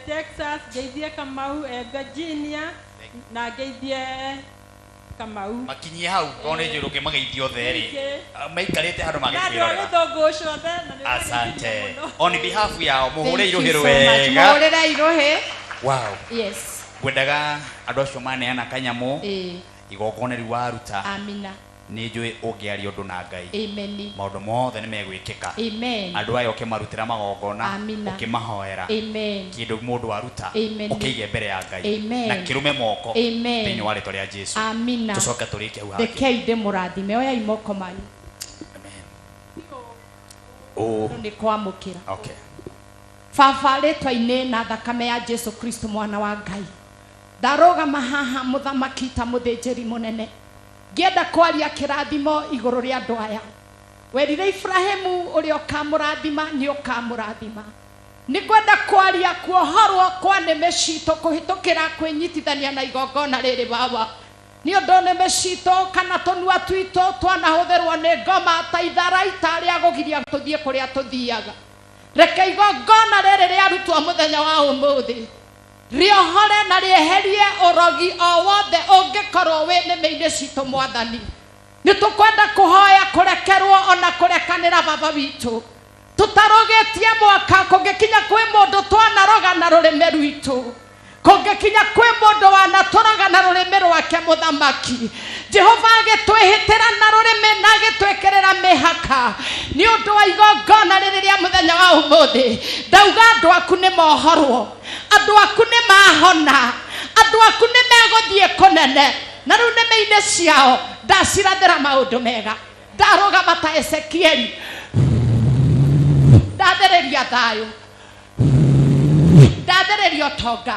Texas, ngeithie Kamau Virginia, na ngeithie Kamau. Makinyie hau tondũ nĩ njũĩ ũngĩmageithia othe rĩ, Ningĩ. maikarĩte handũ Na andũ a magĩkwĩrorera. gĩthũngũ othe na nĩ Asante. On behalf yao mũhũre Thank you irũhĩ so much. rwega. Mũhũrĩre irũhĩ. Wow. Yes. Ngwendaga andũ acio maneana kanyamũ igongona rĩu waruta. Amina. Nĩ njũĩ ũngĩaria ũndũ na Ngai, Amen. maũndũ mothe nĩ megwĩkĩka. Amen. Andũ aya ũkĩmarutĩra magongona, Amina. ũkĩmahoera, Amen. kĩndũ mũndũ aruta, Amen. ũkĩige mbere ya Ngai Amen. na kĩrũme moko Amen. thĩinĩ wa rĩtwa rĩa Jesu. Amina. Tũcoke tũrĩkie hau hangĩ. Rekei ndĩmũrathime, oyai moko manyu. Ũ. Nĩ kwamũkĩra. Okay. Baba, rĩtwa-inĩ na thakame ya Jesu Kristo mwana wa Ngai, ndarũgama haha mũthamaki ta mũthĩnjĩri mũnene, ngĩenda kwaria kĩrathimo igũrũ rĩa andũ aya. Werire Ibrahimu ũrĩa ũkamũrathima nĩ ũkamũrathima. Nĩngwenda kwaria kuohorwo kwa nĩmĩ citũ kũhĩtũkĩra kwĩnyitithania na igongona rĩrĩ Baba. Nĩ ũndũ nĩmĩ citũ kana tũnua twitũ twanahũthĩrwo nĩ ngoma ta itharaita rĩa kũgiria tũthiĩ kũrĩa tũthiaga. Reke igongona rĩrĩ rĩarutwo mũthenya wa ũmũthĩ rĩohore na rĩeherie ũrogi o wothe ũngĩkorwo wĩ nĩmĩ-inĩ citũ Mwathani. Nĩ tũkwenda kũhoya kũrekerwo ona kũrekanĩra Baba witũ. Tũtarũgĩtie mwaka kũngĩkinya kwĩ mũndũ twanaroga na rũrĩmĩ rwitũ, kũngĩkinya kwĩ mũndũ wanatũroga na rũrĩmĩ rwake mũthamaki, Jehova agĩtwĩhĩtĩra na rũrĩmĩ na agĩtwĩkĩrĩra mĩhaka nĩ ũndũ wa igongona rĩrĩ rĩa mũthenya wa ũmũthĩ. Ndauga andũ aku nĩ mohorwo, andũ aku nĩ mahona, andũ aku nĩ megũthiĩ kũnene, na rĩu nĩmĩ-inĩ ciao ndacirathĩra maũndũ mega. Ndarũgama ta Ezekieli, ndathĩrĩria thayũ, ndathĩrĩria ũtonga,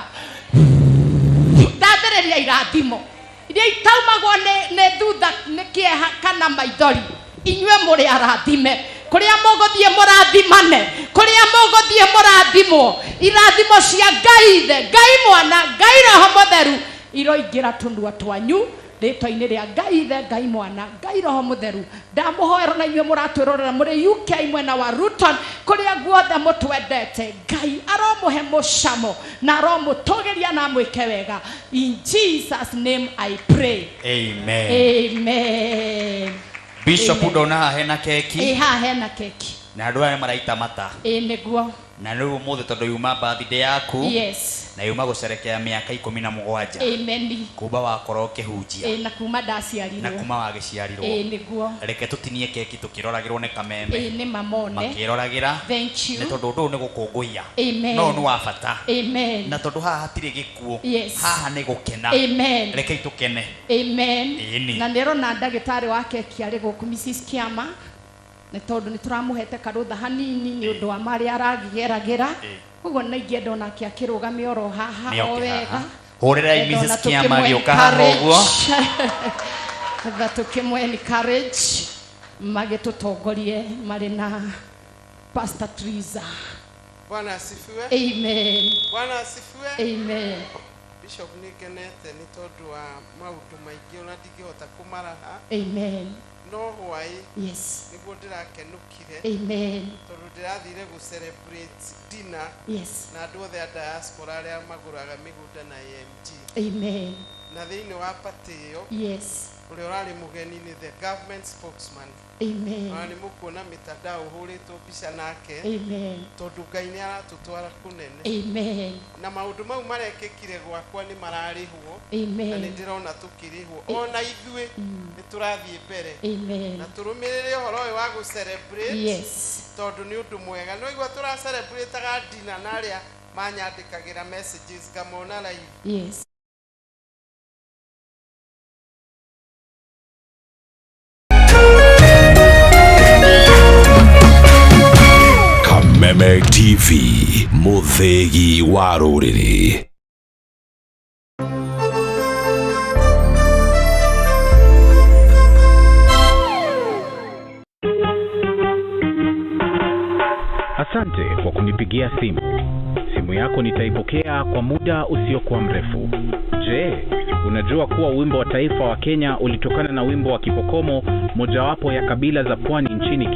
ndathĩrĩria irathimo iria itaumagwo nĩ thutha nĩ kĩeha kana maithori. Inyuĩ mũrĩ arathime, kũrĩa mũgũthiĩ mũrathimane, kũrĩa mũgũthiĩ mũrathimwo. Irathimo cia Ngai Ithe, Ngai Mwana, Ngai Roho Mũtheru iroingĩra tũnua twanyu rĩtwa-inĩ rĩa Ngai Ithe, Ngai Mwana, Ngai Roho Mũtheru. Ndamũhoera na inyuĩ mũratwĩrorera mũrĩ UK mwena wa Luton, kũrĩa guothe mũtwendete, Ngai aromũhe mũcamo na aromũtũgĩria na amwĩke wega. In Jesus name I pray. Amen. Amen. Bishop, Amen. ndona haha hena keki. Ĩ, haha hena keki. Na andũ aya maraita mata. Ĩ, nĩguo. Na rĩu ũmũthĩ tondũ yuma birthday yaku, Yes. na yuma gũcerekea mĩaka 17, Amen. kumba wakorwo ũkĩhunjia, Ĩ, na kuma ndaciarirwo. na kuma wagĩciarirwo. Ĩ, nĩguo. Reke tũtinie keki tũkĩroragĩrwo nĩ kameme. Ĩ, nĩ mamone. Makĩroragĩra. Thank you. Nĩ tondũ ũndũ ũyũ nĩ gũkũngũiya. Amen. No nĩ wa bata. Amen. Na tondũ haha hatirĩ gĩkuũ, Yes. haha nĩ gũkena. Amen. Rekei tũkene. Amen. Ĩni. Na nĩrona ndagĩtarĩ wa keki arĩ gũkũ Mrs. Kiama, nĩ tondũ nĩ tũramũhete karũtha hanini nĩ ũndũ wa marĩa arageragĩra. Koguo nĩ ingĩenda onake akĩrũgame oro haha Nĩ o oke wega. haha. Hũrĩrai Ndona Mrs. Kiama tũkĩmũ agĩũka haha ũguo. Etha tũkĩmũ encourage magĩtũtongorie marĩ na Pastor Triza. Bwana asifiwe. Amen. Bwana asifiwe. Amen. Bishop, nĩ ngenete nĩ tondũ wa maũndũ maingĩ ona ndingĩhota kũmaraha. Amen. No hwaĩ, Yes. nĩguo ndĩrakenũkire. Amen. Tondũ ndĩrathire gũ celebrate dinner Yes. na andũ othe a diaspora arĩa magũraga mĩgũnda na AMG. Amen. Na thĩinĩ wa party ĩyo, Yes. Ũrĩa ũrarĩ mũgeni nĩ the government spokesman. Amen. Ona nĩ mũkuona mitandao ũhũrĩtwo mbica nake. Amen. Tondũ Ngai nĩ aratũtwara kũnene. Amen. Na maũndũ mau marekĩkire gwakwa nĩ mararĩhwo. Amen. Na nĩ ndĩrona tũkĩrĩhwo. Ona ithuĩ nĩ tũrathiĩ mbere. Amen. Na tũrũmĩrĩre ũhoro ũyũ wa gũ celebrate. Yes. Tondũ nĩ ũndũ mwega. Nĩ waigua tũra celebrate dina na arĩa manyandĩkagĩra messages ngamona live. Yes. Kameme TV, mũthĩgi wa rũrĩrĩ. Asante kwa kunipigia simu. Simu yako nitaipokea kwa muda usiokuwa mrefu. Je, unajua kuwa wimbo wa taifa wa Kenya ulitokana na wimbo wa Kipokomo, mojawapo ya kabila za pwani nchini Kenya?